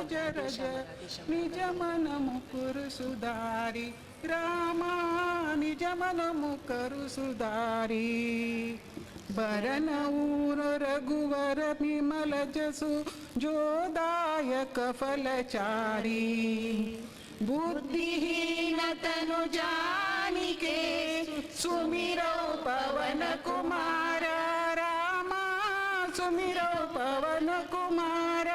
काजरज निज मन मुकुर सुधारी, रामा निज मन मुकुर सुधारी। बरनउर रघुवर विमल जसु जो दायक फलचारी। बुद्धिहीन तनु जानिके सुमिरौ पवन कुमार, रामा सुमिरौ पवन कुमार।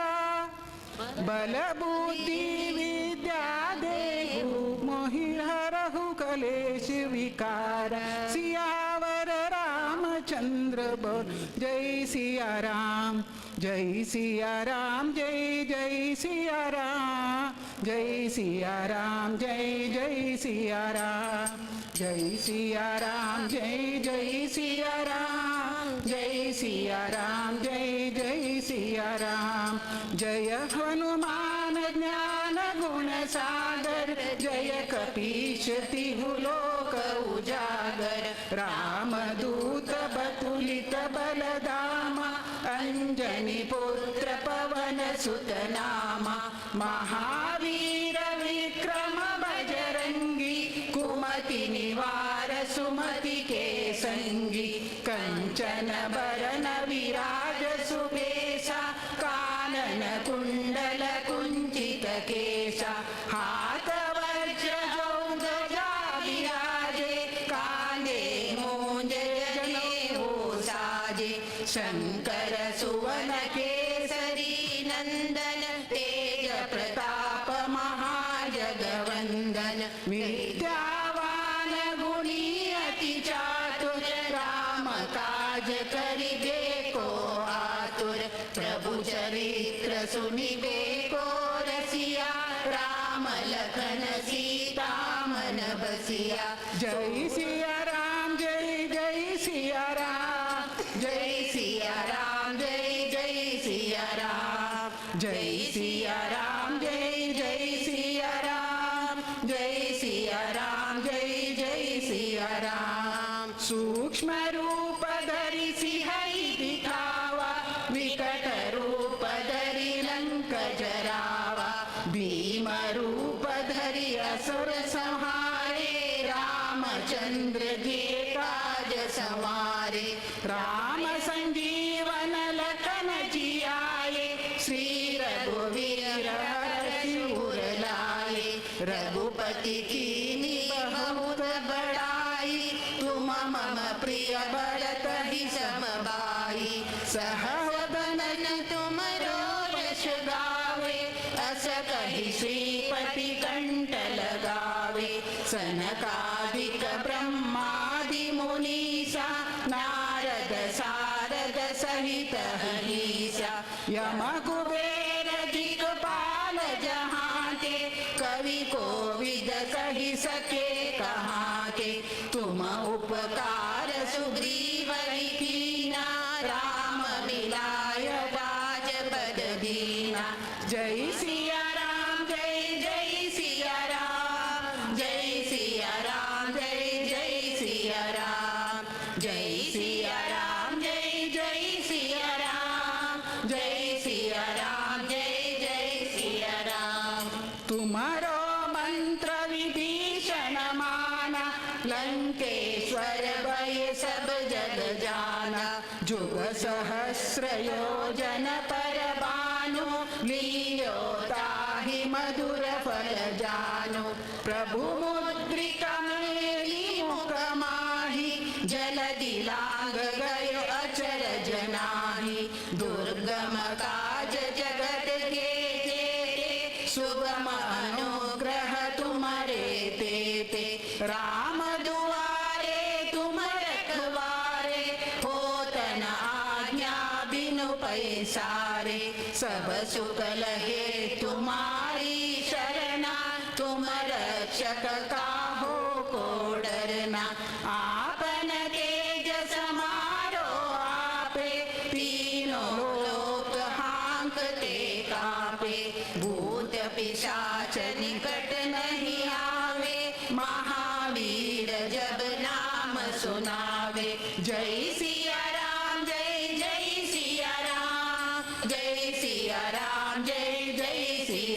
बल बुद्धि विद्या देहु मोहि हरहु कलेश विकार। सियावर रामचंद्र बोल जय सिया राम, जय सिया राम, जय जय सिया राम, जय सिया राम, जय जय सिया राम, जय सिया राम, जय जय सिया राम, जय सिया राम, जय जय सिया राम। जय हनुमान ज्ञान गुण सागर, जय कपीश तिहु लोक उजागर। राम दूत बतुलित बलधामा, अंजनी पुत्र पवन सुत नामा। महावीर विक्रम बजरंगी, कुमति निवार सुमति के संगी। कंचन बरन विराज सुबेसा, कानन कुंडल कुंचित केसा। हाथ वज्र औ ध्वजा विराजे, कांधे मूंज जनेऊ साजे। शंकर सुवन केसरी नंदन, तेज प्रताप महाजगवंदन। विद्यावान गुणी अति चातुर, राम काज करिबे को आतुर। प्रभु चरित्र सुनिबे को रसिया, राम लखन सीता मन बसिया। जय सिया राम जय जय सिया राम, जय सिया राम जय जय सिया राम, जय सिया राम जय जय सिया राम, जय सिया राम जय जय सिया राम। सूक्ष्म रूप धरि सिंहहि दिखावा, विकट रूप धरि लंक जरावा। भीम रूप धरि असुर संहारे, रामचंद्र जी काज संवारे। राम संजीवन लखन जियाए, श्री रघुवीर हरषि उर लाए। रघुपति कीन्ही बहुत बड़ाई, तुम मम प्रिय भरत ही सम भाई। सहस बदन तुमरो यश गावे, अस कहि श्रीपति कंठ लगावे। सनकादिक ब्रह्मादि मुनीसा, नारद सारद सहित अहिसा। यम कुबेर दिखपाल जहाँ ते, कवि कोविद कहि सके कहाँ ते। तुम उपकार सुग्रीवहि कीन्हा, राम मिलाय राजपद दीन्हा। जय सिया राम जय जय सिया राम, जय सिया राम जय जय सिया राम, जय सिया राम जय जय सिया राम, जय सिया राम जय जय सिया राम। तुम्हारो मंत्र विभीषण माना, लंकेश्वर भय सब जग जाना। जुग सहस्र योजन पर भानु, लियो ताहि मधुर फल जानु। प्रभु मुद्रिका मेलि मुख माहि, जलधि लांघ गयो अचरज नाहि। दुर्गम काज जगत के जेते, सुगम अनुग्रह तुम्हारे तेते। राम दुआरे तुम रखवारे, होत न आज्ञा बिनु पैसारे। सब सुख लहे तुम्हारी शरणा, तुम रक्षक काहू को डरना। आपन तेज समारो आपे, तीनों लोक हांकते कापे। भूत पिशाच निकट नहीं आवे, महावीर जब नाम सुनावे। जय सिया राम जय जय सिया राम, जय सिया राम जय जय सिया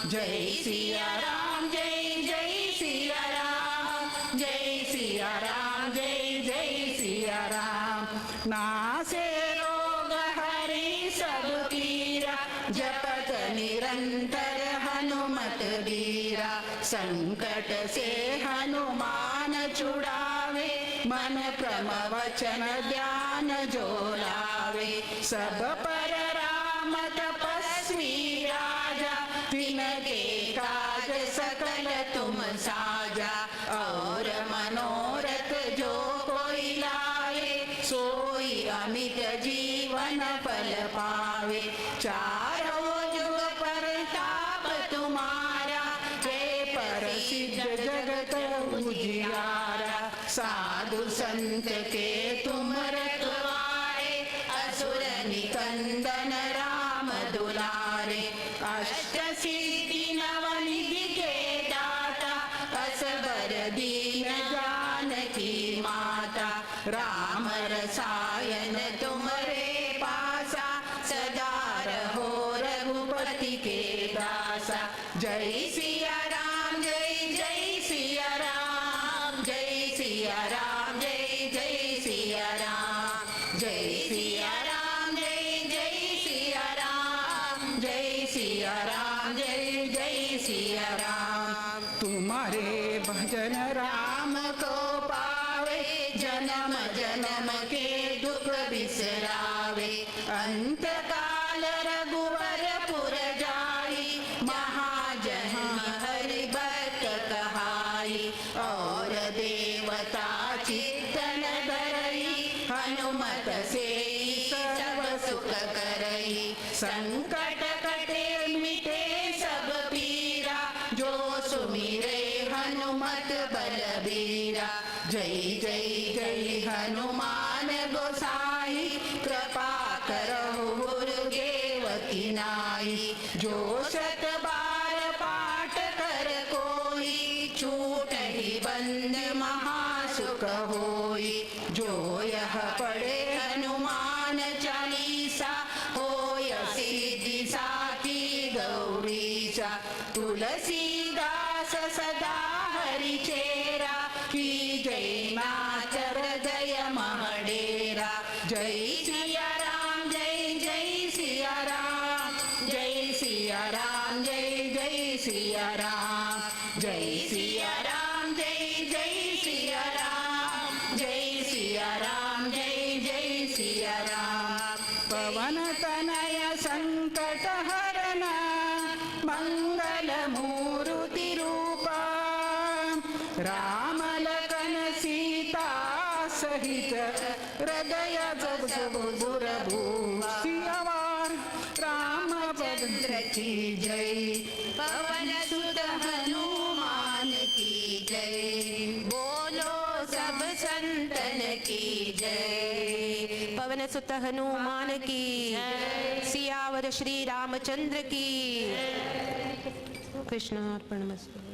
जय सिया राम जय जय सिया राम जय सिया राम जय जय सिया राम। नासे रोग हरि सब पीरा, जपत निरंतर हनुमत बीरा। संकट से हनुमान छुड़ावे, मन क्रम वचन ध्यान जो लावे। सब पर राम तपस्वी राजा, तिनके काज सकल तुम साजा। और मनोरथ जो कोई लाए, सोई अमित जीवन फल पावे। चारों युग परताप तुम्हारा, जय प्रसिद्ध जगत उजियारा। साधु संत के तुम रखवारे, असुर निकंदन राम दुलारे। अष्ट सिद्धि नवनिधि के दाता, असबर दीन जानकी माता। राम रसायन तुम्हारे पासा, सदा रहो रघुपति के दासा। जय सिया राम जय जय सिया राम जय सिया राम जय जय सिया राम जय सिया राम जय जय सिया राम जय सिया राम जय जय सिया राम। तुम्हारे भजन राम को पावे, जन्म जन्म के दुख बिसरावे। अंत काल रघुवर पुर जाई, महाजन्म हरि भक्त कहाई। और देवता चित्तन धरई, हनुमत से सब सुख करई। संकट कटे मिटे सब पीरा, जो सुमिरे हनुमत बलबीरा। जय जय जय हनुमान गोसाई, कृपा करो गुरुदेव की नाई। जो शत बार पाठ कर कोई, छूटहि बंद महासुख होई। जो यह पढ़े हनुमान चालीसा, होय सिद्धि साखी गौरीसा। तुलसीदास सदा हरि चेरा, की जय नाथ हृदय महडेरा। जय सिया राम जय जय सिया राम जय सिया राम जय जय सिया राम जय सिया राम जय जय सिया राम जय सिया राम जय जय सिया राम। पवन तनय संकट हरना, मंगल मूर्ति रूपा। राम लखन सीता सहित, हृदय सुर भूषियवार। रामचंद्र की जय, पवन सुत हनुमान की जय, बोलो सब संतन की जय। पवन सुत हनुमान की, सियावर श्री रामचंद्र की। कृष्ण अर्पणमस्तु।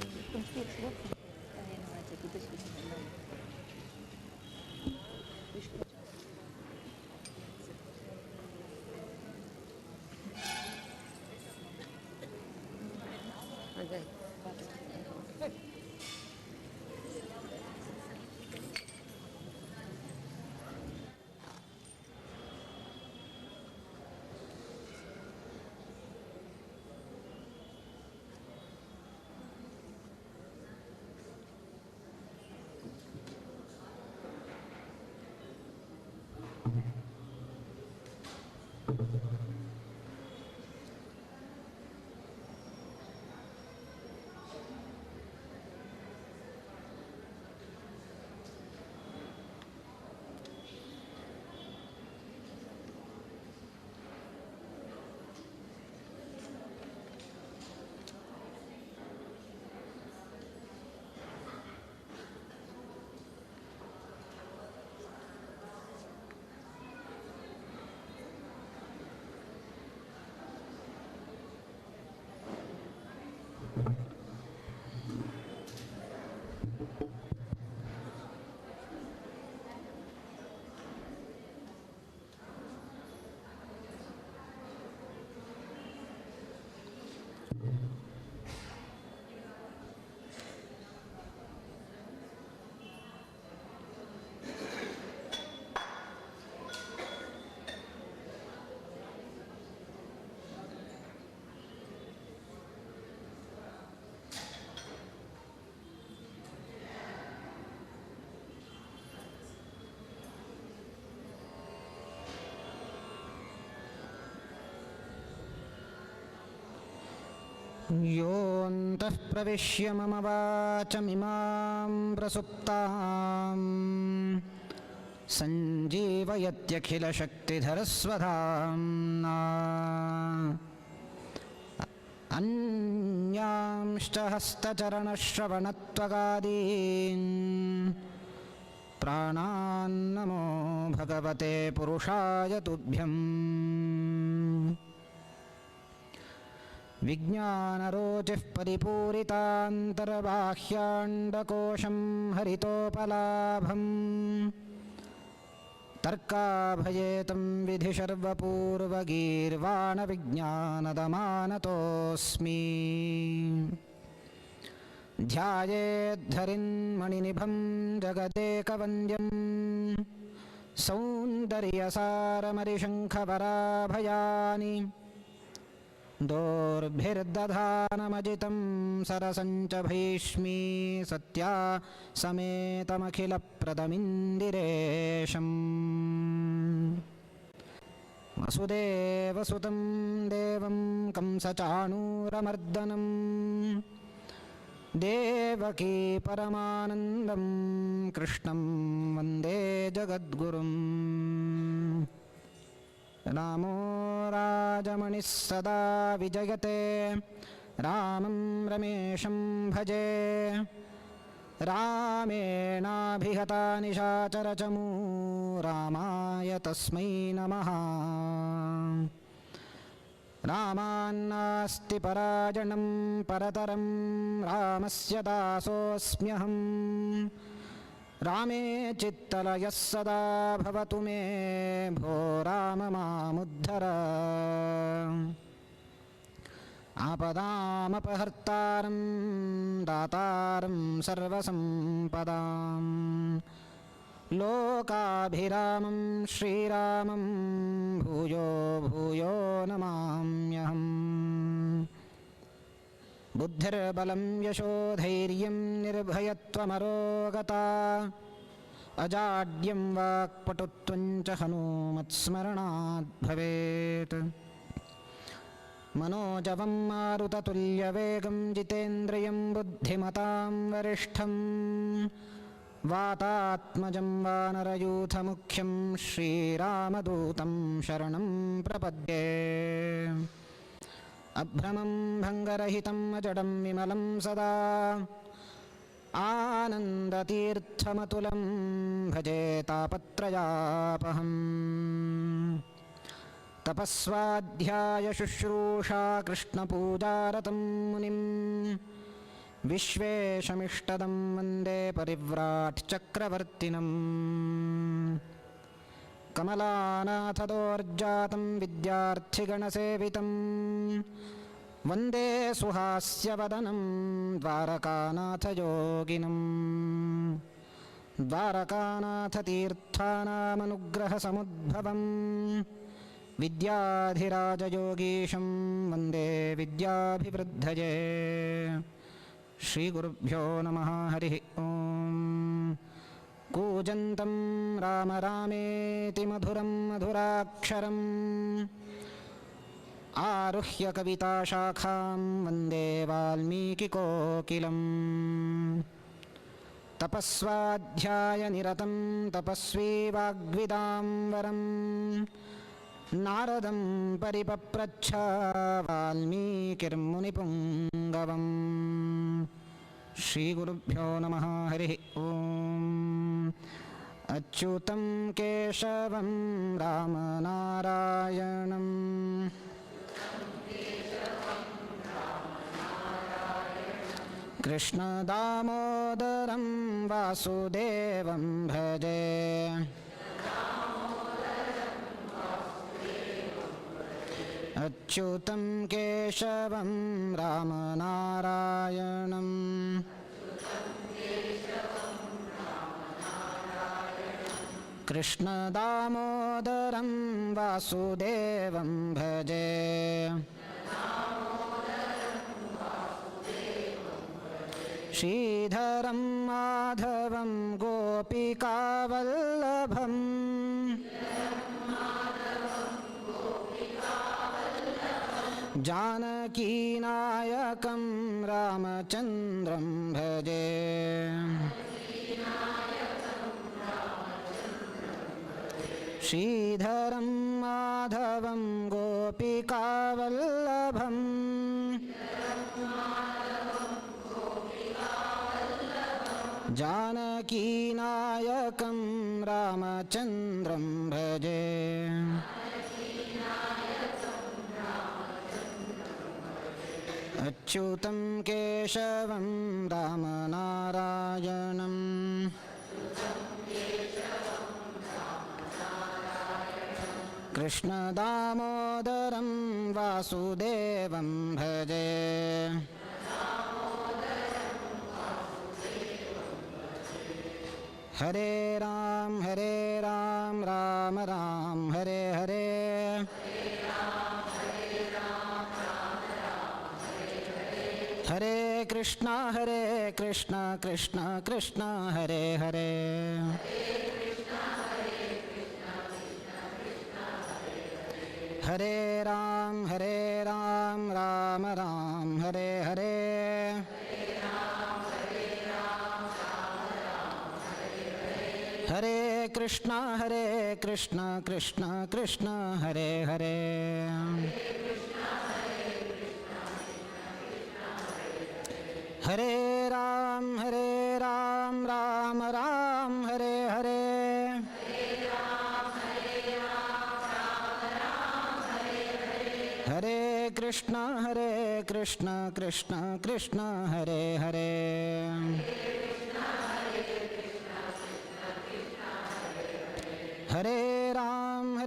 योऽन्तः प्रविश्य मम वाचमिमां प्रसुप्ताम् सञ्जीवयत्यखिलशक्तिधरस्वधाम्ना। अन्यांश्च हस्तचरणश्रवणत्वगादीन् प्राणान्नमो भगवते पुरुषाय तुभ्यम्। विज्ञानरोचिः परिपूरितान्तर्बाह्याण्डकोशं हरितोपलाभम् तर्काभयेतं विधिशर्वपूर्वगीर्वाणविज्ञानदमानतोऽस्मि। ध्यायेद्धरिन्मणिनिभं जगदेकवन्द्यं सौन्दर्यसारमरिशङ्खवराभयानि दोर्भिर्दधानमजितं सरसञ्च भैष्मी सत्या समेतमखिलप्रदमिन्दिरेशम्। वसुदेवसुतं देवं कंसचाणूरमर्दनं देवकी परमानन्दं कृष्णं वन्दे जगद्गुरुम्। रामो राजमणिः सदा विजयते रामं रमेशं भजे। रामेणाभिहता निशाचरचमू रामाय तस्मै नमः। रामान्नास्ति पराजनं परतरं रामस्य दासोऽस्म्यहम्। रामे चित्तलयः सदा भवतु मे भो राम मामुद्धर। आपदामपहर्तारं दातारं सर्वसम्पदां लोकाभिरामं श्रीरामं भूयो भूयो नमाम्यहम्। बुद्धिर्बलं यशोधैर्यं निर्भयत्वमरोगता अजाड्यं वाक्पटुत्वं च हनूमत्स्मरणात् भवेत्। मनोजवं मारुततुल्यवेगं जितेन्द्रियं बुद्धिमतां वरिष्ठं वातात्मजं वानरयूथमुख्यं श्रीरामदूतं शरणं प्रपद्ये। अभ्रमं भङ्गरहितम् अजडं विमलं सदा आनन्दतीर्थमतुलं भजे तापत्रयापहम्। तपस्वाध्यायशुश्रूषा कृष्णपूजारतं मुनिं विश्वेशमिष्टदं वन्दे परिव्राट् चक्रवर्तिनम्। कमलानाथदोर्जातं विद्यार्थिगणसेवितं वन्दे सुहास्यवदनं द्वारकानाथयोगिनं। द्वारकानाथतीर्थानामनुग्रहसमुद्भवं विद्याधिराजयोगीशं वन्दे विद्याभिवृद्धये। श्रीगुरुभ्यो नमः। हरिः ॐ। कूजन्तं राम रामेति मधुरं मधुराक्षरम् आरुह्य कविताशाखां वन्दे वाल्मीकिकोकिलम्। तपस्वाध्यायनिरतं तपस्वी वाग्विदां वरं नारदं परिपप्रच्छ वाल्मीकिर्मुनिपुङ्गवम्। श्रीगुरुभ्यो नमः। हरिः ॐ। अच्युतं केशवं रामनारायणं कृष्णदामोदरं वासुदेवं भजे। अच्युतं केशवं रामनारायणं कृष्णदामोदरं वासुदेवं भजे। श्रीधरं माधवं गोपिकावल्लभम् जानकीनायकं रामचन्द्रं भजे। श्रीधरं माधवं गोपिकावल्लभं जानकीनायकं रामचन्द्रं भजे। अच्युतं केशवं रामनारायणं कृष्णदामोदरं वासुदेवं भजे। हरे राम राम राम हरे हरे। हरे कृष्णा कृष्ण कृष्ण हरे हरे। हरे राम राम राम हरे हरे। हरे कृष्णा कृष्ण कृष्ण हरे हरे। हरे राम राम राम हरे हरे। हरे कृष्णा कृष्ण कृष्ण हरे हरे। हरे राम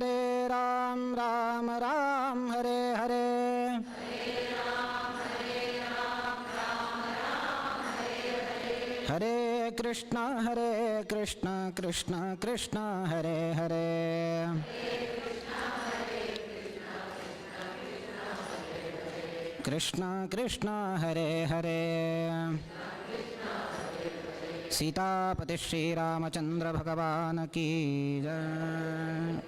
राम राम हरे हरे। हरे कृष्णा कृष्ण कृष्ण हरे हरे। कृष्ण कृष्ण हरे हरे। सीतापति श्री रामचंद्र भगवान की जय।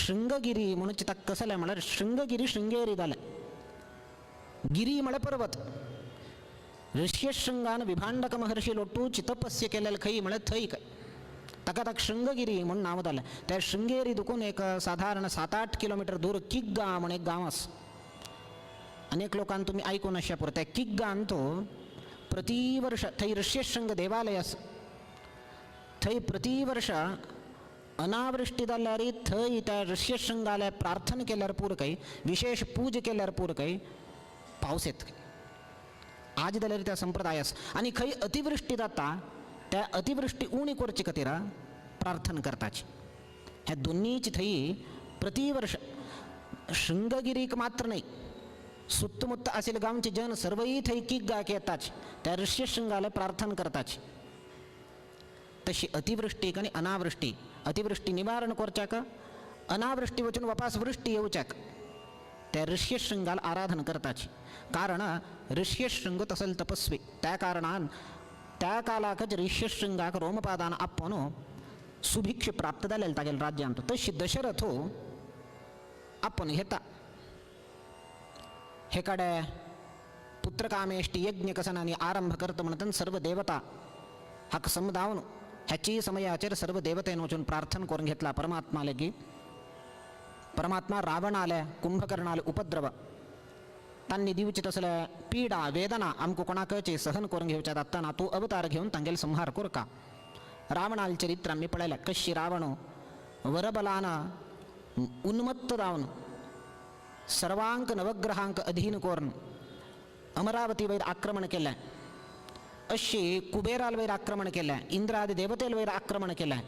ಶೃಂಗಗಿರಿ ಮುಣಚಿ ತಕ್ಕ ಸಲ ಮಳೆ ಶೃಂಗಗಿರಿ ಶೃಂಗೇರಿ ದಲೆ ಗಿರಿ ಮಳೆ ಪರ್ವತ ऋष्यशृंगान विभांडक महर्षी लोटूची तपस्य केलेलं खई म्हळ्यार थंय काय ताका ताका शृंगगिरी म्हूण नांव जालें. त्या शृंगेरी दुखून एक साधारण 7-8 किलोमीटर दूर किग्गा म्हूण एक गांव आसा. अनेक लोकांक तुमी आयकून आसच्या पुरो. त्या किग्गान तो प्रतिवर्ष थंय ऋष्यशृंग देवालय आसा. थंय प्रतिवर्ष अनावृष्टी जाल्यार थंय त्या ऋष्यशृंगालय प्रार्थना केल्यार पुरो काय, विशेष पूजा केल्यार पुरो काय पावस येत. आज जाल्यार त्या संप्रदाय आसा. आनी खंय अतिवृष्टी जाता त्या अतिवृष्टी उणी करचे खातीर प्रार्थना करताची. ह्या दोन्हीची थंय प्रतिवर्ष शृंगगिरीक मात्र न्हय सुत्तमुत्त आशिल्ले गांवचे जन सर्वय थंय किग्गाक येताच त्या ऋष्यशृंगाला प्रार्थना करताच. तशी अतिवृष्टी आनी अनावृष्टी, अतिवृष्टी निवारण करच्याक, अनावृष्टी वचून वापास वृष्टी येवच्याक त्या ऋष्यशृंगाला आराधन करताच. कारण ऋष्यशृंग तसल तपस्वी, त्या कारणान त्या कालाकच ऋष्यशृंगाक रोमपादान आपोवन सुभिक्ष प्राप्त जालें तागेल्या राज्यांत. तशी दशरथ आपोवन घेता. हे कडे पुत्रकामेष्टी यज्ञ कसनानी आरंभ करता म्हणटन सर्व देवता हाका समजावन ह्याची समयाचेर सर्व देवतेन वचून प्रार्थना करून घेतला परमात्मा लेगी. परमात्मा रावणाले कुंभकर्णाले उपद्रव तांणी दिवचे तसले पीडा वेदना आमकां कोणाकचे सहन करून घेवच्या जातना तूं अवतार घेवन तांगेले संहार करका. रावणाले चरित्र आमी पळयलें कशी रावण वरबलान उन्मत्त जावन सर्वांक नवग्रहांक अधीन करून अमरावती वयर आक्रमण केलें, अशी कुबेराल वयर आक्रमण केलें, इंद्रादी देवतेल वयर आक्रमण केलें,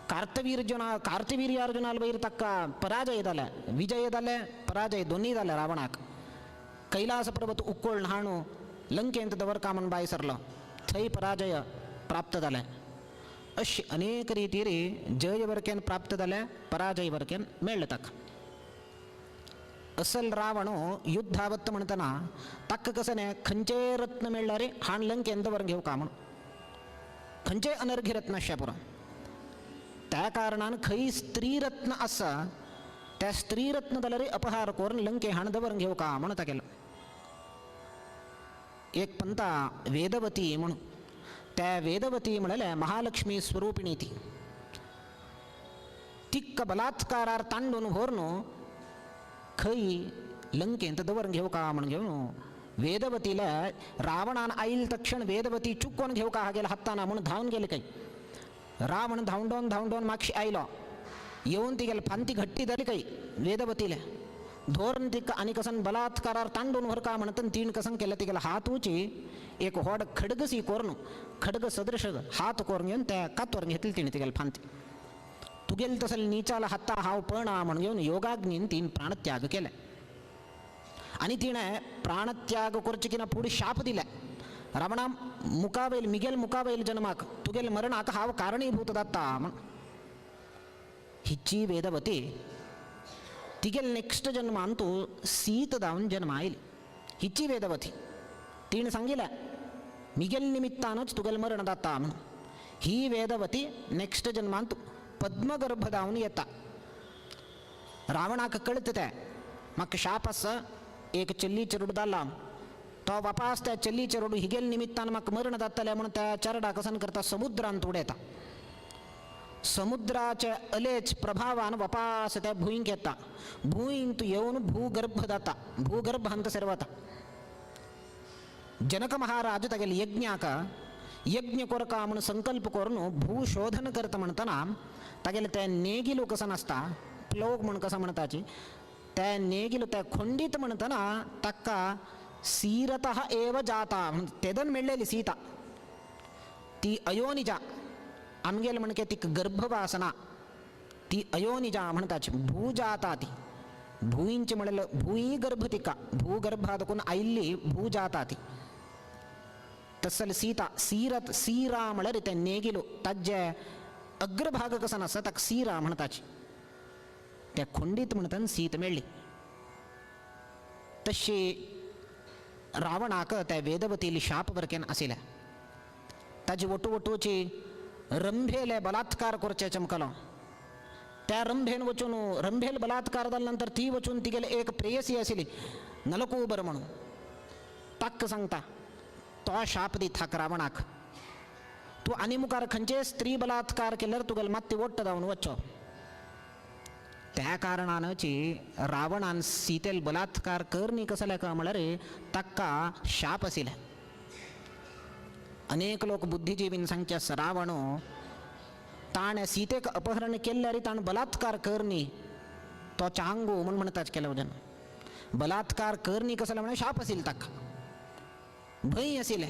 कार्तवीर्यार्जुनाल वयर ताका पराजय जाले, विजय जाले पराजय दोन्ही जाले रावणाक. कैलास पर्वत उक्कोळ न्हाणू लंकेंत दवरका म्हूण भायर सरलो, थंय पराजय प्राप्त जालें. अशी अनेक रितीर जय वरकेन प्राप्त जालें, पराजय वरकेन मेळ्ळें ताका. असल रावण युद्धावत्त म्हणटना ताका कसं न्ही खंयचेय रत्न मेळ्ळ्यार हाण लंकेन दवर घेवका म्हूण, खंयचेय अनर्घी रत्न आसचें पुरो. त्या कारणान खंय स्त्री रत्न आसा त्या स्त्री रत्न जाल्यार अपहार करून लंके हाण दवर घेवका म्हूण तागेलो. एक पंता वेदवती म्हूण, त्या वेदवती म्हणल्यार महालक्ष्मी स्वरूपिणी ती, तिक्क बलात्कारार तांडून व्हरून खंय लंकेंत दवर घेवका म्हूण घेवन वेदवतीला रावणान आईल तक्षण वेदवती चुकोन घेवका हा गेला हाताना म्हूण धांवन गेले. काही रावण धांवडोन धांवडोन मागशी आयलो, येवन ती गेले फांती घट्टी जाली काही वेदवतीला धोरण तिका आनी कसन बलात्कारार तांडून व्हरका म्हणटन तीण कसन केलं तिगेला हातूची एक व्हड खडगसी कोरून खडग सदृश हात कोरून घेवन त्या कातवर घेतली तिणें तिगेले फांती. तुगेल तसल नीचाला हाता हांव पळना म्हण घेवन योगाग्नीन तीन प्राणत्याग केले. आनी तिणें प्राणत्याग करचे किना फुडें शाप दिले, रावणा मुखावयल मिगेल मुखावयल जन्माक तुगेल मरणाक हांव कारणीभूत जाता म्हण. हिची वेदवती तिगेल नेक्स्ट जन्मान तूं सीत जावन जन्मा आयली. हिची वेदवती तिणें सांगिलें मिगेल निमित्तानच तुगेल मरण जाता म्हण. ही वेदवती नेक्स्ट जन्मान तूं पद्मगर्भ जावन येता. रावणाक कळत तें म्हाका शाप आसा, एक चल्ली चेडूं जालां तो वापास त्या चल्ली चेडू हिगेल निमित्तान म्हाका मरण जातलें म्हूण त्या चेरडा कसन करता समुद्रांत उडयता. समुद्राच्या अलेच प्रभावान वापास त्या भूंयक येता. भूंयंत येवन भूगर्भ जाता, भूगर्भांत सरवता. जनक महाराज तागेले यज्ञाक यज्ञ कोरका म्हूण संकल्प करून भूशोधन करता म्हणटना तागेले ते नेगिलो कसन आसता प्लोग म्हूण कसो म्हणटाची त्या नेगिलो त्या खोंडीत म्हणटना ताका सीरतः एव जाता म्हण तेदन मेळ्ळेली सीता ती अयोनिजा आमगेल म्हणके तिका गर्भवासना ती अयोनिजा म्हणटाची भूजाता ती भूंयची म्हणल्यार भूंय गर्भ तिका भूगर्भा देखून आयिल्ली भूजाता ती. तसल सीता सीरत सीरा म्हळ्यार तें नेगिलो ताजे अग्रभाग कसन आसा ताका सीरा म्हणटाची. त्या खोंडीत म्हणटना सीत मेळ्ळी. तशी रावणाक त्या वेदवतीली शाप वरकेन आशिल्लें. ताजी वटू वटूची रंभेले बलात्कार करचे चमकलो. त्या रंभेन वचून रंभेल बलात्कार जाल्या नंतर ती वचून तिगेले एक प्रेयसी आशिल्ली नलकूबर म्हणून ताका सांगता तो शाप दिता रावणाक, तूं आनी मुखार खंयचे स्त्री बलात्कार केल्यार तुगेले मात्ती ओट्ट जावन वचचो. त्या कारणानची रावणान सीतेल बलात्कार कर न्ही कसले का म्हळ्यार ताका शाप आशिल्ले. अनेक लोक बुद्धिजीवीन सांगचे आसा रावण ताणें सीतेक अपहरण केल्यार ताणें बलात्कार कर न्ही तो चांगो म्हूण म्हणटात केले वजन बलात्कार कर न्ही कसले म्हळ्यार शाप आशिल्लो ताका, भंय आशिल्लें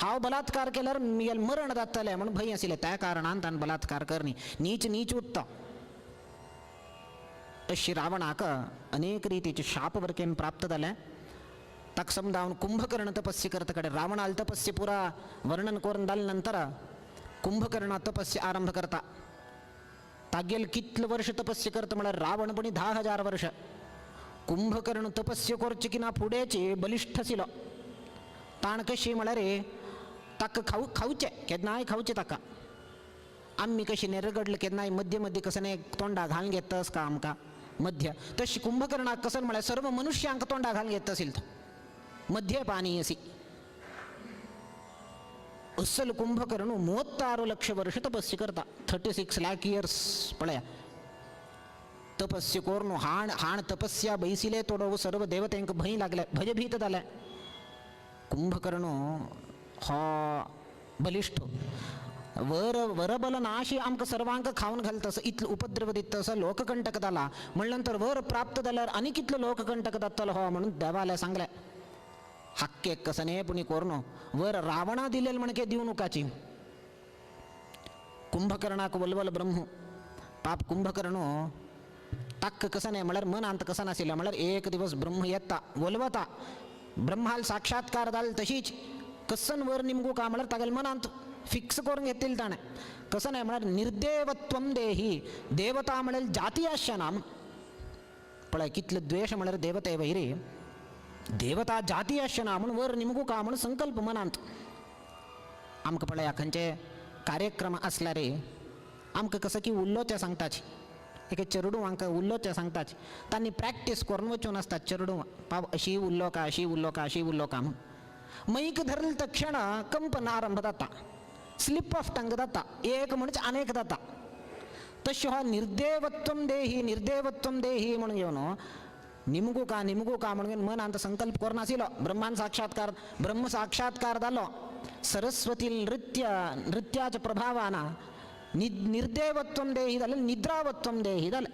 हांव बलात्कार केल्यार म्हगेलें मरण जातलें म्हूण भंय आशिल्लें, त्या कारणान ताणें बलात्कार कर न्ही, नीच नीच उत्ता. अशी रावणाक अनेक रितीचे शाप वरकेन प्राप्त जालें. ताका समजावन कुंभकर्ण तपस्य करता कडेन रावणाल तपस्य पुरा वर्णन करून जाले नंतर कुंभकर्ण तपस्य आरंभ करता. तागेल कितले वर्ष तपस्य करता म्हळ्यार रावण पणी 10,000 वर्ष. कुंभकर्ण तपस्य करचे की ना फुडेंचे बलिश्ठ आशिल्लो. ताण कशी म्हळ्यार ताका खाऊ खावचें केन्नाय खावचें ताका. आमी कशी नेरगडले केन्नाय मध्य मध्य कसं नाही तोंडा घालून घेतस का आमकां मध्य, तशी कुंभकर्णाक कसं म्हळ्यार सर्व मनुष्यांक तोंडा घालून घेत असेल तो मध्य पाणी असी. अस्सल कुंभकर्ण 36 लक्ष वर्ष तपस्य करता, 36 लाख इयर्स पळया तपस्य करून हाण हाण तपस्या बैसिले तोडो सर्व देवतेंक भंय लागले, भयभीत जाले. कुंभकर्ण हो बलिष्ठ वर वरबल नाशी आमकां सर्वांक खावन घालता इतलो उपद्रव दिता असो लोककंटक जाला म्हणल्या नंतर वर प्राप्त जाल्यार आनी कितलो लोककंटक जातलो हो म्हणून देवाले सांगले हक्के कसने पुणी कोरनो वर रावणा दिलेल म्हणके दिवं नकाची. कुंभकर्णाक वलवल ब्रह्म पाप कुंभकर्ण ताक्क कसं नाही म्हळ्यार मनांत कसं नाशिल्लें म्हळ्यार एक दिवस ब्रह्म येता वलवता ब्रह्माल साक्षात्कार जाल तशीच कसन वर निमगू का म्हळ्यार तागेले मनांत फिक्स करून घेतलें ताणें. कसं नाही म्हळ्यार निर्देवत्वम देही देवता म्हणल्यार जाती आसच्या ना पळय कितले द्वेश म्हळ्यार देवते वैरी देवता जाती आसच्या ना म्हूण वर निमगू का म्हूण संकल्प मनांत. आमकां पळया खंयचे कार्यक्रम आसल्यार आमकां कसं की उल्लोचें सांगताच एके चेडवांक उल्लोचें सांगताच तांणी प्रॅक्टीस करून वचून आसतात चेडवां पाव अशी उल्लो का अशी उल्लो का अशी उल्लो का म्हूण. मैक धरले तक्षण कंपन आरंभ जाता, स्लिप ऑफ टंग जाता, एक म्हणजे अनेक जाता. तशें हो निर्देवत्वम देही निर्देवत्वम देही म्हणून घेवन निमगू का निमगू का म्हणून मनांत संकल्प करून आशिल्लो. ब्रह्मान साक्षात्कार ब्रह्म साक्षात्कार जालो सरस्वती नृत्य नृत्याच्या प्रभावान निर्देवत्वम देही जालें निद्रावत्वम देही जालें.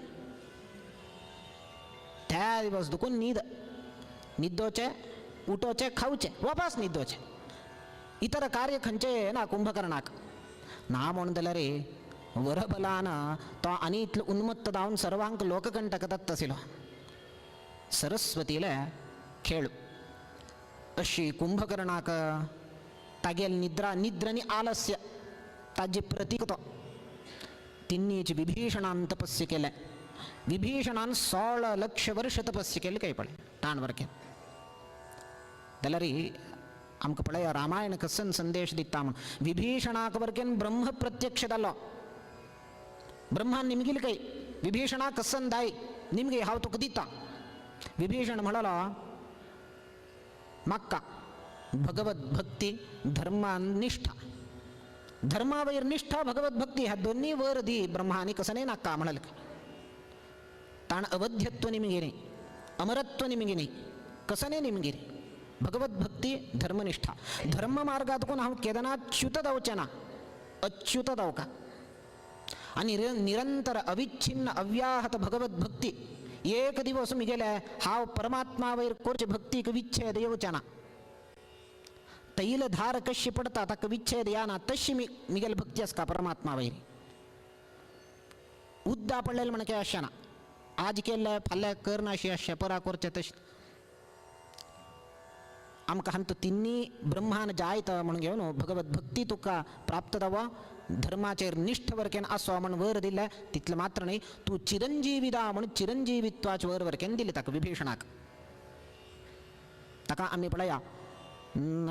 त्या दिवस दुखून न्हीद न्हिदोचें उठोचें खावचें वापास न्हिदोचें इतर कार्य खंयचें ना कुंभकर्णाक ना म्हणून जाल्यार वरबलान तो आनी इतलो उन्मत्त जावन सर्वांक लोककंटक दत्त आशिल्लो. सरस्वतीले खेळ अशी कुंभकर्णाक तागेल निद्रा निद्र आनी आलस्य ताजे प्रतीक तो तिन्नीच विभीषणान तपस्य केलें. विभीषणान 16 लक्ष वर्ष तपस्य केलें काय पळय ताण वरकें जाल्यार आमकां पळय रामायण कसन संदेश दिता म्हूण विभीषणाक वरकेन ब्रह्म प्रत्यक्ष जालो. ब्रह्मान निमगील काय विभीषणा कसन दाय निमगे हांव तुका दिता. विभीषण म्हणलो म्हाका भगवत भक्ती धर्मानिष्ठा धर्मावयर निष्ठा भगवत भक्ती ह्या दोन्ही वर दी ब्रह्मानी कसने नाका म्हणाल. ताण अवध्यत्व निमगिरी अमरत्व निमगिनी कसने निमगिरी भगवत भक्ती धर्मनिष्ठा धर्म मार्गातून हांव केदना च्युत जावचें ना अच्युत जावका आनी निरंतर अविच्छिन्न अव्याहत भगवत भक्ती एक दिवस मिगेले हांव परमात्मा वयर करचे भक्तीक विच्छेद येवचें ना. तैलधार कशी पडता ताका विच्छेद येना तशी मिगेले भक्ती आसता परमात्मा वयर. उद्दा पडलेले म्हणके अशें ना आज केल्ले फाल्यां करना अशी अशें परा करचें तशें आमकां हांतू तिन्नी ब्रह्मान जायत म्हणून घेवन भगवत भक्ती तुका प्राप्त जावो धर्माचेर निष्ठ वरकेन आसो म्हण वर दिलें. तितलें मात्र न्हय तूं चिरंजीवी दा म्हण चिरंजीवित्वाचे वर वरकेन दिलें ताका विभीषणाक. ताका आमी पळया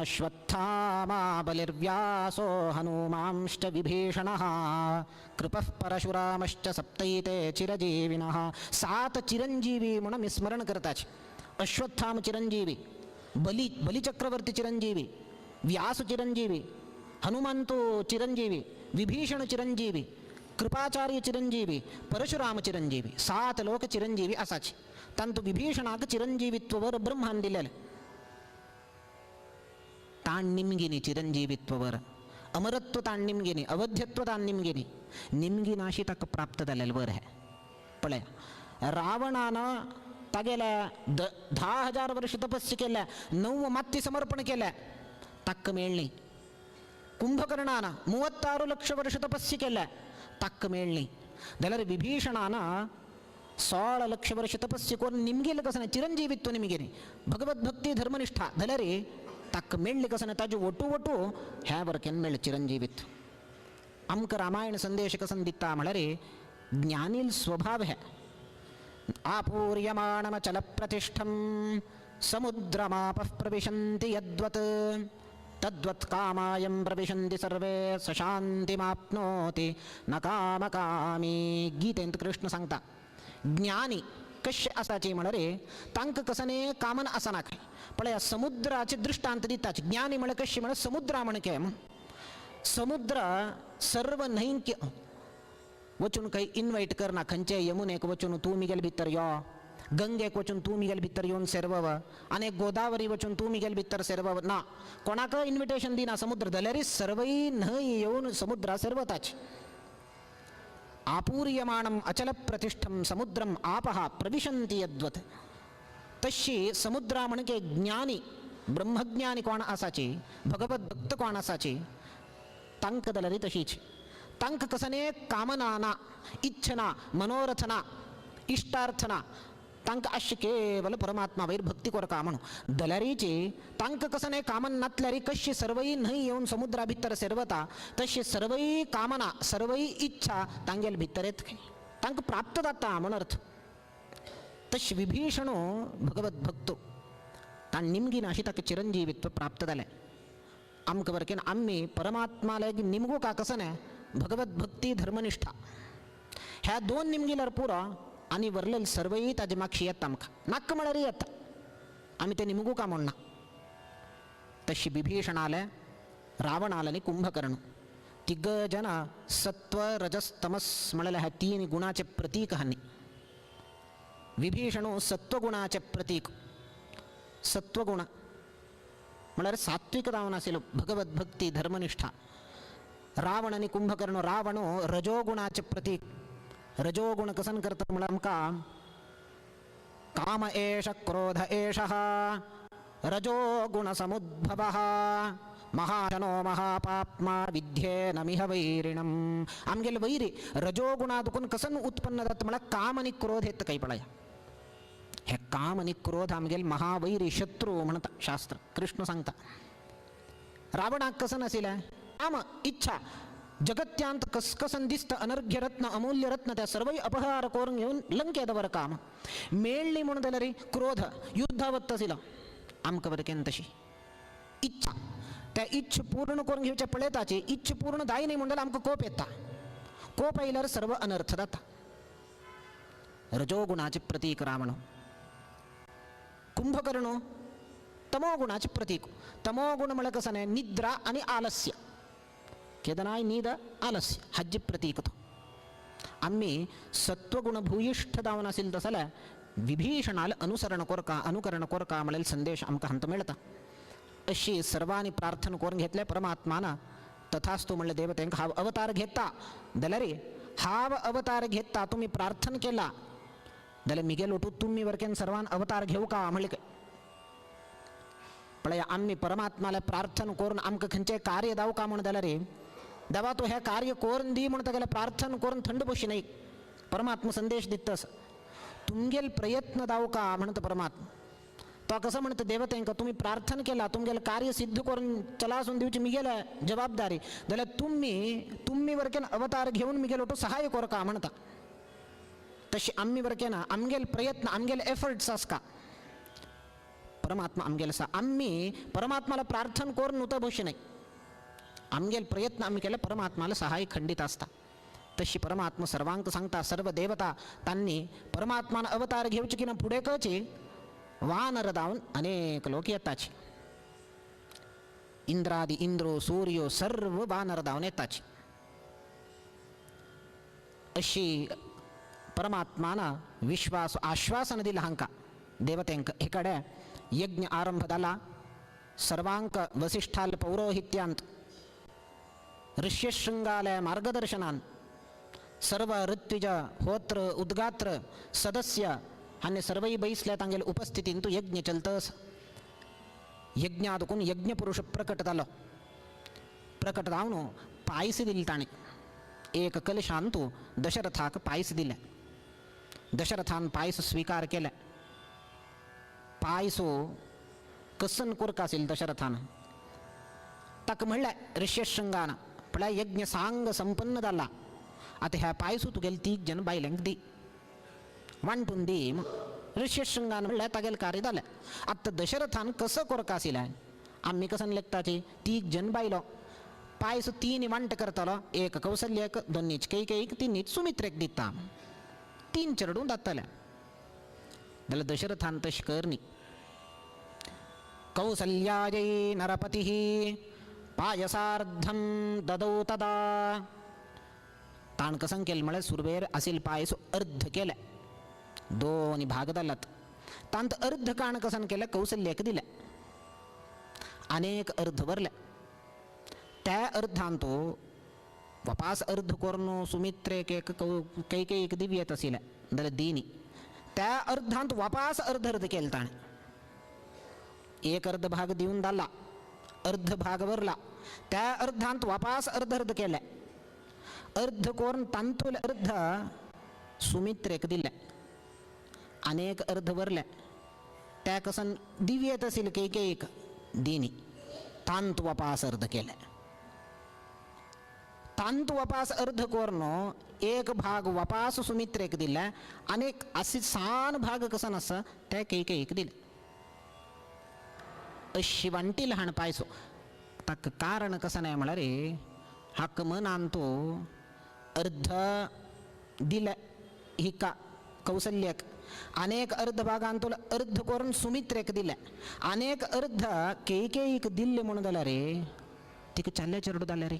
अश्वत्थामा बलिर्व्यासो हनुमांश्च विभीषणः कृपः परशुरामश्च सप्तैते चिरजीविनः. 7 चिरंजीवी म्हणून आमी स्मरण करताच. अश्वत्थाम चिरंजीवी, बली बलिचक्रवर्ती चिरंजीवी, व्यास चिरंजीवी, हनुमंतो चिरंजीवी, विभीषण चिरंजीवी, कृपाचार्य चिरंजीवी, परशुराम चिरंजीवी, 7 लोक चिरंजीवी आसाचे. तांतू विभीषणाक चिरंजीवित्व ब्रह्मान दिलेलें. ताण निमगिनी चिरंजीवित्व, अमरत्व ताण निमगिनी, अवध्यत्व ताण निमगिनी, निमगिनाशी ताका प्राप्त जालेलें वर हें. पळया रावणान तागेल्या 10,000 वर्ष तपस्या केल्या, 9 माती समर्पण केल्या, ताक्क मेळ्ळी. कुंभकर्णान 36 लक्ष वर्ष तपस्या केल्या, ताक्क मेळ्ळी. जाल्यार विभीषणान 16 लक्ष वर्ष तपस्या करून निमगेलें कसं ना चिरंजीवित्व निमगेली, भगवत भक्ती धर्मनिष्ठा जाल्यार ताक्क मेळ्ळी कसं ना ताजे वटू वटू ह्या वरकेन मेळ्ळें चिरंजीवित्व. आमकां रामायण संदेश कसन दिता म्हळ्यार ज्ञानील स्वभाव हे. आपूर्यमाणमचलप्रतिष्ठं समुद्रमापः प्रविशन्ति यद्वत् तद्वत् कामायं प्रविशन्ति सर्वे सशान्तिमाप्नोति न कामकामी. गीतेंत कृष्ण सांगता ज्ञानी कशे आसाचे म्हळ्यार तांकां कसने कामन आसना काय. पळया समुद्राचे दृष्टांत दिताचे. ज्ञानी म्हळ्यार कशे म्हळ्यार समुद्रा म्हणके समुद्र सर्व न्हंयक वचून काही इन्वायट करना, खंयचे यमुनेक वचून तूं मिगेल भितर यो, गंगेक वचून तूं मिगेल भितर येवन सेरवव, आनी गोदावरी वचून तूं मिगेल भितर सेरवव ना, कोणाक इन्विटेशन दिना समुद्र, जाल्यार सर्वय न्हंय येवन समुद्रा सेरवताच. आपूर्यमाणम् अचल प्रतिष्ठं समुद्रम् आपः प्रविशन्ति यद्वत्. तशी समुद्रा म्हणके ज्ञानी ब्रह्मज्ञानी कोण आसाची, भगवत भक्त कोण आसाची, तांकां जाल्यार तशीच. तांकां कसने कामना ना, इच्छा ना, मनोरथ ना, इष्टार्थ ना, तांकां आशे केवल परमात्मा वयर भक्ती करता म्हणून. दल्यारीची तांकां कसने कामन नातल्यारी कशी सर्वय न्हंय येवन समुद्रा भितर सेरवता तशी सर्वय कामना सर्वय इच्छा तांगेल भितर येत खंय, तांकां प्राप्त जाता म्हण अर्थ. तशी विभीषणो भगवत भक्तो ताण निमगीन अशी ताका चिरंजीवित्व प्राप्त जालें. आमकां वरकेन आमी परमात्माले निमगू का कसने भगवत भक्ती धर्मनिष्ठा ह्या 2 निमगिल्यार पुरो आनी वरलेल सर्वय ताजे मागशी येता आमकां, नाक्क म्हळ्यार येता, आमी ते निमगू का म्हणना. तशी विभीषणाले रावणाले आनी कुंभकर्ण तिग जन सत्व रजस तमस म्हळ्यार ह्या 3 गुणाचे प्रतीक आनी. विभीषणो सत्वगुणाचे प्रतीक. सत्वगुण म्हळ्यार सात्विक जावन आशिल्लो भगवत भक्ती धर्मनिष्ठा. रावण आनी कुंभकर्ण, रावणो रजोगुणाचे प्रतीक. रजोगुण कसन करता म्हळ्यार आमकां काम एष क्रोध एषः रजोगुण समुद्भवः महाशनो महापाप्मा विध्येनमिह वैरिणम. आमगेले वैरी रजोगुणा दुकून कसन उत्पन्न जाता म्हळ्यार काम आनी क्रोध येता काही पळया. हे काम आनी क्रोध आमगेले महावैरी शत्रू म्हणता शास्त्र, कृष्ण सांगता. रावणाक कसन आशिल्लें काम इच्छा जगत्यांत कसकसन दिसता अनर्घ्य रत्न अमूल्य रत्न त्या सर्वय अपहार करून घेवन लंके दवर काम मेळ्ळी म्हणून जाल्यार क्रोध युद्धावत आशिल्लो. आमकां बरें केन्ना तशी इच्छा त्या इच्छा पूर्ण करून घेवचे पळयताची, इच्छा पूर्ण जाय न्ही म्हणून जाल्यार आमकां कोप येता, कोप आयल्यार सर्व अनर्थ जाता. रजोगुणाचे प्रतीक रावण. कुंभकर्ण तमोगुणाचे प्रतीक. तमोगुण म्हळ्यार कसं न्ही निद्रा आनी आलस्य, केदनाय न्हीद आलस्य हाजे प्रतीक तो. आमी सत्वगुण भूयिष्ठ जावन आशिल्ले तसो जाल्यार विभीषणाल अनुसरण कोरका अनुकरण कोरका म्हळ्यार संदेश आमकां हांगा मेळटा. अशी सर्वांनी प्रार्थना करून घेतले परमात्मान तथास्तु म्हणले देवतेंक हांव अवतार घेता जाल्यार हांव अवतार घेता तुमी प्रार्थना केला जाल्यार मिगेल ओटू तुमी वरकेन सर्वान अवतार घेवं का म्हणले. पळय आमी परमात्माला प्रार्थना करून आमकां खंयचें कार्य जावं का म्हण जाल्यार देवा तूं हें कार्य करून दी म्हण तागेलें प्रार्थना करून थंड बशी न्हय. परमात्मा संदेश दिता असो तुमगेल प्रयत्न जावं का म्हणटा परमात्मा. तो कसं म्हणटा देवतेंक तुमी प्रार्थना केला तुमगेलें कार्य सिद्ध करून चलासून दिवची मिगेले जबाबदारी जाल्यार तुमी तुमी वरकेन अवतार घेवन मिगेल ओटू सहाय कोरका म्हणटा. तशी आमी वरकेन आमगेल प्रयत्न आमगेले एफर्ट्स आसका परमात्मा आमगेले आसा. आमी परमात्माला प्रार्थना करून न्हू बशी न्हय, आमगेल प्रयत्न आमी केले परमात्माला सहाय खंडीत आसता. तशी परमात्मा सर्वांक सांगता सर्व देवता तांनी परमात्मान अवतार घेवचे की ना फुडें कळची वानर धावन अनेक लोक येताची. इंद्रादी इंद्रो सूर्यो सर्व वानर धावन येताची. अशी परमात्मान विश्वास आश्वासन दिलं हांका देवतेंक. हेकडे यज्ञ आरंभ जाला. सर्वांक वसिष्ठाल पौरोहित्यांत ऋष्यशृंगालय मार्गदर्शनान सर्व ऋत्विज होत्र उद्गात्र सदस्य हांणी सर्वय बैसल्या तांगेले उपस्थितीन तूं यज्ञ चलतस. यज्ञादकून यज्ञपुरुष प्रकट जालो. प्रकट जावन पायस दिले ताणें. एक कलशांतू दशरथाक पायस दिले. दशरथान पायस स्वीकार केले. पायसो कसन कोरका आशिल्लो दशरथान. ताका म्हणलें ऋष्यशृंगान, म्हळ्यार यज्ञ सांग संपन्न जाला, आतां ह्या पायसू तुगेले तीग जन बायल्यांक दी, वांटून दी. ऋष्यशृंगान म्हणल्यार तागेलें कार्य जालें. आतां दशरथान कसो कोरका आशिल्लें आमी कसन लेखताची तीग जन बायलो पायस तीन वांट करतलो, एक कौसल्यक, दोनीच कैकेयीक, तिनीच सुमित्रेक दिता, तीन चेडूं जातलें. जाल्यार दशरथान तशें कर न्ही. कौसल्यायै नरपतिः पायसार्धं ददौ तदा. ताण कसं केलें म्हळ्यार सुरवेर आशिल्लें पायस अर्ध केलें, दोन भाग जाल्यात. तांत अर्ध काण कसन केलें कौसल्याक दिलें, आनी एक अर्ध भरलें. त्या अर्धांत वापास अर्ध करून सुमित्रेक एक कैकेयीक दिवयेत आशिल्लें जाल्यार दिनी. त्या अर्धांत वापास अर्ध अर्ध केलें ताणें. एक अर्ध भाग दिवन जाला, अर्ध भाग भरला. त्या अर्धांत वापास अर्ध अर्ध केलें. अर्ध करून तांतूल अर्ध सुमित्रेक दिलें, आनी एक अर्ध भरलें. त्या कसन दिवयेत आशिल्लें कैकेयीक दिनी. तांत वापास अर्ध केलें. तांत वापास अर्ध करून एक भाग वापास सुमित्रेक दिलें आनी एक अशी सान भाग कसन आसा ते कैकेयीक दिलें. अशी वांटी ल्हान पायसो. ताका कारण कशें न्हय म्हळ्यार हाका मनान तो अर्ध दिलें हिका कौसल्याक, आनी एक अर्ध भागान तो अर्ध करून सुमित्रेक दिलें, आनी एक अर्ध कैकेयीक दिल्लें म्हणून जाल्यार तिका चल्ले चेडूं जाल्यार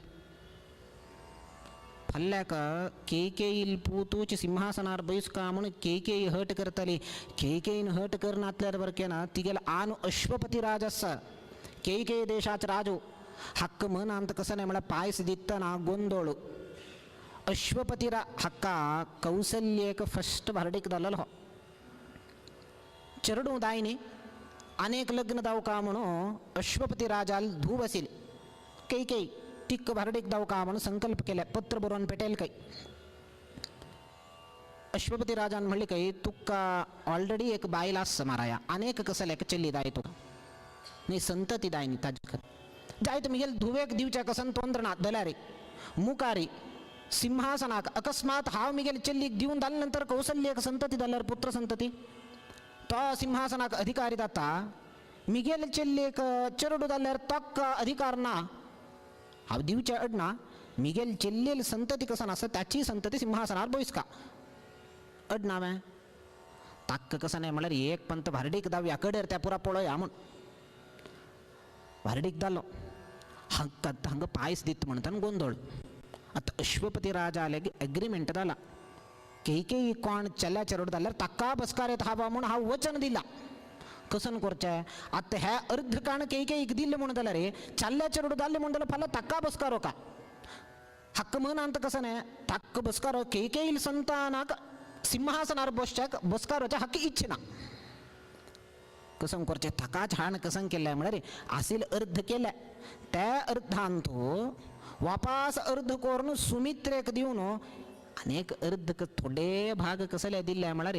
फाल्याक कैकेयील पूतूच सिंहासनार बैसका म्हणून कैकेयी हट करतली. कैकेयीन हट करनातल्यार बरकें ना तिगेलो आनु अश्वपती राज आसा, कैकेयी देशाचो राजू. हक्क मनांत कसं न्हय म्हळ्यार पायस दितना गोंदोळ. अश्वपती रा हक्का कौसल्येक फस्ट व्हार्डीक जाल्लो हो चेडूं दाय न्ही, आनी एक लग्न जावका म्हणून अश्वपती राजाल धूव आशिल्ली कैकेयी, तिका व्हार्डीक जावका म्हणून संकल्प केले, पत्र बरोवन पेटयल खंय. अश्वपती राजान म्हणलें खंय तुका ऑलरेडी एक बायल आसा माराया, आनी एक कसलें चली जाय तुका न्ही, संतती जाय न्ही ताजे खातीर जाय तुमी गेले धुवेक दिवच्या कसन तोंद्र ना जाल्यार मुखारी सिंहासनाक अकस्मात हांव मिगेले चल्लीक दिवन जाले नंतर कौसल्येक संतती जाल्यार पुत्र संतती तो सिंहासनाक अधिकारी जाता, मिगेले चल्लेक चेडूं जाल्यार ताका अधिकार ना, हांव दिवच्या अडना, मिगेल चेल्लेल संतती कसन आसा ताची संतती सिंहासनार बैसका अडना हांवें. ताका कसं न्हय म्हळ्यार एक पंत व्हार्डीक दावया कडेर त्या पुरा पळोवया म्हूण व्हार्डीक जालो. हांगा हांगा पायस दित म्हणटा गोंदळ. आतां अश्वपती राजा आले की एग्रीमेंट जाला, कैकेयी कोण चल्या चेडूं जाल्यार ताका बसकार येता हांव म्हूण हांव वचन दिला. कसन करचें आतां हे अर्ध काण कैकेयीक दिल्लें म्हणून जाल्यार चल्ल्या चेडूं जाल्लें म्हणून जाल्यार फाल्यां ताका बसकारो का हक्क मनांत कसं न्हय ताका बसकारो कैकेयील संतानाक सिंहासनार बसच्याक बसकारोच्या हक्क इच्छिना. कसं करचें ताकाच हाण कसं केलें म्हळ्यार आसील अर्ध केलें त्या अर्धांत वापास अर्ध करून सुमित्रेक दिवन आनी एक अर्ध थोडे भाग कसले दिल्ले म्हळ्यार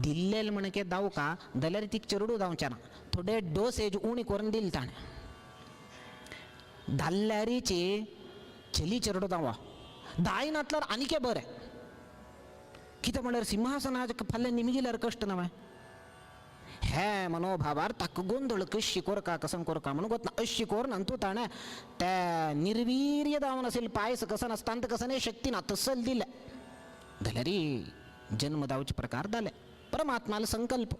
दिल्लेल म्हणके दावका जाल्यार तिका चेडूं जावचें ना, थोडे डोसेज उणी करून दिले ताणें. धाल्ल्यारीची चली चेडूं जावा दायनातल्यार आनीके बरें, कितें म्हळ्यार सिंहासनाक फाल्यां निमगिल्यार कश्ट नवें. हे मनोभावार ताका गोंदळ कशी कोरका कसन कोरका म्हणून गोतना अशी कोर नंतू ताणें त्या निर्वीर्य जावन आशिल्लें पायस कसन आसता कसन शक्ती ना तसल दिलें जाल्यार जन्म जावचे प्रकार जाले. परमात्मालो संकल्प.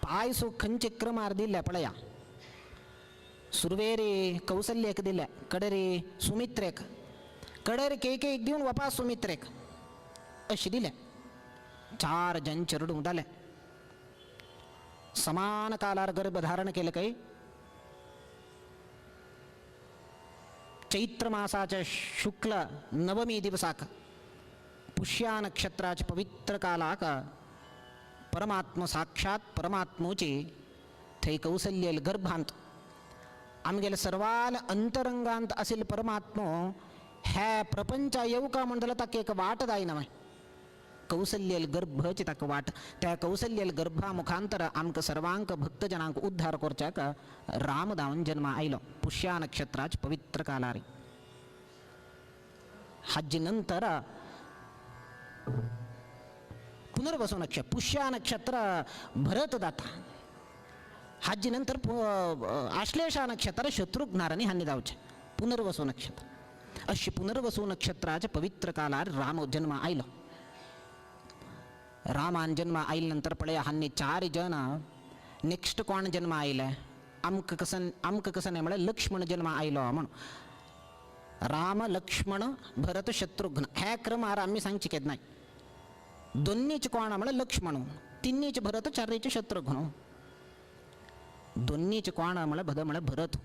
पायसो खंयचे क्रमार दिल्ले पळया, सुरवेरी कौसल्येक दिले, कडेरी सुमित्रेक, कडेर केकेक दिवन वपा सुमित्रेक अशें दिलें. चार जन चेडूं जालें. समान कालार गर्भ धारण केलें काय चैत्र मासाच्या शुक्ल नवमी दिवसाक पुष्या नक्षत्राच्या पवित्र कालाक परमात्म साक्षात परमात्मोची थंय कौसल्यल गर्भांत आमगेले सर्वाल अंतरंगांत असेल परमात्मो ह्या प्रपंचा येवका म्हण जाल्यार ताका एक वाट जायना. मागीर कौसल्यल गर्भची ताका वाट, त्या कौसल्यल गर्भा मुखांतर आमकां सर्वांक भक्तजनांक उद्धार करच्याक राम धावन जन्म आयलो पुष्या नक्षत्राच पवित्र कालारी. हाजे नंतर पुनर्वसू नक्षत्र पुष्या नक्षत्र भरत दाता. हाजे नंतर आश्लेषा नक्षत्र शत्रुघ्नारांनी हांणी जावचें पुनर्वसू नक्षत्र. अशी पुनर्वसू नक्षत्राच्या पवित्र कालार राम जन्म आयलो. रामान जन्म आयले नंतर पळया हांणी चार जन नेक्स्ट कोण जन्म आयले आमकां कसन आमकां कसन म्हळ्यार लक्ष्मण जन्म आयलो म्हण. राम लक्ष्मण भरत शत्रुघ्न ह्या क्रमार आमी सांगची केन्नाय. दोन्नीच कोण म्हळ्यार लक्ष्मण, तिन्नीच भरत, चारीच शत्रुघ्न. दोन्नीच कोण म्हळ्यार भद म्हळ्यार भरत.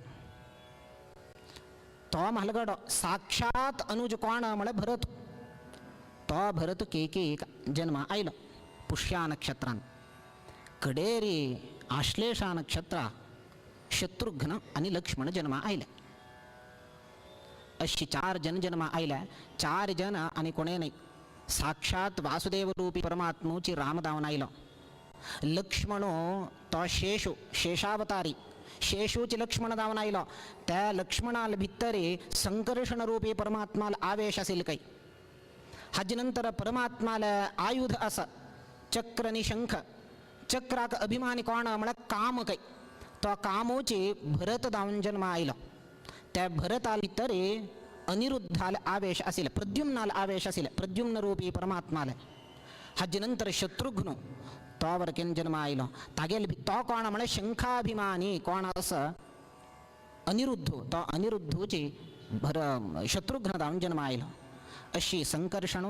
तो म्हालगडो साक्षात अनुज कोण म्हळ्यार भरत. तो भरत केकेक जन्म आयलो पुष्या नक्षत्रान. कडेरी आश्लेषा नक्षत्र शत्रुघ्न आनी लक्ष्मण जन्म आयले. अशी चार जन जन्म आयले. चार जन आनी कोणें न्हय साक्षात वासुदेव रूपी परमात्मोची राम धावन आयलो. लक्ष्मणो तो शेषु शेषावतारी शेषूची लक्ष्मण धावन आयलो. त्या लक्ष्मणाल भितरी संकर्षण रूपी परमात्माल आवेश असेल काही. हाजे नंतर परमात्माल आयुध आसा चक्र आनी शंख. चक्राक अभिमानी कोण म्हळ्यार काम काही. तो कामोची भरत धावन जन्म आयलो. त्या भरता भितरी अनिरुद्धाल आवेश आशिल्ले, प्रद्युम्नाल आवेश आशिल्ले, प्रद्युम्न रूपी परमात्माले. हाजे नंतर शत्रुघ्न तो वरकेन जन्म आयलो. तागेले तो कोण म्हळ्यार शंखाभिमानी कोण आसा अनिरुद्ध. तो अनिरुद्धूची भर शत्रुघ्न धावन जन्म आयलो. अशी संकर्षण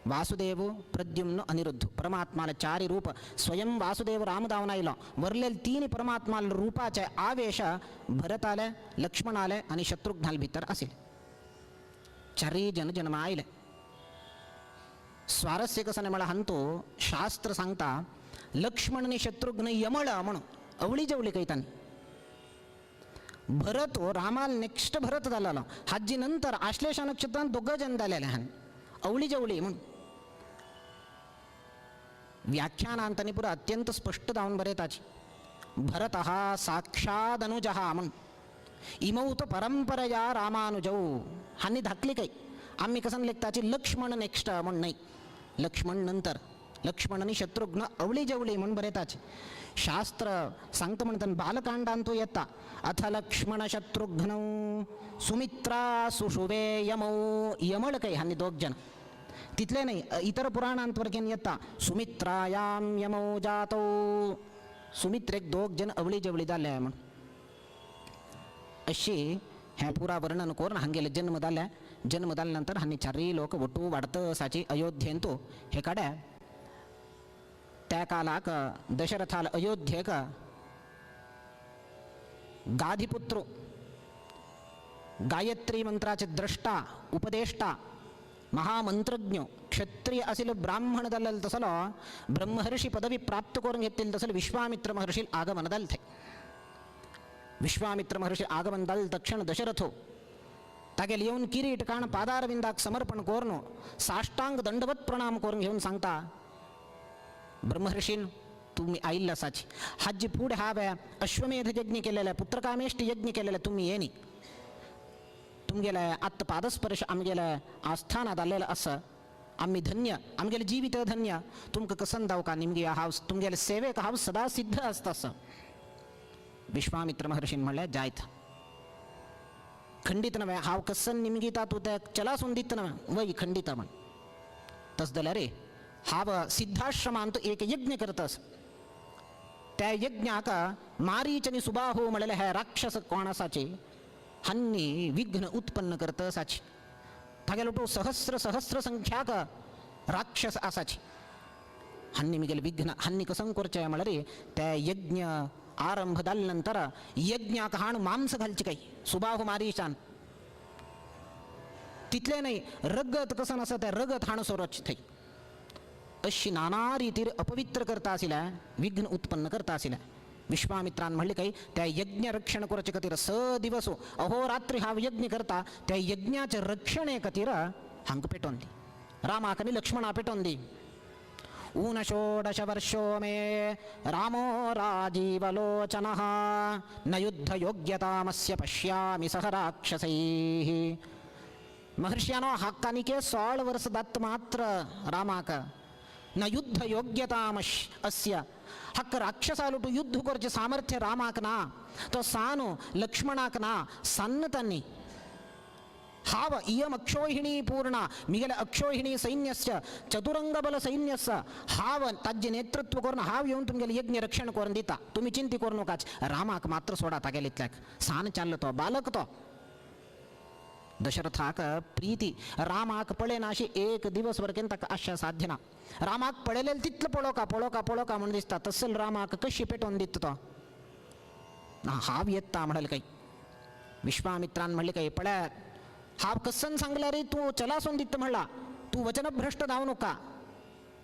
वासुदेव प्रद्युम्न अनिरुद्ध परमात्माला चारी रूप स्वयं वासुदेव राम धावन आयलो. वरलेले तीन परमात्माला रूपाचे आवेश भरताले लक्ष्मणाले आनी शत्रुघ्नाले भितर आशिल्ले. चारी जन जन्म आयले. स्वारस्य कसं म्हळ्यार हांतो शास्त्र सांगता लक्ष्मण आनी शत्रुघ्न यमळ म्हणून अवळी जवळी कयतानी. भरत रामाल नेक्स्ट भरत जालेलो. हाजी नंतर आश्लेषा नक्षत्रान दोग जन जालेले हांणी अवळी जवळी म्हणून व्याख्यानांतांनी पुरा अत्यंत स्पश्ट जावन बरयताची. भरत हा साक्षाद अनुजः म्हण इमौ तो परंपरया रामानुजौ हांणी धाकली काही. आम्ही कसं लेखताची लक्ष्मण नेक्स्ट म्हण न्हय, लक्ष्मण नंतर लक्ष्मण आनी शत्रुघ्न अवळी जवळी म्हण बरयताचे. शास्त्र सांगता म्हणटा बालकांडांतू येता अथ लक्ष्मण शत्रुघ्नौ सुमित्रा सुषुवे यमौ यमळ काही हांणी दोग जन. तितले न्हय इतर पुराणांत वरकेन येता सुमित्रायाम यमौ जातौ सुमित्रेक दोग जन अवळी जवळी जाले म्हण. अशी हें पुरा वर्णन करून हांगेले जन्म जाले. जन्म जाल्या नंतर हांणी चारय लोक वटू वाडत आसाची अयोध्येंतू हे कडेन त्या कालाक दशरथाल अयोध्येक गाधिपुत्र गायत्री मंत्राचे द्रष्टा उपदेष्टा महामंत्रज्ञ क्षत्रिय असेल ब्राह्मण जाल्ले तसलो ब्रह्मर्षी पदवी प्राप्त करून घेतलेली तसलो विश्वामित्र महर्षी आगमन जालें थंय. विश्वामित्र महर्षी आगमन जालें तक्षण दशरथो तागेले येवन किरीट काण पादारविंदाक समर्पण करून साष्टांग दंडवत प्रणाम करून घेवन सांगता ब्रह्मर्षीन तुम्ही आयिल्ले आसाची हाजी फुडें हांवें अश्वमेध यज्ञ केलेले पुत्रकामेष्ट यज्ञ केलेले तुमी येनी तुमगेले आत्ता पादस्पर्श आमगेले आस्थानात आलेलं आसा आमी धन्य आमगेलें जिवीत धन्य तुमकां कसन दावका निमगे हांव तुमगेले सेवेक हांव सदां सिद्ध आसता असो. विश्वामित्र महर्षीन म्हणलें जायत खंडीत नव्हे हांव कसन निमगिता तूं ते चलासून दित नव्हे वय खंडीत म्हण. तस जाल्यार रे हांव सिद्धाश्रमांत एक यज्ञ करता आसा. त्या यज्ञाक मारीच आनी सुबाहू म्हणलेले हे राक्षस कोण आसाचे हांणी विघ्न उत्पन्न करत आसाचे. तागेलो तो सहस्र सहस्र संख्याक राक्षस आसाचे. हांणी मिगेले विघ्न हांणी कसं करचें म्हळ्यार त्या यज्ञ आरंभ जाले नंतर यज्ञाक हाण मांस घालचे काही सुबाहू मारीचान तितले नाही रगत कसं आसा त्या रगत हाण सोरोच थंय अशी नाना रितीर अपवित्र करता आशिल्ल्या विघ्न उत्पन्न करता आशिल्ल्या. विश्वामित्रान म्हणले काही त्या यज्ञ रक्षण करचे खातीर स दिवस अहोरात्री हांव यज्ञ करता त्या यज्ञाचे रक्षणे खातीर हांकां पेटोवन दी रामाक आनी लक्ष्मणा पेटोवन दी. ऊनषोडश वर्षो मे रामो राजीवलोचनः न युद्ध योग्यतामस्य पश्यामि सह राक्षसैः. महर्ष्यानो हाक्कानिके 16 वर्स दत्त मात्र रामाक न युद्ध योग्यतामश अस्य हक्क राक्षसालुटू युद्ध करचें सामर्थ्य रामाक ना तो सानो लक्ष्मणाक ना सान्न तांणी हाव इयम अक्षोहिणी पूर्णा मिगेले अक्षोहिणी सैन्यस्य चतुरंगबल सैन्यस्य हाव ताजे नेतृत्व करून हाव येवन तुमगेले यज्ञ रक्षण करून दिता तुमी चिंती करू नकाच. रामाक मात्र सोडा तागेले इतल्याक सान चाललो तो बालक तो. दशरथाक प्रीती रामाक पळयना अशी एक दिवस वरकेन ताका आशा साध्य ना. रामाक पळयलें तितलो पळोवका पळोवका पळोवका म्हूण दिसता तसल रामाक कशी पेटोवन दिता तो ना हाव येता म्हणले काही. विश्वामित्रान म्हणले काही पळय हाव कसन सांगला रे तूं चलासून दिता म्हणला तूं वचनभ्रष्ट जावं नका.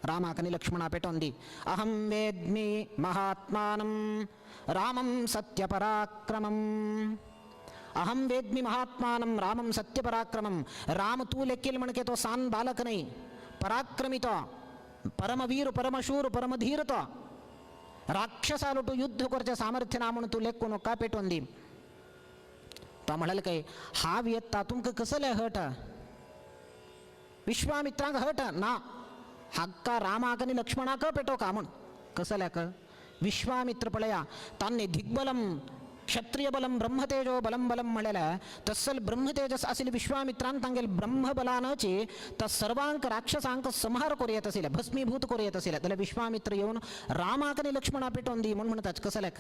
रामाक आनी लक्ष्मणा पेटोवन दी. अहं वेद्मि महात्मानं रामं सत्यपराक्रमम् अहं वेद्मि महात्मानं रामं सत्यपराक्रमं. राम तूं लेखील म्हणके तो सान बालक न्हय पराक्रमी तो परमवीर परमशूर परमधीर तो राक्षसालोटू युद्ध करचें सामर्थ्य ना म्हणून तूं लेखूं नका पेटोवन दी. तो म्हणाले काय हांव येता तुमकां कसलें हट विश्वामित्रांक हट ना हाका रामाक आनी लक्ष्मणाक पेटोवका म्हूण कसल्याक. विश्वामित्र पळया तांणी दिग्बलम क्षत्रिय बलम ब्रह्मतेजो बलम बलम म्हणलेलें तसल ब्रह्मतेजस आशिल्ले विश्वामित्रान तांगेले ब्रह्मबलानची त सर्वांक राक्षसांक संहार करूं येत आशिल्ले भस्मीभूत करूं येत आशिल्ले. जाल्यार विश्वामित्र येवन रामाक आनी लक्ष्मणा पेटोवन दी म्हूण म्हणटात कसल्याक.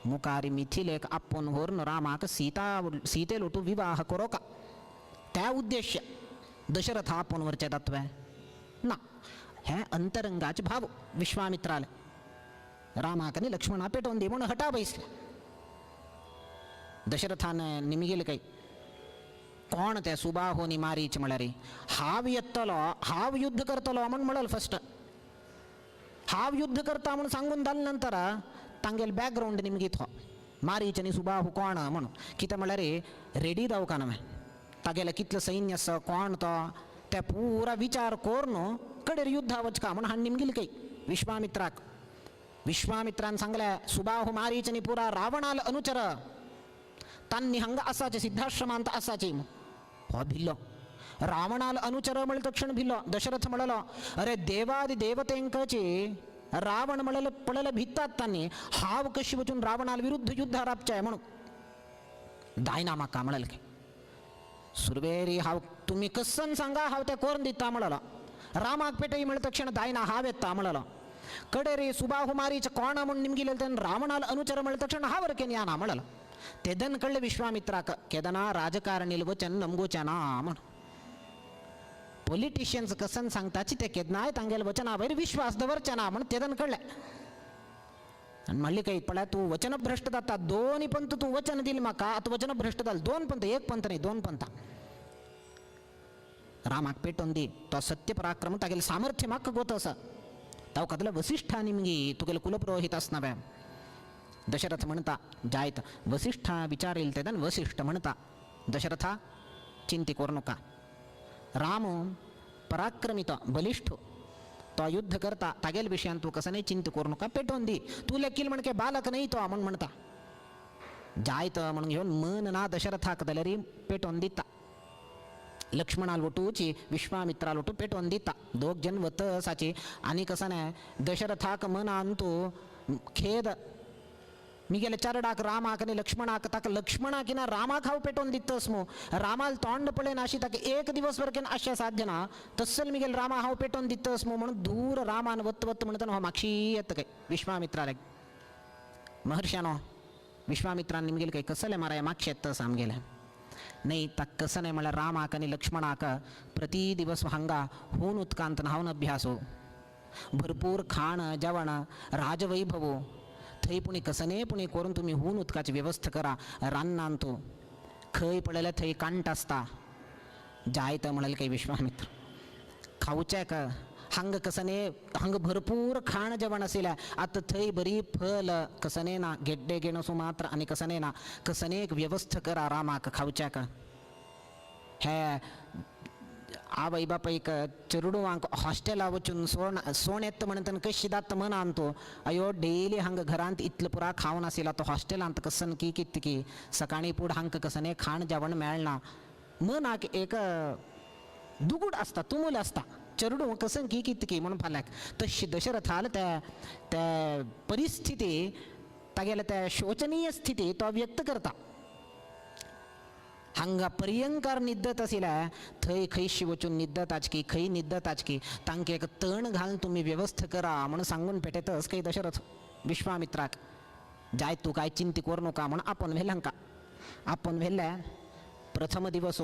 मुखार मिथिलेक आपोवन व्हरून रामाक सीता सीते लोटू विवाह करोका त्या उद्देश्य दशरथ आपोवन व्हरचें तत्व ना. हें अंतरंगाचे भाव विश्वामित्राले रामाक आनी लक्ष्मणा पेटोवन दी म्हूण हटा बैसले. दशरथान निमगेले काही कोण ते सुबाहू नी मारीच म्हळ्यार हांव येतलो हांव युद्ध करतलो म्हूण म्हणल फस्ट हांव युद्ध करता म्हूण सांगून जाले नंतर तांगेले बॅकग्रावंड निमगीत हो मारीच आनी सुबाहू कोण म्हूण कितें म्हळ्यार रेडी रावका न्हय तागेलें कितलें सैन्य आसा कोण तो ते पुरा विचार करून कडेर युद्धा वचका म्हूण हाण निमगील काही विश्वामित्राक. विश्वामित्रान सांगलें सुबाहू मारीच आनी पुरा रावणाल अनुचर तांणी हांगा आसाचे सिद्धाश्रमांत आसाचे. हो भिल्लो रावणाल अनुचर म्हळ्यार तक्षण भिल्लो. दशरथ म्हणलो अरे देवादि देवतेंकचे रावण म्हणले पळयले भितात तांणी हांव कशी वचून रावणाल विरुद्ध युद्ध राबचें म्हणून जायना म्हाका म्हणलें काय सुरवेरी हांव तुमी कसन सांगा हांव तें करून दिता म्हणलो. रामाक पेटय म्हळ्यार तक्षण जायना हांव येता म्हणलो. कडेरी सुबाहू मारीच कोणा म्हूण निमगिले तेन्ना रावणाल अनुचर म्हळ्यार तक्षण हांव वरकेन याना म्हणलो. तेदन कळ्ळें विश्वामित्राक केदना राजकारणील वचन नमगोचें ना म्हण पॉलिटिशियन्स कसन सांगताची ते केन्नाय तांगेले वचना वयर विश्वास दवरचे ना म्हण तेदन कळ्ळें. आनी म्हणलें काही पळय तूं वचनभ्रष्ट जाता दोन पंत तूं वचन दिलें म्हाका आतां वचनभ्रष्ट जालें दोन पंत एक पंत न्ही दोन पंतां. रामाक पेटोवन दी तो सत्य पराक्रम तागेलें सामर्थ्य म्हाका गोत आसा ताव कदला वसिष्ठा निमगी तुगेले कुलपुरोहित आसना बे. दशरथ म्हणटा जायत वसिष्ठा विचारील तेदन वसिष्ठ म्हणटा दशरथा चिंती करू नका राम पराक्रमी तो बलिष्ठ तो युद्ध करता तागेल विशयान तूं कसं नाही चिंता करू नका पेटोवन दी तूं लेखील म्हणके बालक न्ही तो म्हूण म्हणटा जायत म्हणून घेवन मन ना दशरथाक जाल्यार पेटोवन दिता. लक्ष्मणाल वटूची विश्वामित्राल वटू पेटोवन दिता दोग जन वत आसाची आनी कसं नाही दशरथाक मनान तूं खेद मिगेले चरडाक रामाक आनी लक्ष्मणाक ताका लक्ष्मणाक ना रामाक हांव पेटोवन दितस मू रामाल तोंड पळयन अशी ताका एक दिवस वरकेन अशें साध्य ना तसल मिगेल रामा हांव पेटोवन दितस मू म्हणून दूर रामान वत वत म्हणटना हांव मागशी येता काय विश्वामित्राक महर्षानो विश्वामित्रान निमगेले काय कसलें माराय मागशे येतस आमगेलें नाही ताका कसं नाही म्हळ्यार रामाक आनी लक्ष्मणाक प्रति दिवस हांगा हून उदकांत न्हावन अभ्यासो भरपूर खाण जेवण राजवैभव थंय पुणी कसने पुणी करून तुमी हून उदकाची व्यवस्था करा रान्नान तूं खंय पळयल्यार थंय कांट आसता जायत म्हणलें काही विश्वामित्र खावच्याक हांगा कसने हांगा भरपूर खाण जेवण आशिल्लें आतां थंय बरी फल कसने ना गेड्डे गेणसू मात्र आनी कसने ना कसने एक व्यवस्था करा रामाक खावच्याक हे आवय बापायक चेडवांक हॉस्टेला वचून सोण सोण येता म्हणटना कशी जाता मनान तो अयो डेली हांगा घरांत इतलें पुरा खावन आशिल्लो तो हॉस्टेलांत कसन की कित की सकाळीं पूण हांकां कसने खाण जेवण मेळना मनाक एक दुगूट आसता तुमूल आसता चेडूं कसन की कित की म्हणून फाल्याक तशी दशरथाल त्या त्या परिस्थिती तागेले त्या शोचनीय स्थिती तो व्यक्त करता. हांगा पर्यंकार निद्दत आशिल्ले थंय खंयशी वचून निद्दताच की खंय निद्दताच की तांकां एक तण घालून तुमी व्यवस्था करा म्हणून सांगून पेटेतच खंय दशरथ विश्वामित्राक जाय तूं काय चिंती करू नका म्हणून आपोवन व्हेलें हांकां. आपोवन व्हेल्ले प्रथम दिवस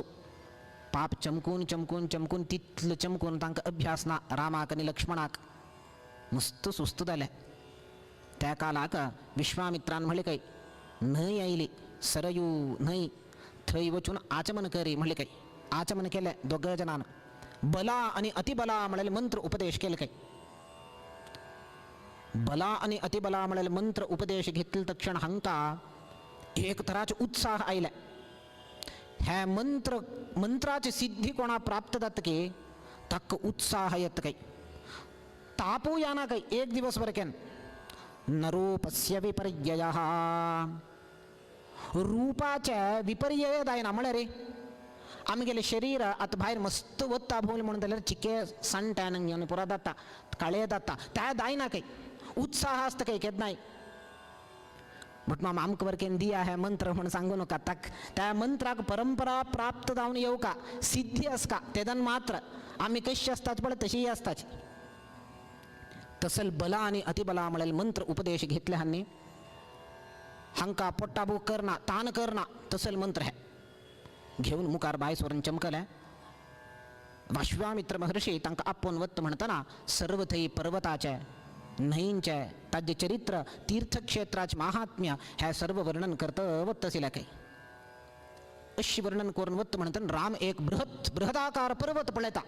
पाप चमकून चमकून चमकून तितलो चमकून तांकां अभ्यास ना रामाक आनी लक्ष्मणाक मस्त सुस्त जालें. त्या कालाक विश्वामित्रान म्हणलें काय न्हंय आयली सरयू न्हंय थंय वचून आचमन करी म्हणलें काय आचमन केलें दोग जणान बला आनी अतिबला म्हणलें मंत्र उपदेश केले काय बला आनी अतिबला म्हणलें मंत्र उपदेश घेतले तक्षण हांकां एक तराचे उत्साह आयले. हे मंत्र मंत्राची सिद्धी कोणा प्राप्त जाता की ताका उत्साह येता काय तापू याना काय एक दिवस वरकेन नरूपस्य विपर्ययः रूपाचे विपर्यय जायना म्हळ्यार रे आमगेलें शरीर आतां भायर मस्त वता भोंवलें म्हणून जाल्यार चिके सनटॅन घेवन पुरो जाता काळे जाता त्या जायना काय उत्साह आसता काय केन्नाय बट मामा आमकां वरकेन दिया हे मंत्र म्हूण सांगू नका ताक त्या मंत्राक परंपरा प्राप्त जावन येवका सिद्धी आसका तेदन मात्र आमी कशी आसतात पळय तशीय आसताची. तसल बला आनी अतिबला म्हळ्यार मंत्र उपदेश घेतले हांणी हांकां पोट्टाबूक करना तान करना तसल मंत्र हे घेवन मुखार बाय सोरून चमकले. विश्वामित्र महर्षी तांकां आपोवन वत म्हणटना सर्व थंय पर्वताचे न्हंयचे ताजें चरित्र तीर्थक्षेत्राचे महात्म्य हे सर्व वर्णन करत वत आशिल्लें काय अशी वर्णन करून वत म्हणटना राम एक बृहत बृहदाकार पर्वत पळयता.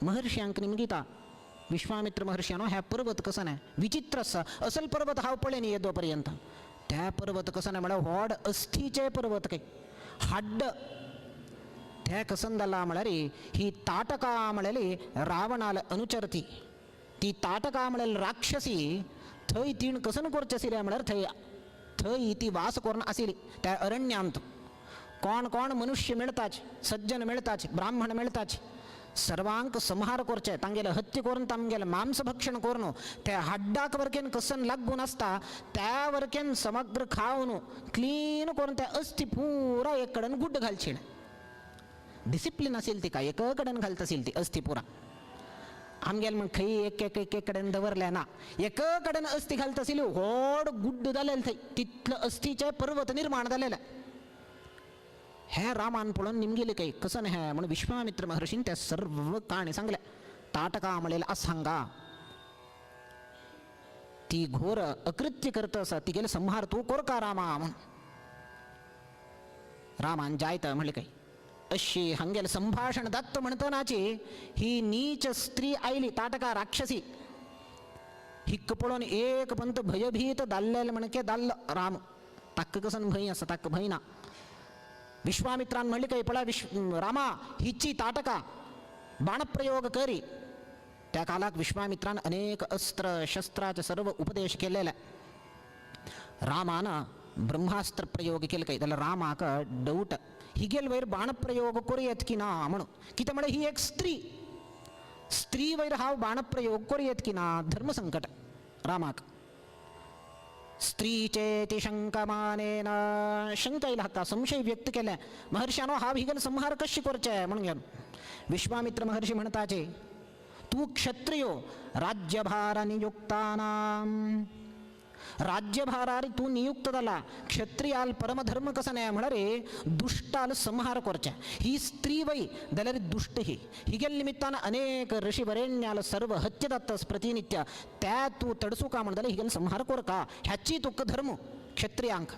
महर्षी निमगिता विश्वामित्र महर्षी ह्या पर्वत कसो न्हय विचित्र आसा असल पर्वत हांव पळय न्ही येदो पर्यंत त्या पर्वत कसो न्हय म्हळ्यार व्हड अस्थीचे पर्वत काय हाड्ड त्या कसन जाला म्हळ्यार ही ताटका म्हळ्यार रावणाल अनुचरती ती ताटका म्हळ्यार राक्षसी थंय तीण कसन करचें आशिल्लें म्हळ्यार थंय थंय ती वास करून आशिल्ली त्या अरण्यांत कोण कोण मनुष्य मेळताच सज्जन मेळताच ब्राह्मण मेळताच सर्वांक संहार करचे तांगेले हत्या करून तांगेले मांस भक्षण करून त्या हाड्डाक वरकेन कसन लागून आसता त्या वरकेन समग्र खावन क्लीन करून त्या अस्थी पुरा एक कडेन गुड्ड घालची. डिसिप्लीन असेल ती काय एक कडेन घालत असेल ती अस्थी पुरा आमगेले म्हण खंय एक एक एक कडेन दवरले ना एक कडेन अस्थी घालत आशिल्ली व्हड गुड्ड जालेले थंय तितलं अस्थीचे पर्वत निर्माण जालेले. हे रामान पळोवन निमगेले काही कसं हे म्हणून विश्वामित्र महर्षीन त्या सर्व काणी सांगले. ताटका म्हणलेले असांगा ती घोर अकृत्य करत आसा तिगेले संहार तूं कोरका रामा म्हण रामान जायत म्हणले काही अशी हांगेले संभाषण दत्त म्हणटनाची ही नीच स्त्री आयली ताटका राक्षसी हिक्क पळोवन एक पंत भयभीत दाल्लेले म्हणके दाल्ल राम ताका कसन भंय आसा ताका भंय ना. विश्वामित्रान म्हणले काही पळय विश्व रामा हिची ताटका बाणप्रयोग करी. त्या कालाक विश्वामित्रान अनेक अस्त्र शस्त्राचे सर्व उपदेश केलेले. रामान ब्रह्मास्त्र प्रयोग केले काही जाल्यार रामाक डौट हिगेल वयर बाणप्रयोग करूं की ना म्हणून कितें म्हळ्यार ही एक स्त्री स्त्री वयर हांव बाणप्रयोग करूं की ना धर्मसंकट रामाक. स्त्री चेति शंकमानेन शंका येयला हाका, संशय व्यक्त केलाय महर्षानो, हा हिगेल संहार कशी करचे म्हणून घेवन विश्वामित्र महर्षी म्हणताचे, तू क्षत्रियो राज्यभार नियुक्तानाम, राज्यभारार तू नियुक्त जाला, क्षत्रियाल परमधर्म कसो न्याय म्हळ्यार दुश्टाल संहार करचे. ही स्त्री वय जाल्यार दुश्ट ही, हिगेल निमित्तान अनेक ऋषिवरेण्याल सर्व हत्य जातस प्रतिनित्य, त्या तूं तडसुका म्हण जाल्यार हिगेल संहार करका, ह्याची तुका धर्म क्षत्रियांक.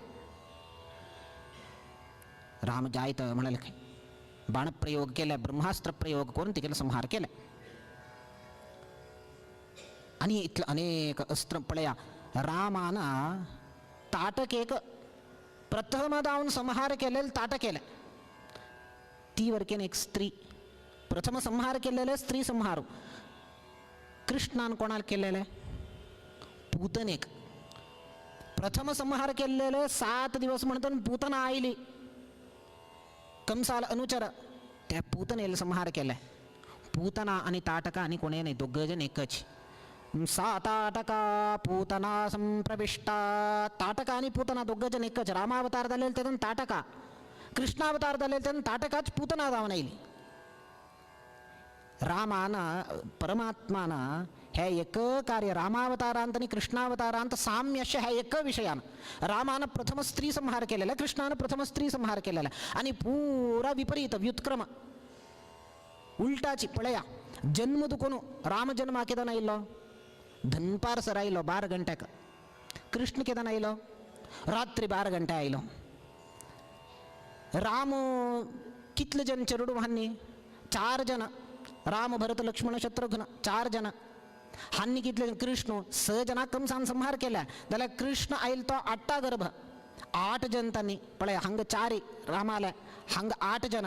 राम जायत म्हणाले काय बाणप्रयोग केले, ब्रह्मास्त्र प्रयोग करून तिगेलो संहार केले. आनी इतले अनेक अस्त्र पळया, रामान ताटकेक प्रथम जावन संहार केलेले ताटकेले, ती वरकेन एक स्त्री प्रथम संहार केलेले स्त्री संहार. कृष्णान कोणाक केलेले? पूतनेक प्रथम संहार केलेले. 7 दिवस म्हणून पूतना आयली कंसाल अनुचर, त्या पूतनेल संहार केले. पूतना आणि ताटका आणि कोणी नाही, दोघं जण एकच. सा ताटका पूतना संप्रविष्टा, ताटका आणि पूतना दोघं जण एकच. रामावतार झालेले त्यातून ताटका, कृष्णावतार झालेले त्यातून ताटकाच पूतना जावन आयली. रामान परमात्मान हे एक कार्य रामावतारांत आणि कृष्णावतारांत साम्य अशें ह्या एक विशयान. रामान प्रथम स्त्री संहार केलेला, कृष्णान प्रथम स्त्री संहार केलेला, आणि पुरा विपरीत व्युत्क्रम उलटाची. पळया जन्म दुकोन राम जन्म केदना आयलो? दनपार सर आयलो 12 घंट्याक. कृष्ण केदना आयलो? रात्री 12 घंटे आयलो. राम कितले जण चेरडू हांनी? 4 जण, राम भरत लक्ष्मण शत्रुघ्न 4 जण. हांनी कितले जण? कृष्ण 6 जणां कंसान संहार केला जाल्यार कृष्ण आयल तो 8 गर्भ, 8 जण तांणी. पळय हांगा 4 रामाले, हांगा 8 जण.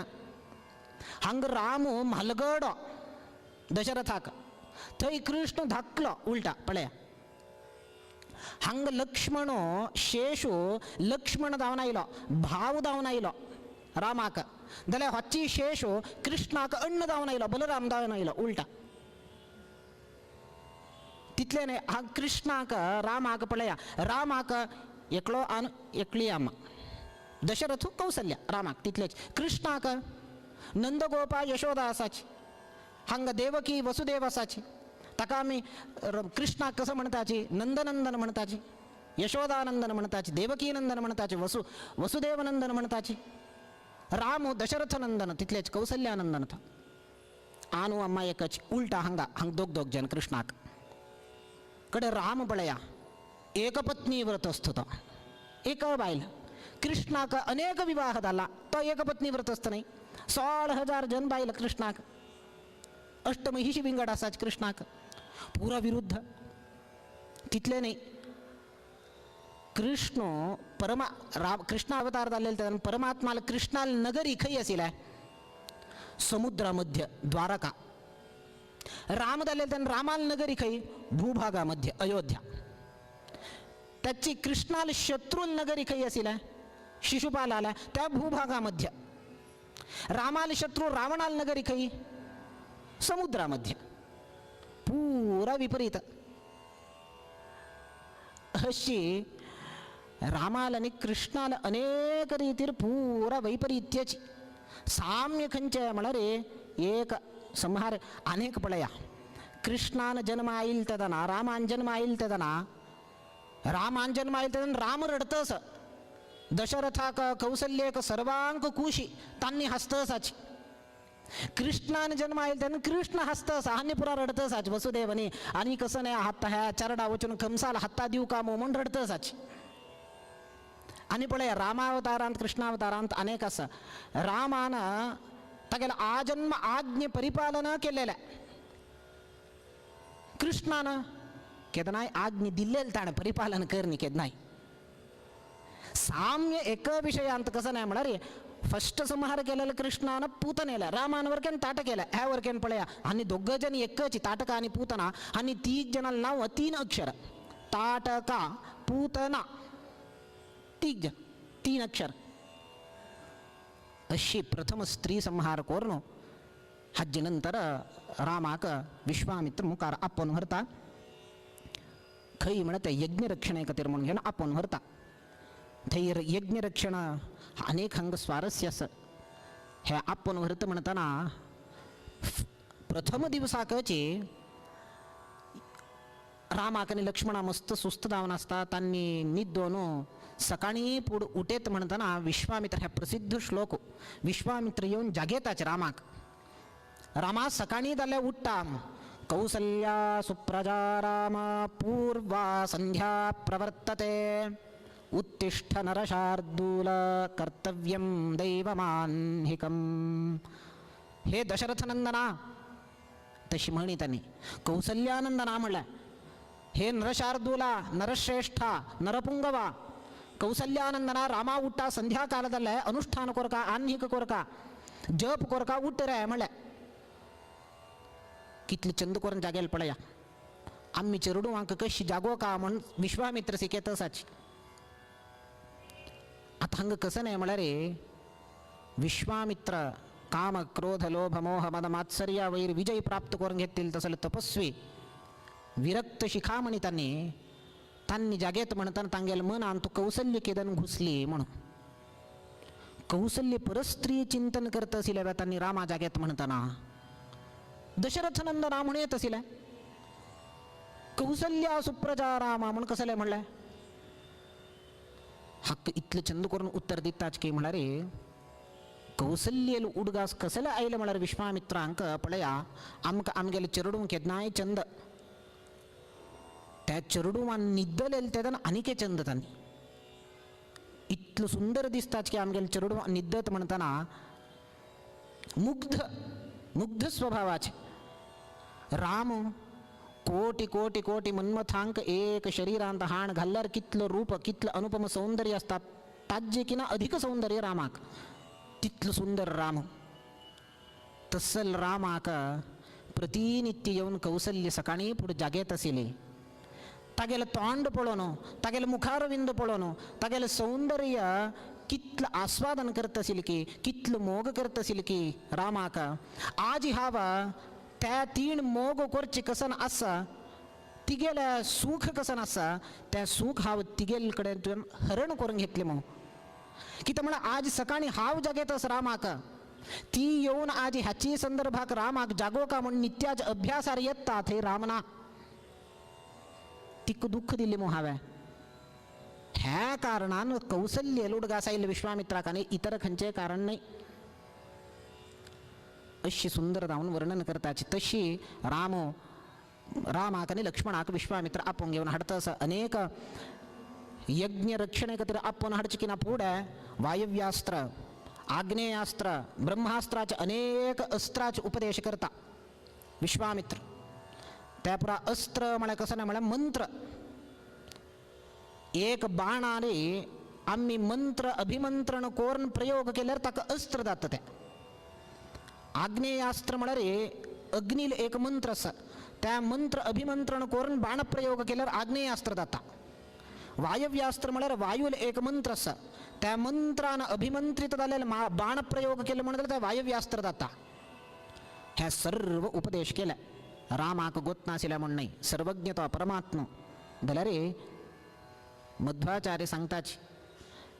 हांगा राम म्हालगडो दशरथाक, थंय कृष्ण धाकलो उलटा. पळया हांगा लक्ष्मण शेषु लक्ष्मण जावन आयलो, भाव जावन आयलो रामाक, जाल्यार होची शेषु कृष्णाक अण्ण जावन आयलो, बलराम जावन आयलो उलटा. तितलें न्हय, हांगा कृष्णाक रामाक पळया, रामाक एकलो आनी एकली अम्मा, दशरथ कौसल्या रामाक तितलेच. कृष्णाक नंदगोपा यशोदा आसाची, हांगा देवकी वसुदेव आसाची. ताका आमी कृष्णाक कसो म्हणटाची? नंदनंदन म्हणटाची, यशोदानंदन म्हणटाची, देवकीनंदन म्हणटाची, वसुदेवनंदन म्हणटाची. राम दशरथनंदन तितलेच, कौसल्यानंदन. आनु अम्मा एकच उलटा. हांगा हांगा दोग दोग जण कृष्णाक कडे. राम पळया एकपत्नी व्रत असतो तो, एक बायल. कृष्णाक अनेक विवाह जाला, तो एकपत्नी व्रत असतो नाही. 16,000 जण बायल कृष्णाक, अष्टमहिषी विंगड आसाच कृष्णाक, पुरा विरुद्ध. तितले नाही, कृष्ण परमा राम कृष्ण अवतार जाल्ले तेन्ना परमात्माल कृष्णाल नगरी खंय आशिल्लें? समुद्रामध्य द्वारका. राम जाल्ले तेन्ना रामाल नगरी खंय? भूभागामध्ये अयोध्या. त्याची कृष्णाल शत्रुल नगरी खंय आशिल्लें? शिशुपाल आला त्या भूभागामध्ये. रामाल शत्रू रावणाल नगरी खंय? समुद्रामध्ये. पुरा विपरीत. अशी रामाल आणि कृष्णाल अनेक रीतीर पुरा वैपरीत्याची. साम्य खंयचें म्हळ्यार एक संहार. अनेक पळया, कृष्णान जन्म आयल तेदना रामान जन्म आयल तेदना, रामान जन्म आयल तेदना राम रडतस, दशरथाक कौसल्येक सर्वांक कुशी तांनी हसतसाची. कृष्णान जन्म आयल तेन्ना कृष्ण हसतस आनी पुरा रडतसाच वसुदेवनी, आनी कसं नाही हात ह्या चरडा वचून कंसाला हत्ता दिवं का म्हणून रडतसाची. आनी पळय रामावतारांत कृष्णावतारांत अनेक आसा. रामान तागेलो आजन्म आज्ञे परिपालन केलेलें, कृष्णान केन्नाय आज्ञा दिल्लेले ताणें परिपालन कर न्ही केन्नाय. साम्य एका विशयांत कसं नाही म्हळ्यार फस्ट संहार केलेलं कृष्णान पूतनेला, रामान वरकेन ताटक केलं, ह्या वरकेन पळया आनी दोग जण एकच, ताटका आनी पूतना, आनी तीग जणां नांव 3 अक्षर, ताटका पूतना, तीग जण 3 अक्षर. अशी प्रथम स्त्री संहार करून हाजे नंतर रामाक विश्वामित्र मुखार आपोवन व्हरता. खंय म्हळ्यार ते यज्ञरक्षणे खातीर म्हणून घेवन आपोवन व्हरता. थंय यज्ञरक्षण अनेक हांगा स्वारस्य आसा. हे आपोवन व्हरता म्हणटना प्रथम दिवसाकची रामाक आनी लक्ष्मणा मस्त सुस्त जावन आसता. तांणी न्हिदोन सकाळीं पूड उठेत म्हणटना विश्वामित्र ह्या प्रसिद्ध श्लोक विश्वामित्र येवन जागेताच रामाक. रामा सकाळीं जाल्यार उठ्ठा, कौसल्या सुप्रजा राम पूर्वा संध्या प्रवर्तते उत्तिष्ठ नरशार्दूल कर्तव्यं दैवमान्हिकं. हे दशरथनंदना तशी म्हणी त्यांनी कौसल्यानंदना म्हणल्या. हे नरशार्दूला नरश्रेष्ठ नरपुंगवा कौसल्यानंदना रामा उट्टा संध्याकालದಲ್ಲೇ ಅನುಷ್ಠಾನ ಕೊರಕ ಆನ್ಹಿಕ ಕೊರಕ ಜಪ ಕೊರಕ उठ्ठरे म्हणल्या. कितले चंद करून जागेल पळया आम्ही चेरडुवांक कशी जागो का म्हण विश्वामित्र शिकयत आसाची. आतां हांगा कसं न्हय म्हळ्यार विश्वामित्र काम क्रोध लोभ मोह मद मात्सर्या वैर विजय प्राप्त करून घेतील तसले तपस्वी विरक्त शिखामणी त्यांनी तांनी जागेत म्हणताना तांगेल मनान तू कौसल्य केदन घुसली म्हणून कौसल्य परस्त्री चिंतन करत आशिल्ल्या तांणी रामा जागेत म्हणताना दशरथनंदना म्हणून येत आशिल्लें कौसल्या सुप्रजा रामा म्हूण कसलें म्हणलें. हक्क इतलें चंद करून उत्तर दिताच की म्हळ्यार कौसल्येल उडगास कसले आयले म्हळ्यार विश्वामित्रांक पळया आमकां आमगेले चेरडूंक केन्नाय चंद त्या चेरडुवान न्हिदलेले तेन्ना आनीक चंद तांणी इतलो सुंदर दिसताच की आमगेले चेरडूं न्हिदत म्हणटना मुग्ध मुग्ध स्वभावाचे राम कोटी कोटी कोटी मन्मथांक एक शरीरांत हाण घाल्यार कितलो रूप कितलं अनुपम सौंदर्य असता ताज्जे की ना अधिक सौंदर्य रामाक तितलो सुंदर राम. तसल रामाक प्रतिनित्य येवन कौसल्य सकाळीं पुढे जागेत आशिल्ली. तागेलें तोंड पळोवन तागेलें मुखारविंद पळोवन तागेलें सौंदर्य कितलं आस्वादन करत आशिल्ली की कितलो मोग करत आशिल्ली की रामाक. आज हांव त्या तीन मोग करचे कसन आसा तिगेलें सूख कसन आसा तें सूख हांव तिगेल कडेन तुवें हरण करून घेतलें म्हणून कितें म्हळ्यार आज सकाळीं हांव जागेत आसा रामाक ती येवन आज ह्याची संदर्भाक रामाक जागो का म्हूण नित्याच अभ्यासार येता थंय राम ना तिका दुःख दिलें म्हूण हांवें. ह्या कारणान कौसल्य उडगास आयिल्लें विश्वामित्राक आनी इतर खंयचें कारण न्हय. अशी सुंदर जावन वर्णन करताची तशी राम रामाक आनी लक्ष्मणाक विश्वामित्र आपोवन घेवन हाडता आसा. अनेक यज्ञ रक्षणे खातीर आपोवन हाडचे की ना फुडें वायव्यास्त्र आग्नेयास्त्र ब्रह्मास्त्राचे अनेक अस्त्राचे उपदेश करता विश्वामित्र. त्या पुरा अस्त्र म्हळ्यार कसं ना म्हळ्यार मंत्र एक बाणाने आमी मंत्र अभिमंत्रण करून प्रयोग केल्यार ताका अस्त्र जाता तें. आग्नेयास्त्र म्हळ्यार अग्नील एक मंत्र आसा त्या मंत्र अभिमंत्रण करून बाण प्रयोग केल्यार आग्नेयास्त्र जाता. वायव्यास्त्र म्हळ्यार वायूल एक मंत्र आसा त्या मंत्रान अभिमंत्रित जालेले बाण प्रयोग केले म्हणून त्या वायव्यास्त्र जाता. हे सर्व उपदेश केले रामाक गोत नाशिल्लें म्हूण न्हय सर्वज्ञ तो परमात्मा. जाल्यार मध्वाचार्य सांगताच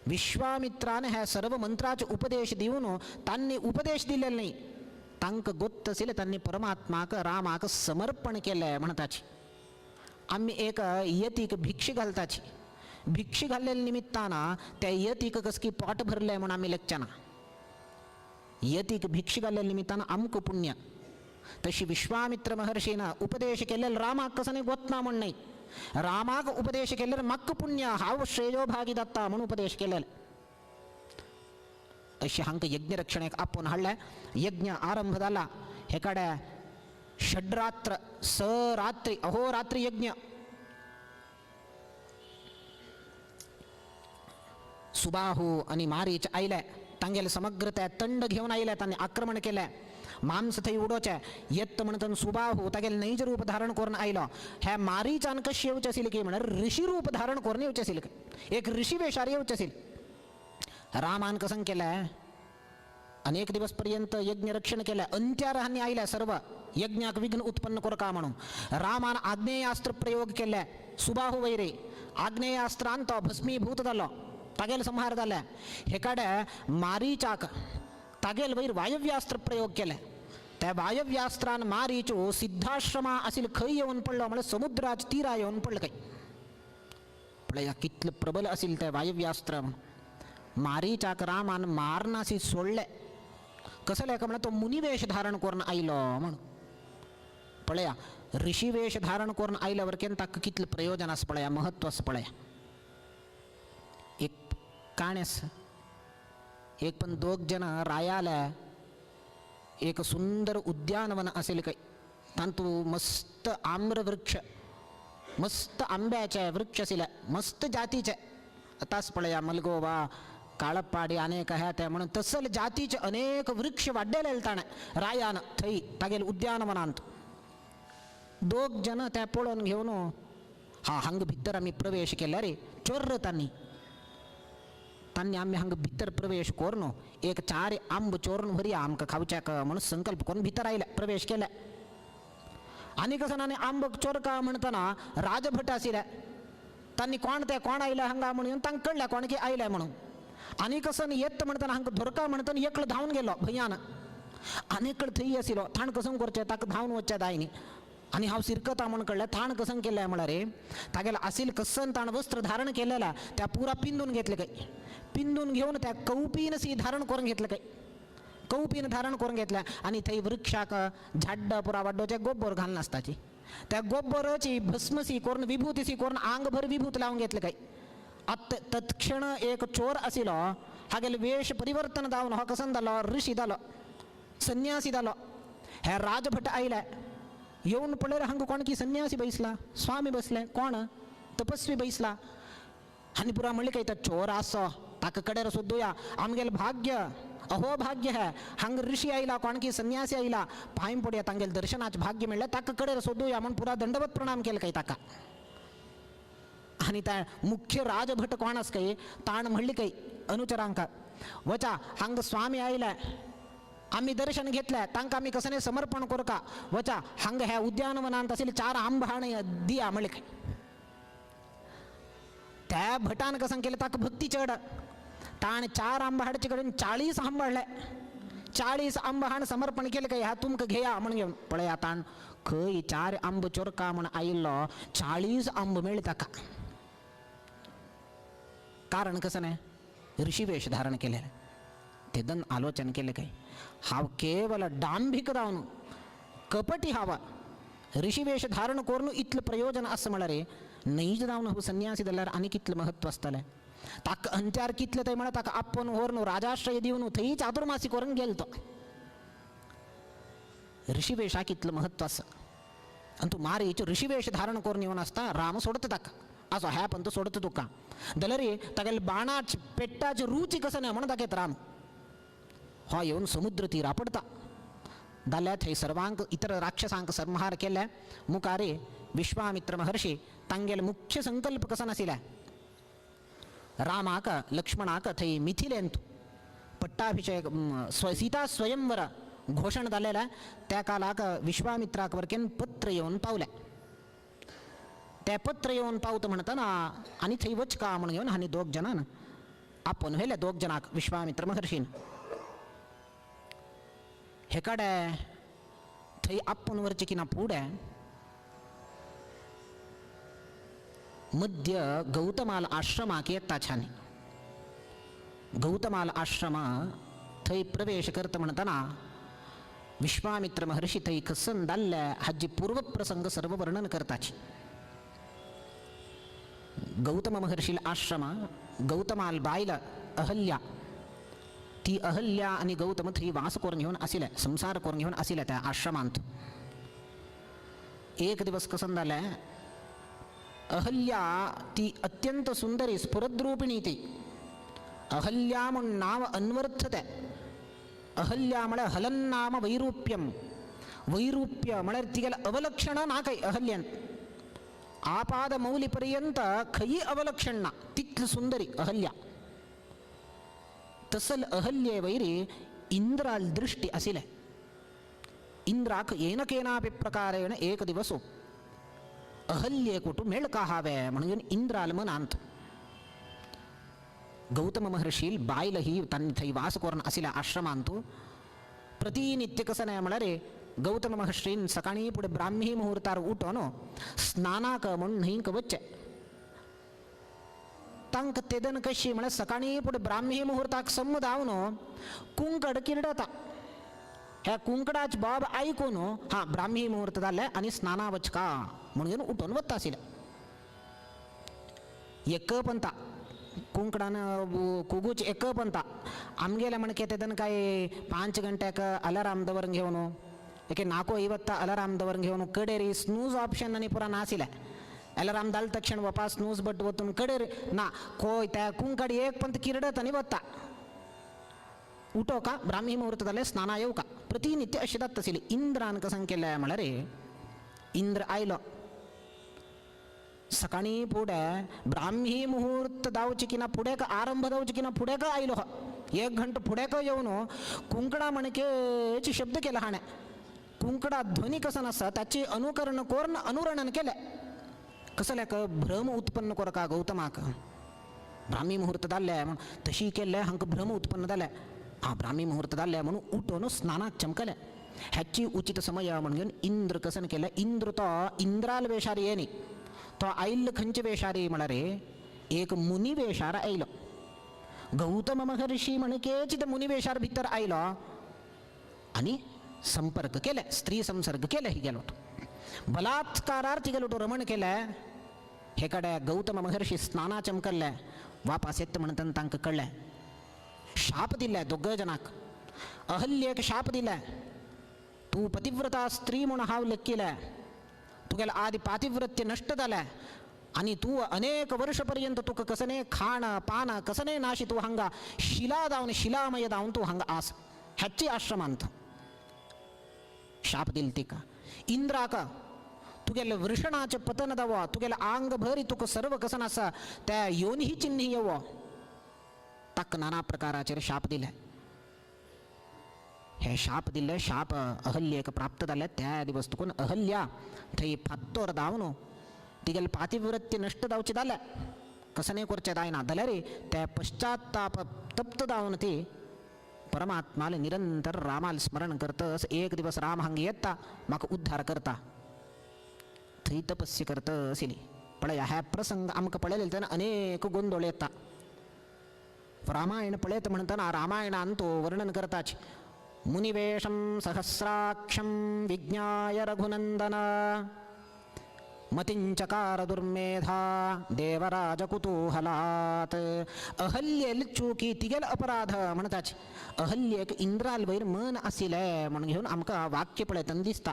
विश्वामित्रान ह्या सर्व मंत्राचे उपदेश दिवन तांणी उपदेश दिलेले न्हय तांकां गोत्त आशिल्लें तांणी परमात्माक रामाक समर्पण केलें म्हणटाची. आमी एक यतीक भिक्षी घालताची भिक्षी घाल्लेल्या निमित्तान त्या यतीक कसकी पोट भरलें म्हूण आमी लेखचे ना. यतीक भिक्षी घाल्लेल्या निमित्तान आमकां पुण्य. तशी विश्वामित्र महर्षीन उपदेश केल्ले रामाक कसो न्ही गोतना म्हूण न्हय रामाक उपदेश केल्यार म्हाका पुण्य हांव श्रेयोभागी जाता म्हूण उपदेश केलेले. अशें हांकां यज्ञरक्षणेक आपोवन हाडलें. यज्ञ आरंभ जाला हे कडेन षड्रात्र स रात्री अहोरात्री यज्ञ. सुबाहू आनी मारीच आयले तांगेले समग्र ते तंड घेवन आयले तांणी आक्रमण केलें मांस थंय उडोवचें येत म्हणटन सुबाहू तागेले नैज रूप धारण करून आयलो. ह्या मारीचान कशें येवचें आशिल्लें की म्हळ्यार ऋषी रूप धारण करून येवचें आशिल्लें एक ऋषी वेशार येवचें आशिल्लें. रामान कसं केलें अनेक दिवस पर्यंत यज्ञ रक्षण केलें. अंत्यार हांणी आयल्या सर्व यज्ञाक विघ्न उत्पन्न करका म्हणून. रामान आग्नेयास्त्र प्रयोग केले सुबाहु वैरे. आग्नेयास्त्रान तो भस्मीभूत जालो, तागेल संहार जाले. हे कडेन मारीचाक तागेल वयर वायव्यास्त्र प्रयोग केले. त्या वायव्यास्त्रान मारीचो सिद्धाश्रमा आशिल्लो खंय येवन पडलो म्हळ्यार समुद्राच्या तिरा येवन पडलो. काय पळया कितलें प्रबल आशिल्लें तें वायव्यास्त्र. मारीचाक रामान मारनासी सोडले. कसले काय म्हळ्यार तो मुनिवेश धारण करून आयलो म्हण. पळया ऋषिवेश धारण करून आयल्या वरकेन ताका कितलें प्रयोजन आसा पळया, महत्व आसा पळया. एक काणी आसा, एक पण दोग जण रायाले एक सुंदर उद्यानवन असेल काय, तांतू मस्त आम्रवृक्ष, मस्त आंब्याचे वृक्ष आशिल्ले, मस्त जातीचे. आतांच पळया मलगोवा काळप्पाडी अनेक ह्या त्या म्हणून तसल जातीचे अनेक वृक्ष वाड्डेले ताणें रायान थंय तागेले उद्यानवनांत. दोग जण त्या पळोवन घेवन हा हांगा भितर आमी प्रवेश केल्यार रे चोर्र तांणी तांणी आमी हांगा भितर प्रवेश करून एक चार आंब चोरून व्हरया आमकां खावच्याक म्हणून संकल्प करून भितर आयले, प्रवेश केले. आनी कसो आनी आंब चोरका म्हणटना राजभट आशिल्ले तांणी कोण ते कोण आयले हांगा म्हणून तांकां कळ्ळें कोण की आयले म्हणून. आनी कसो येत म्हणटना हांकां धोरका म्हणटना एकलो धांवन गेलो भंयान, आनी एकलो थंय आशिल्लो थाण कसो करचें ताका धांवन वचचें दायनी. आनी हांव सिरकता म्हूण कळ्ळें थाण कसं केलें म्हळ्यार रे तागेलें आसील कसन ताण वस्त्र धारण केलेला त्या पुरा पिंदून घेतले काय, पिंदून घेवन त्या कौपीन सी धारण करून घेतलं काय, कौपीन धारण करून घेतल्या. आनी थंय वृक्षाक झाड्ड पुरा वाड्डोचे गोबर घालून नासताची त्या गोबराची भस्मसी करून विभूतीसी करून आंगभर विभूत लावन घेतले काय. आत तत्क्षण एक चोर आशिल्लो हागेले वेश परिवर्तन जावन हो कसन जालो ऋषी जालो, संन्यासी जालो. हे राजभट आयले येवन पळयल्यार हांगा कोण की संन्यासी बैसला, स्वामी बसले, कोण तपस्वी बैसला. आनी पुरा म्हणलें काय तो चोर आसो ताका कडेर सोदुया, आमगेलें भाग्य अहो भाग्य है हांगा ऋषी आयला कोण की संन्यासी आयला पांय पडया तांगेले दर्शनाचें भाग्य मेळ्ळें ताका कडेर सोदुया म्हूण पुरा दंडवत प्रणाम केले काय ताका. आनी त्या मुख्य राजभट कोण आसा काय ताण म्हणली काय अनुचरांक वचा हांगा स्वामी आयले आमी दर्शन घेतले तांकां आमी कसने समर्पण करका, वचा हांगा ह्या उद्यानवनांत आशिल्ले चार आंब हाण दिया म्हणले काय. त्या भटान कसं केलें ताका भक्ती चड, ताणें चार आंब हाडचे कडेन 40 आंब हाडले, 40 आंब हाण समर्पण केलें काय ह्या तुमकां घेया म्हण घेवन. पळया ताण खंय 4 आंब चोरका म्हण आयिल्लो 40 आंब मेळ्ळे ताका. कारण कसं न्ही ऋषिवेश धारण केलें. तेदन आलोचन केलें काय हांव केवल डांभिक जावन कपटी हावा ऋषिवेश धारण करून इतलें प्रयोजन आसा म्हळ्यार न्हयच जावन हो संन्यासी जाल्यार आनी कितलें महत्व आसतलें. ताका अंत्यार कितलें थंय म्हळ्यार ताका आपोवन व्हरून राजाश्रय दिवन थंय चातुर्मासी करून गेलो तो. ऋषिवेशाक इतलें महत्व आसा. आनी तूं मारीच ऋषिवेश धारण करून येवन आसता राम सोडता ताका असो ह्या पंत सोडता तुका जाल्यार तागेले बाणाच पेट्टाची रुची कसो न्हय म्हणून दाखयता राम. हो येवन समुद्र तीरा पडता जाल्यार थंय सर्वांक इतर राक्षसांक संहार केल्या मुखारे विश्वामित्र महर्षी तांगेले मुख्य संकल्प कसो नाशिल्ले रामाक लक्ष्मणाक थंय मिथिलेंत पट्टाभिषेक सीता स्वयंवर घोषण जालेलें त्या कालाक विश्वामित्राक वरकेन पत्र येवन पावलें. ते पत्र येवन पावता म्हणटना आनी थंय वचका म्हण घेवन आनी दोग जाणान आपोवन व्हेले दोग जाणांक विश्वामित्र महर्षीन. हे कडेन थंय आपोवन व्हरचें की ना फुडें मध्य गौतमाल आश्रमाक येता छानी. गौतमाल आश्रमा थंय प्रवेश करता म्हणटना विश्वामित्र महर्षी थंय कसन जाल्ले हाजी पूर्वप्रसंग सर्व वर्णन करताची. गौतम महर्षील आश्रम गौतमाल बायल अहल्या ती अहल्या आनी गौतम थंय वास करून घेवन आशिल्ले, संसार करून घेवन आशिल्ले त्या आश्रमांत. एक दिवस कसन जालें अहल्या ती अत्यंत सुंदरी स्फुरद्रूपिणी ती अहल्या म्हूण नांव अन्वर्थ तें. अहल्या म्हळ्यार हलन्नाम वैरूप्यम, वैरूप्य म्हळ्यार तिगेलें अवलक्षण ना काय अहल्यान आपाद मौली पर्यंत खंयी अवलक्षण ना तितली सुंदरी अहल्या. तसल अहल्ये वैरी इंद्राल दृष्टी आशिल्लें. इंद्राक येन केनापि प्रकारेण एक दिवसो अहल्येक मेळका हावे म्हणून इंद्राल मनांत गौतम महर्षील बायल ही तांणी थंय वास करून आशिल्ल्या आश्रमांतू प्रतिनित्य कसं नाही म्हळ्यार गौतम महर्षीन सकाळी पुढे ब्राह्मी मुहूर्तार उठोन स्नानाक म्हूण न्हंयक वचचें. तांकां तेदन कशी म्हळ्यार सकाळी पुढे ब्राह्मी मुहूर्ताक सम्म धांवन कुंकड किरडता. ह्या कुंकडाच बाब आयकून हा ब्राह्मी मुहूर्त जाल्ले आनी स्नाना वचका म्हणून उठून वता आशिल्लें. एक पंता कुंकडान कुगूच एक पंता आमगेले म्हणके तेदन काय 5 गंट्याक अलाराम दवरून घेवन एके 4:50 अलाराम दवरून घेवन कडेरी स्नूज ऑप्शन आनी पुरा नाशिल्लें. अलाराम जाले तक्षण वपा स्नूज बट वतून कडेर ना कोय त्या कुंकड एक पंत किरडत आनी वता. उठो का ब्राह्मी मुहूर्त जालें स्नाना येवका प्रतिनित्य अशें जाता आशिल्लें. इंद्रान कसं केलें म्हळ्यार इंद्र आयलो सकाळी फुडें ब्राह्मी मुहूर्त जावचे की ना फुडें आरंभ जावचे की ना फुडें आयलो एक घंटो फुडें येवन कुंकडा म्हणकेच शब्द केला हाणें. कुंकडा ध्वनी कसं आसा ताची अनुकरण करून अनुरणन केलें. कसलें भ्रम उत्पन्न करका गौतमाक ब्राह्मी मुहूर्त जाल्ले म्हूण तशी केल्लें हांकां भ्रम उत्पन्न जालें. हा ब्राह्मी मुहूर्त जाल्लें म्हणून उठून स्नानाक चमकलें. ह्याची उचित समय म्हणून इंद्र कसन केलें. इंद्र तो इंद्राल वेशार येनी तो आयिल्लो खंयचे वेशारी म्हळ्यार एक मुनी वेशार आयलो. गौतम महर्षी म्हणकेच ते मुनी वेशार भितर आयलो आनी संपर्क केले, स्त्री संसर्ग केले. ही गेलो बलात्कारार तिगेलो तो रमण केलें. हे कडे गौतम महर्षी स्नाना चमकल्ले वापास येत म्हणटना तांकां कळ्ळें. शाप दिले दोग जणांक. अहल्येक शाप दिले, तूं पतिव्रता स्त्री म्हूण हांव लेखिलें, तुगेलें आदी पातिव्रत्य नश्ट जालें आनी तूं अनेक वर्ष पर्यंत तुका कसने खाण पान कसने नाशी तूं हांगा शिला जावन शिलामय जावन तूं हांगा आस ह्याची आश्रमांत शाप दिल तिका. इंद्राक तुगेलें वृषणाचें पतन जावो, तुगेलें आंग भरी तुका सर्व कसन आसा त्या योनी चिन्ही येवो, ताका नाना प्रकाराचेर शाप दिले. हे शाप दिल्ले शाप अहल्येक प्राप्त जाले. त्या दिवस तुकून अहल्या थंय फात्तोर धांवन तिगेलें पातिव्रत्य नश्ट जावचें जालें कसने करचें जायना जाल्यार त्या पश्चाताप तप्त जावन ती परमात्माले निरंतर रामाल स्मरण करतस एक दिवस राम हांगा येता म्हाका उद्धार करता थंय तपस्य करत आशिल्ली. पळय ह्या प्रसंग आमकां पळयले तेन्ना अनेक गोंदळ येता. रामायण पळयत म्हणटना रामायणान तो वर्णन करताच मुनिवेशं सहस्राक्षं विज्ञाय रघुनंदन मतिंचकार दुर्मेधा देवराज कुतूहलात. अहल्येल चुकी तिगेल अपराध म्हणताच अहल्येक इंद्राल वयर मन आशिल्लें म्हणून घेवन आमकां वाक्य पळयतना दिसता.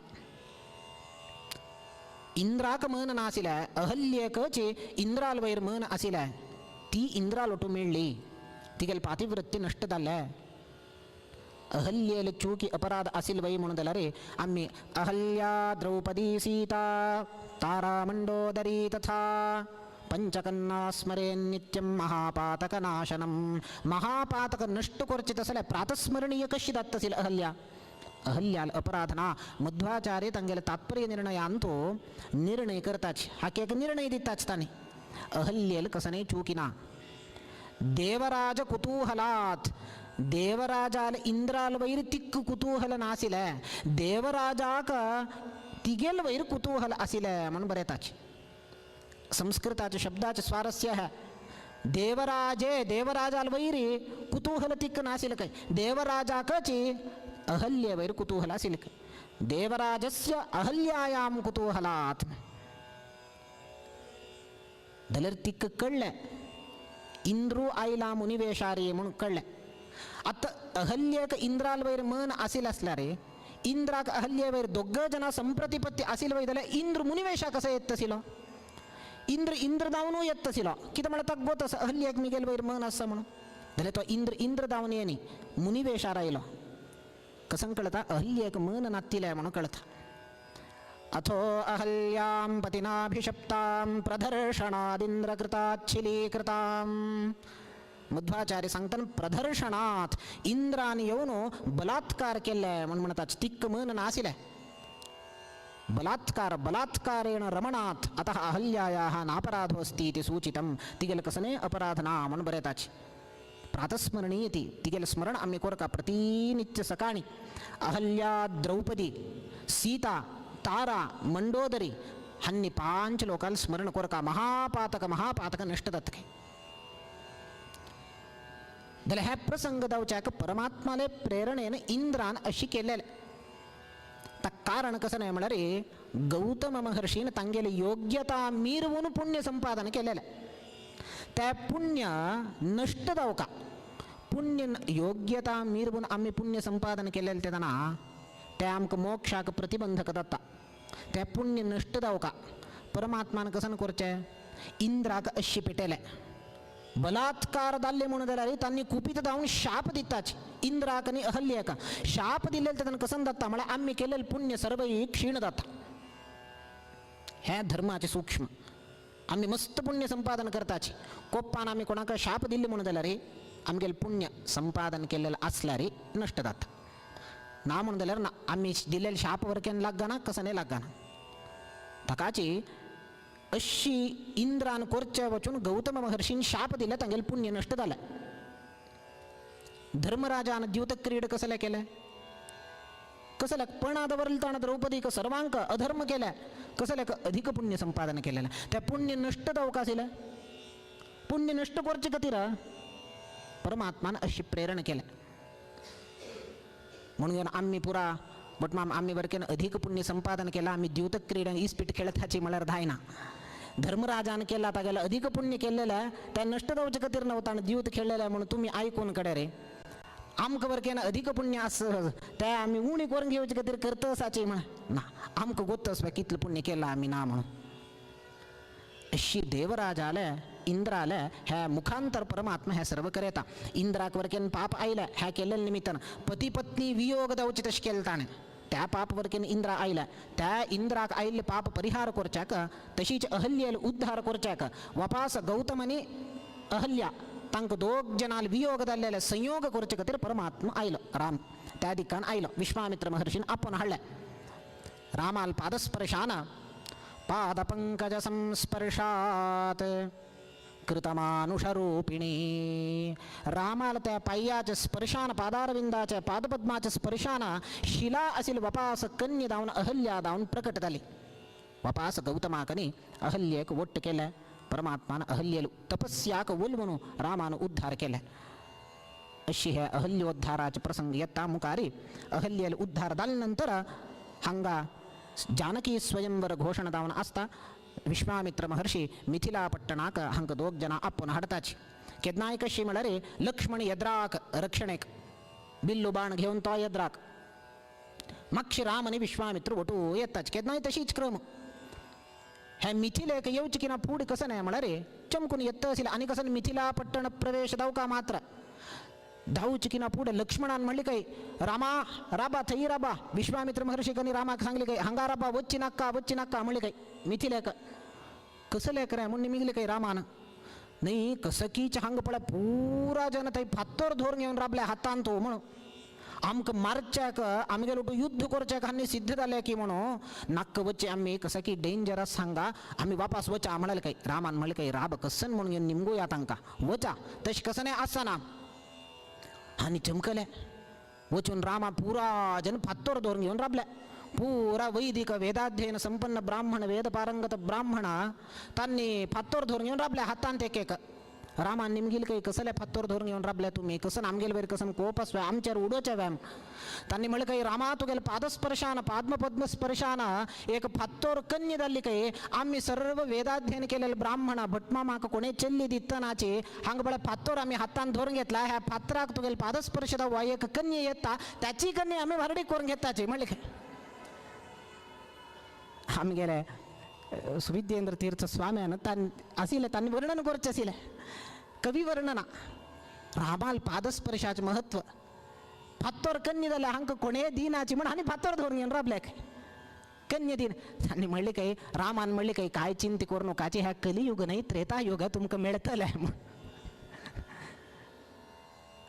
इंद्राक मन नाशिल्लें, अहल्येकच इंद्राल वयर मन आशिल्लें, ती इंद्राल ओटू मेळ्ळी, तिगेल पातिव्रत्य नश्ट जाल्लें. अहल्येल चुकी अपराध आशिल्लो वय म्हणून जाल्यार आमी अहल्या द्रौपदी सीता तारा मंडोदरी तथा पंचकन्ना स्मरेन नित्यं महापातकनाशनं. महापातक नश्ट करचें तसलें प्रातस्मरणीय कशी जाता आशिल्ली अहल्या. अहल्याल अपराध ना. मध्वाचार्य तांगेले तात्पर्य निर्णयान तो निर्णय करताच, हाके एक निर्णय दिताच तांणी अहल्येल कसने चुकी ना. देवराज कुतूहलात देवराजाल इंद्राल वैर तिक्क कुतूहल नाशिल्लें, देवराजाक तिगेल वैर कुतूहल आशिल्लें म्हणून बरयताच. संस्कृताचे शब्दाचे स्वारस्य आहे. देवराजे देवराजाल वैरी कुतूहल तिक्क नाशिल्लें काय, देवराजाकच अहल्ये वैर कुतूहल आशिल्लें काय. देवराजस्य अहल्यायां कुतूहलात जाल्यार तिक्क कळ्ळें इंद्रू आयला मुनिवेशारी म्हणून कळ्ळें. आतां अहल्येक इंद्राल वयर मन आशिल्लें आसल्यार इंद्राक अहल्ये वयर दोग जाणां संप्रतिपत्ती आशिल्ले वयर जाल्यार इंद्र मुनिवेशा कसो येत आशिल्लो, इंद्र इंद्र जावनूय येत आशिल्लो. कितें म्हळ्यार ताका गोत आसा अहल्येक मिगेल वयर मन आसा म्हणून, जाल्यार तो इंद्र इंद्र जावन येनी मुनिवेशार आयलो. कसं कळटा अहल्येक मन नातिलें म्हणून कळटा. अथो अहल्यां पतिनाभिशप्तां प्रदर्शनादिन्द्रकृताच्छिलीकृतां मध्वाचार्य सांगतना प्रदर्शनात इंद्रान येवन बलात्कार केल्ले म्हण म्हणटात तिक्क मन नाशिल्लें. बलात्कार बलात्कारेण रमणात् अतः अहल्यायाः नापराधो अस्ति इति सूचितं. तिगेले कसने अपराध ना म्हण बरयताच. प्रातस्मरणीय ती तिगेले स्मरण आमी कोरका प्रतिनित्य सकाळी. अहल्या द्रौपदी सीता तारा मंडोदरी हांनी पांच लोकांक स्मरण कोरका महापातक महापातक नश्ट जाता. जाल्यार हे प्रसंग जावच्याक परमात्माले प्रेरणेन इंद्रान अशी केलेले. कारण कसं नाही म्हळ्यार गौतम महर्षीन तांगेले योग्यता मीरवून पुण्य संपादन केलेलें. त्या पुण्य नश्ट जावका पुण्य योग्यता मीरवून आमी पुण्य संपादन केलेलें तेन्ना तें आमकां मोक्षाक प्रतिबंधक जाता. तें पुण्य नश्ट जावका परमात्मान कसन करचें इंद्राक अशी पेटयलें. बलात्कार जाल्ले म्हणून जाल्यार तांणी कुपीत जावन शाप दिताच इंद्राक आनी अहल्याक. शाप दिल्ले तेन्ना कसन जाता म्हळ्यार आमी केलेलें पुण्य सर्वय क्षीण जाता. हें धर्माचें सूक्ष्म. आमी मस्त पुण्य संपादन करताची कोप्पान आमी कोणाक शाप दिल्ले म्हणून जाल्यार आमगेलें पुण्य संपादन केल्लें आसल्यार नश्ट जाता. ना म्हणून जाल्यार ना आमी दिल्लेले शाप वरकेन लागना कसने लागना. ताकाची अशी इंद्रान कोरचे वचून गौतम महर्षीन शाप दिले तांगेलें पुण्य नश्ट जालें. धर्मराजान द्यूतक्रीड कसलें केलें कसल्याक पणा दवरले ताणें द्रौपदीक सर्वांक अधर्म केल्या कसल्याक अधिक पुण्य संपादन केलेलें. तें पुण्य नश्ट जावंक आशिल्लें. पुण्य नश्ट करचे खातीर परमात्मान अशी प्रेरणा केलें. म्हणून आमी पुरा बट माम आमी वरकेन अधिक पुण्य संपादन केलां आमी द्यूतक्रीड इस्पीट खेळताची म्हळ्यार जायना. धर्मराजान केला तागेलें अधिक पुण्य केल्लेलें तें नश्ट जावचे खातीर न्हू ताणें द्यूत खेळ्ळेलें म्हणून तुमी आयकून कडे रे आमकां वरकेन अधिक पुण्य आस तें आमी उणी करून घेवचे खातीर करता आसाची म्हण ना आमकां गोत्त आसपा कितलें पुण्य केलां आमी ना म्हणून. अशी देवराजाले इंद्राले हे मुखांतर परमात्मा हे सर्व करता. इंद्राक वरकेन पाप आयलें हें केल्लें निमित्तान पती पत्नी वियोग जावचे तशें केलें ताणें. त्या पाप वरकेन इंद्रा आयलें त्या इंद्राक आयिल्लें पाप परिहार करच्याक तशीच अहल्याले उद्धार करच्याक वापास गौतम आनी अहल्या तांकां दोग जणांल वियोग जाल्लेले संयोग करचे खातीर परमात्मा आयलो. राम त्या दिकान आयलो. विश्वामित्र महर्षीन आपोवन हाडलें. रामाल पादस्पर्शान पादपंकज संस्पर्शात् कृतमानुषरूपिणी. रामाला त्या पाय्याच्या स्पर्शान पादारविंदाच्या पादपद्माच्या स्पर्शान शिला असील वपास कन्या दावन अहल्या दावन प्रकट जाली. वपास गौतमाकनी अहल्येक वट्ट केलें. परमात्मान अहल्येल तपस्याक उलवून रामान उद्धार केले. अशी हे अहल्योद्धाराचे प्रसंग येता मुखारी अहल्येल उद्धार जाले नंतर हांगा जानकी स्वयंवर घोषणा दावन आसता. विश्वामित्र महर्षी मिथिला पट्टणाक हांकां दोग जाणां आपोवन हाडताची. केन्नाय कशी म्हळ्यार लक्ष्मण येद्राक रक्षणेक बिल्लू बाण घेवन तो येद्राक मागशी राम आनी विश्वामित्र वटू येताच. केन्नाय तशीच क्रम हे मिथिलेक येवचे की ना फुडें कसं न्हय म्हळ्यार चमकून येता आशिल्लें आनी कसं मिथिला पट्टण प्रवेश धांवका मात्र धांवचे की ना फुडें लक्ष्मणान म्हणलें काय रामा राबा थंय राबा. विश्वामित्र महर्षी कनी रामाक सांगले काय हांगा राबा वच्ची नाका वच्ची नाका म्हणलें काय मिथिलेक. कसलें रे म्हूण निमिगले काय रामान न्ही कसकीच हांगा पळय पुरा जन थंय फात्तोर धरून घेवन राबले हातान तो म्हणून आमकां मारच्याक आमगेलो युद्ध करच्याक आनी सिद्ध जालें की म्हणून नाक्क वच्चे आमी कसं की डेंजरस हांगा आमी वापास वचा म्हळ्यार काय रामान म्हणलें काय राब कसन म्हणून घेवन निमगुया तांकां वचा तशें कसं नाही आसना. आनी चमकले वचून रामा पुरा जन फात्तोर धरून घेवन राबले. पुरा वैदिक वेदाध्ययन संपन्न ब्राह्मण वेदपारंगत ब्राह्मण तांणी फात्तोर धरून घेवन राबले हातांत एक एक. रामान निमगील काही कसले फात्तोर धरून घेवन राबले तुमी कसन आमगेले वयर कसन कोप आसवे आमचेर उडोवचे व्याम. तांणी म्हणलें काही रामा तुगेले पादस्पर्शान पाद्मपद्मस्पर्शान एक फात्तोर कन्या जाल्ली काही आमी सर्व वेदाध्ययन केलेले ब्राह्मण भटमामाक कोणे चेल्ली दितनाची हांगा पळय फात्तोर आमी हातान धरून घेतला ह्या फातराक तुगेले पादस्पर्श वा एक कन्या येता त्याची कन्या आमी व्हारडीक करून घेताची म्हणलें काय. आमगेले सुविद्येंद्र तीर्थ स्वाम्यान तान आशिल्लें तांणी वर्णन करचें आशिल्लें कवी वर्णना रामाल पादस्पर्शाचें महत्व. फात्तोर कन्या जाल्यार हांकां कोणेय दिनाची म्हण आनी फात्तोर धरून घेवन राबले कन्या दिन. आनी म्हणलें काय रामान म्हणलें काय काय चिंता करू नकाची ह्या कलियुग न्हय त्रेतायुग तुमकां मेळटलें म्हूण.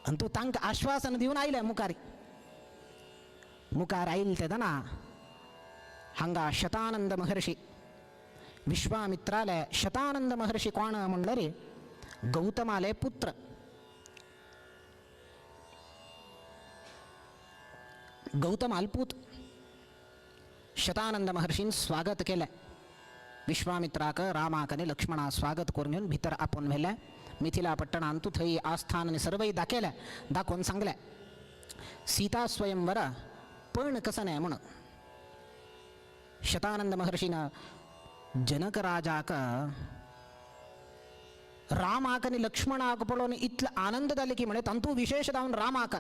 आनी तूं तांकां आश्वासन दिवन आयलें मुखार. मुखार आयले तेन्ना हांगा शतानंद महर्षी विश्वामित्राले शतानंद महर्षी कोण म्हणल्यार गौतमाले पुत्र. गौतमाल पूत. शतानंद महर्षीन स्वागत केलें विश्वामित्राक रामाक आनी लक्ष्मणा स्वागत करून घेवन भितर आपोवन व्हेलें. मिथिला पट्टणांतू थंय आस्थान आनी सर्वय दाखयलें. दाखोवन सांगलें सीता स्वयंवर पण कसं न्हय म्हणून. शतानंद महर्षीन जनक राजाक रामाक आनी लक्ष्मणाक पळोवन इतलो आनंद जाले की म्हळें तांतू विशेश जावन रामाक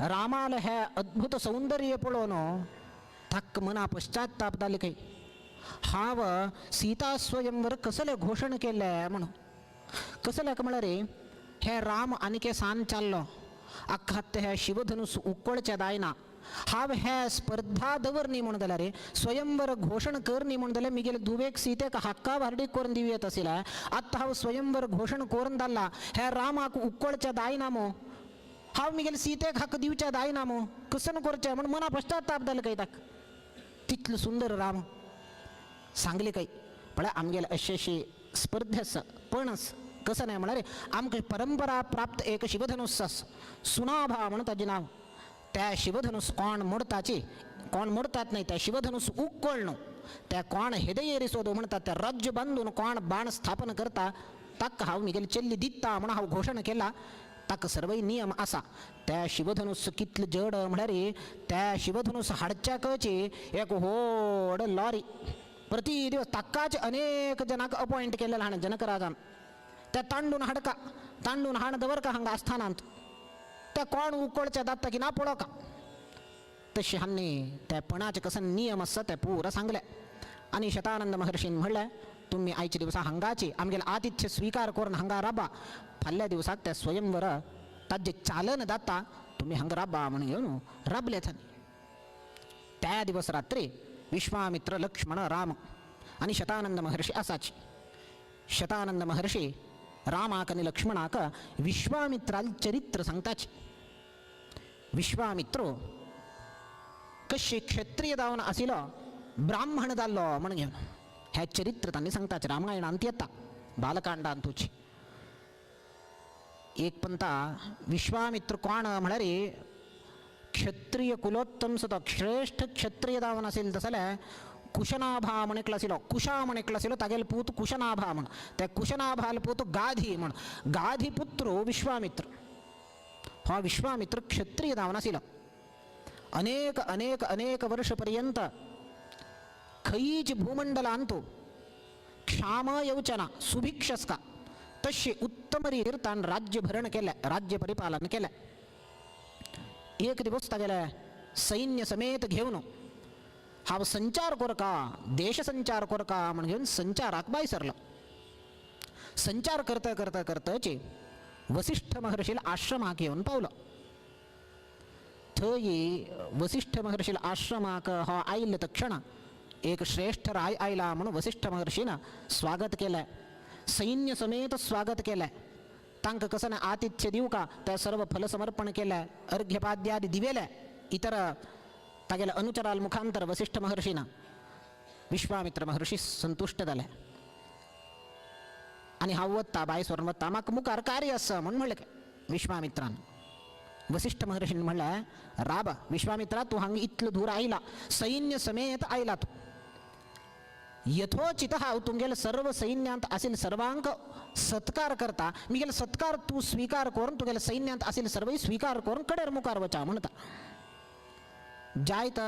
रामाल हे अद्भुत सौंदर्य पळोवन ताका मना पश्चाताप जाले काय हांव सीता स्वयंवर कसलें घोशण केलें म्हणून. कसलें म्हळ्यार हे राम आनीक सान चाललो अख्खात हे शिवधनुस उकळचें जायना हांव हे स्पर्धा दवर न्ही म्हूण जाल्यार स्वयंवर घोशण कर न्ही म्हूण जाल्यार मिगेले धुवेक सीतेक हक्का व्हार्डीक करून दिवं येत आशिल्लें. आतां हांव स्वयंवर घोशण करून धाडला हे रामाक उकळचें जायना मो हांव मिगेले सीतेक हक्क दिवचें जायना मो कसन करचें म्हूण मना पश्चाताप जालो काय ताका. तितलो सुंदर राम सांगले काय पळय आमगेले अशी अशी स्पर्धे आसा पण कसं न्हय म्हळ्यार आमकां परंपरा प्राप्त एक शिवधनुस आसा सुनाभा म्हणून ताजें नांव. त्या शिवधनुस कोण मोडताची कोण मोडतात न्हय त्या शिवधनुस उक्कळ न्हू त्या कोण हेदयेरी सोदो म्हणतात त्या राज्य बांदून कोण बाण स्थापन करता ताका हांव मिगेली चेल्ली दिता म्हणून हांव घोशणा केला. ताका सर्वय नियम आसा. त्या शिवधनुस कितले जड म्हळ्यार त्या शिवधनुस हाडच्याकची एक व्हड लॉरी प्रति दिवस ताकाच अनेक जनाक अपॉयंट केलेलं हाणें जनकराजान. त्या तांडून हाडका तांडून हाण दवरका हांगा आस्थानांत त्या कोण उकळच्या जाता की ना पळोवका. तशें हांणी त्या पणाचे कसं नियम आसा ते पुरा सांगलें. आनी शतानंद महर्षीन म्हणलें तुमी आयच्या दिवसा हांगाची आमगेले आतिथ्य स्विकार करून हांगा राबा फाल्यां दिवसाक त्या स्वयंवर ताजें चालन जाता तुमी हांगा राबा म्हणून घेवन राबले थंय. त्या दिवस रात्री विश्वामित्र लक्ष्मण राम आनी शतानंद महर्षी आसाची. शतानंद महर्षी रामाक आनी लक्ष्मणाक विश्वामित्राल चरित्र सांगताची. विश्वामित्र कशी क्षत्रिय जावन आशिल्लो ब्राह्मण जाल्लो म्हणून घेवन हें चरित्र तांणी सांगताचे रामायणांत येता बालकांडांतूच. एक पंता विश्वामित्र कोण म्हळ्यार क्षत्रिय कुलोत्तम सुद्दां श्रेष्ठ क्षत्रिय जावन आशिल्लो तसो जाल्यार कुशनाभा म्हण एकलो आशिल्लो कुशा म्हण एकलो आशिल्लो तागेलो पूत कुशनाभा म्हण त्या कुशनाभाल पूत गाधी म्हण गाधी पुत्र विश्वामित्र. हो विश्वामित्र क्षत्रिय जावन आशिल्लो. अनेक अनेक अनेक वर्ष पर्यंत खंयच भूमंडलांत क्षाम येवचें ना सुभिक्षस्का तशें उत्तम रितीर ताणें राज्य भरण केलें राज्य परिपालन केलें. एक दिवस तागेले सैन्य समेत घेवन हांव संचार करका देश संचार करका म्हण घेवन संचाराक भायर सरलो. संचार करता करता करताची वसिष्ठ महर्षील आश्रमाक येवन पावलो. थंय वसिष्ठ महर्षील आश्रमाक हो आयिल्ले तक्षण एक श्रेष्ठ राय आयला म्हणून वसिष्ठ महर्षीन स्वागत केलें सैन्य समेत स्वागत केलें. तांकां कसं आतिथ्य दिवका त्या सर्व फलसमर्पण केलें अर्घ्यपाद्यादी दिवेले इतर तागेले अनुचराल मुखांतर वसिष्ठ महर्षीन विश्वामित्र महर्षी संतुश्ट जाले. आनी हांव वता बाय सोरून वता म्हाका मुखार कार्य आसा म्हूण म्हणलें विश्वामित्रान. वसिष्ठ महर्षीन म्हणलें राब विश्वामित्रा तूं हांगा इतलो दूर आयला सैन्य समेत आयला तूं यथोचित हांव तुमगेले सर्व सैन्यांत आशिल्ले सर्वांक सत्कार करता मिगेले सत्कार तूं स्विकार करून तुगेले सैन्यांत आशिल्ले सर्वय स्विकार करून कडेर मुखार वचा म्हणटा. जायत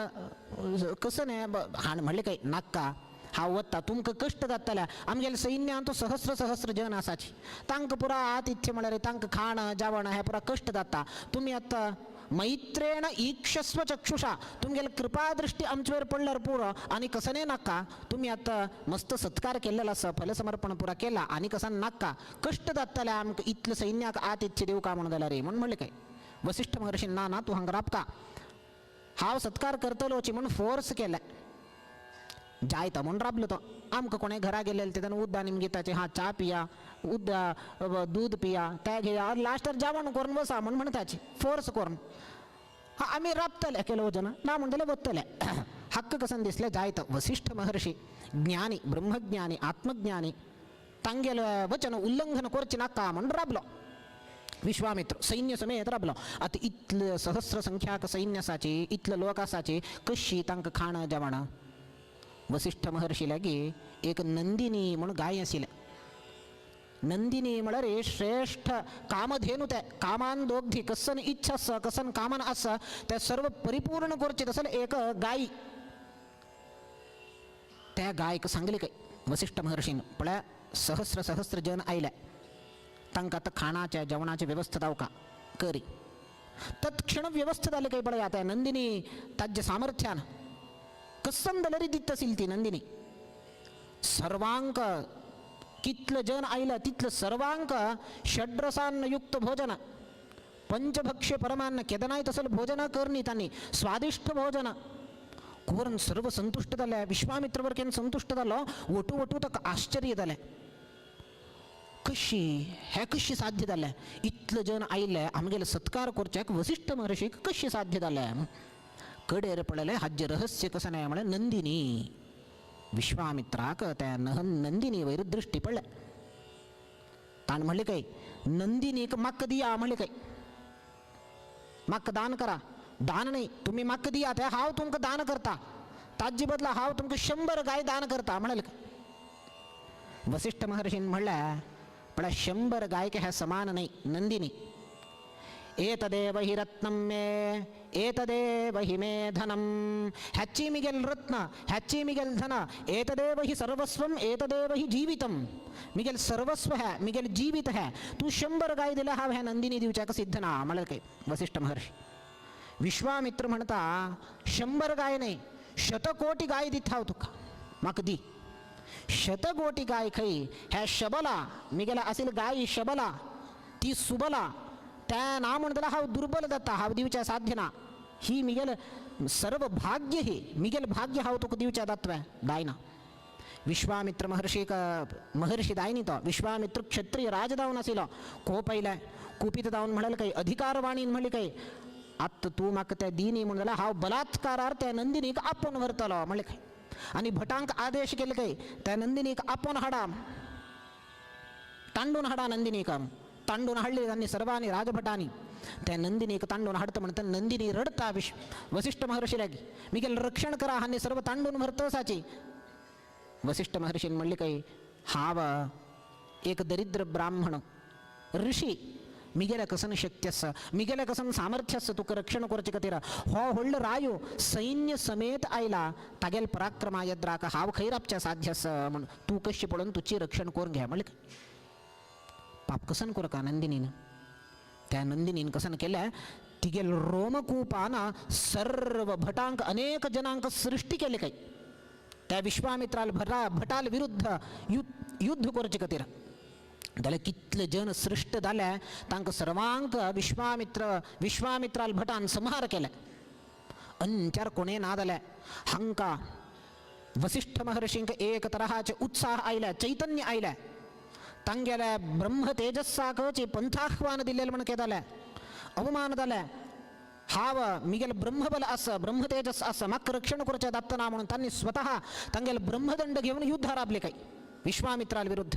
कसं न्हय हाणें म्हणलें काय नाका हांव वता तुमकां कश्ट जातले आमगेले सैन्यांत सहस्र सहस्र जन आसाची तांकां पुरा आतिथ्य म्हळ्यार तांकां खाण जेवण हें पुरा कश्ट जाता तुमी आतां मैत्रेण ईक्षस्व चक्षुषा तुमगेले कृपादृष्टी आमचेर पडल्यार पुरो आनी कसने नाका तुमी आतां मस्त सत्कार केल्लेलो आसा फलसमर्पण पुरा केला आनी कसन नाका कश्ट जातले आमकां इतले सैन्याक आतिथ्य दिवका म्हणून जाल्यार म्हूण म्हणलें काय वसिष्ठ महर्षीन ना ना तूं हांगा राबका हांव सत्कार करतलोची म्हूण फोर्स केलें. जायता म्हूण राबलो तो. आमकां कोणें घरा गेलेले तेन्ना उद्दा निमगिताचे, हा चा पिया, उद्दा दूध पिया, ते घेया, लास्टार जेवण करून वसा म्हूण म्हणटाचे, फोर्स करून. हा आमी राबतले केलो वचना ना म्हणटले वतले. हक्क कसन दिसले जायत वसिष्ठ महर्षी ज्ञानी, ब्रह्मज्ञानी, आत्मज्ञानी, तांगेले वचन उल्लंघन करचें नाका म्हूण राबलो विश्वामित्र सैन्य समेत राबलो. आतां इतले सहस्र संख्याक सैन्य आसाची, इतले लोक आसाची, कशी तांकां खाणां जेवणां. वसिष्ठ महर्षी लागीं एक नंदिनी म्हूण गाय आशिल्लें. नंदिनी म्हळ्यार श्रेष्ठ कामधेनू, ते कामान दोग्धी, कसन इच्छा आसा, कसन कामन आसा ते सर्व परिपूर्ण करचे तसले एक गाय. त्या गायक सांगले काय वसिष्ठ महर्षीन, पळय सहस्र सहस्र जन आयले, तांकां आतां खाणाचे जेवणाचे व्यवस्था जावका करी. तत्क्षण व्यवस्था जाली काय पळय आतां नंदिनी ताज्या सामर्थ्यान कसन जाल्यार दिता आशिल्ली ती नंदिनी. सर्वांक कितले जन आयले तितले सर्वांक षड्रसान युक्त भोजन, पंचभक्ष्य परमान्न, केदनाय तसले भोजन करनी तांणी, स्वादिश्ट भोजन करून सर्व संतुश्ट जाले. विश्वामित्र वर संतुश्ट जालो, वटू वटू ताका आश्चर्य जालें, कशी हें कशी साध्य जालें, इतले जन आयले आमगेले सत्कार करच्याक वसिष्ठ महर्षीक कशी साध्य जालें. कडेर पळयलें हाजें रहस्य कशें न्हय म्हळ्यार नंदिनी. विश्वामित्राक त्या नंदिनी वयर दृश्टी पडले. ताणें म्हणलें काय नंदिनीक म्हाका दिया, म्हणलें काय म्हाका दान करा. दान न्हय, तुमी म्हाका दिया ते हांव तुमकां दान करता, ताजे बदला हांव तुमकां 100 गाय दान करता म्हणलें. वसिष्ठ महर्षीन म्हणलें पळय 100 गायक हे समान न्हय नंदिनी. एतदेव हि रत्नं मे, एतदेव हि मे धनं, ह्याची मिगेल रत्न, ह्याची मिगेल धन, एतदेव हि सर्वस्वम, एतदेव हि जीवितम, मिगेल सर्वस्व है, मिगेल जीवित है. तू 100 गाय दिला हांव ह्या नंदिनी दिवच्याक सिद्ध ना म्हणलें काय वसिष्ठ महर्षी. विश्वामित्र म्हणता 100 गाय न्हय, 100 कोटी गाय दिता हांव तुका, म्हाका दी. 100 कोटी गाय खंय, ह्या शबला मिगेला आशिल्ली गाय शबला, ती सुबला, त्या ना म्हणटला हांव दुर्बल जाता, हांव दिवच्या साध्य ना. ही मिगेल सर्व भाग्य, ही मिगेल भाग्य हांव तुका दिवच्या दात्वे दायना. विश्वामित्र महर्षीक महर्षी दायनी तो विश्वामित्र क्षत्रिय राज जावन आशिल्लो. कोप आयलें, कुपीत जावन म्हणलें काय अधिकारवाणीन म्हणलें काय आत्तां तूं म्हाका तें दिनी म्हूण जाल्यार हांव बलात्कारार त्या नंदिनीक आपोवन व्हरतलो म्हणलें काय. आनी भटांक आदेश केले काय त्या नंदिनीक आपोवन हाडा, तांडून हाडा नंदिनीक. तांडून हाडली तांणी सर्वांनी राजभटांनी. त्या नंदिनीक तांडून हाडता म्हणटा नंदिनी रडता वसिष्ठ महर्षी लागी, मिगेल रक्षण करा, हांणी सर्व तांडून व्हरतसाची. वसिष्ठ महर्षीन म्हणले काय हांव एक दरिद्र ब्राह्मण ऋषी, मिगेल्या कसन शक्ती आसा, मिगेल्या कसन सामर्थ्य आसा तुका रक्षण करचे खातीर. हो व्हडलो रायो सैन्य समेत आयला, तागेल पराक्रमा येद्राक हांव खंय राबच्या साध्य आसा, म्हूण तूं कशें पळोवन तुजी रक्षण करून घे म्हणलें. पाप कसन करका नंदिनीन. त्या नंदिनीन कसन केलें, तिगेल रोमकूपान सर्व भटांक अनेक जनांक सृष्टी केले काय त्या विश्वामित्राल भटाल विरुद्ध युद्ध करचे खातीर. जाल्यार कितले जन सृष्ट जाले, तांकां सर्वांक विश्वामित्राल भटान संहार केले. अंचार कोणें ना जाले. हांकां वसिष्ठ महर्षींक एक तराचे उत्साह आयले, चैतन्य आयले. तांगेल्या ब्रह्म तेजस्साक पंथाह्वान दिल्लें म्हण जालें, अवमान जालें. हांव मिगेल ब्रह्मबल आसा, ब्रह्म तेजस आसा, म्हाका रक्षण करचें दात्तना म्हणून तांणी स्वतः तांगेले ब्रह्मदंड घेवन युद्ध राबले काय विश्वामित्राल विरुद्ध.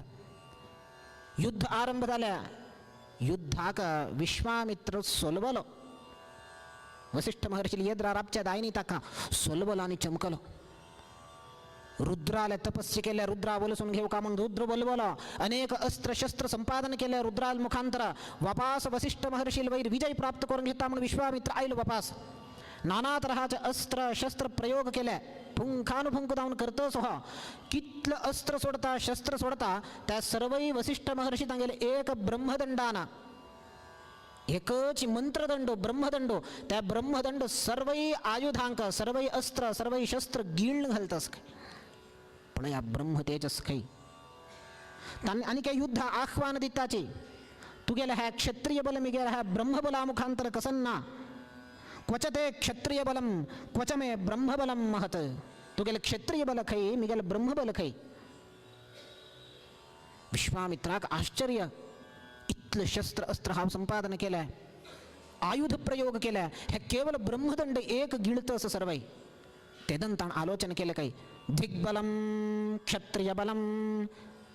युद्ध आरंभ जाल्या, युद्धाक विश्वामित्र सोलवलो. वसिष्ठ महर्षी येद्रा राबच्या दायनी ताका सोलवलो आनी चमकलो. रुद्राला तपस्य केल्या, रुद्रा बोलसून घेऊ का म्हणून रुद्र बोलवलो. अनेक अस्त्र शस्त्र संपादन केले रुद्राल मुखांतर. वापास वसिष्ठ महर्षील वैर विजय प्राप्त करून घेता म्हणून विश्वामित्र आयलो वापास. नाना तराचे अस्त्र शस्त्र प्रयोग केले, पुंखानुपुंख जावन करतच हो. कितलं अस्त्र सोडता, शस्त्र सोडता, त्या सर्वय वसिष्ठ महर्षी तांगेले एक ब्रह्मदंडान, एकच मंत्रदंड ब्रह्मदंड, त्या ब्रह्मदंड सर्वय आयुधांक, सर्वय अस्त्र, सर्वय शस्त्र गिळून घालतस. पण या ब्रह्म तेजस खंय तांणी आनी काय युद्ध आह्वान दिताची, तुगेले ह्या क्षत्रिय बल मिगेले ह्या ब्रह्मबला मुखांतर कसन ना. क्वच ते क्षत्रिय बलम क्वच मे ब्रह्मबलम महत. तुगेले क्षत्रिय बल खंय, मिगेले ब्रह्मबल खंय. विश्वामित्राक आश्चर्य, इतलें शस्त्र अस्त्र हांव संपादन केलें, आयुध प्रयोग केले, हे केवल ब्रह्मदंड एक गिळत असं सर्वय. तेदन ताण आलोचन केलें काय दिग्बलं क्षत्रियबलं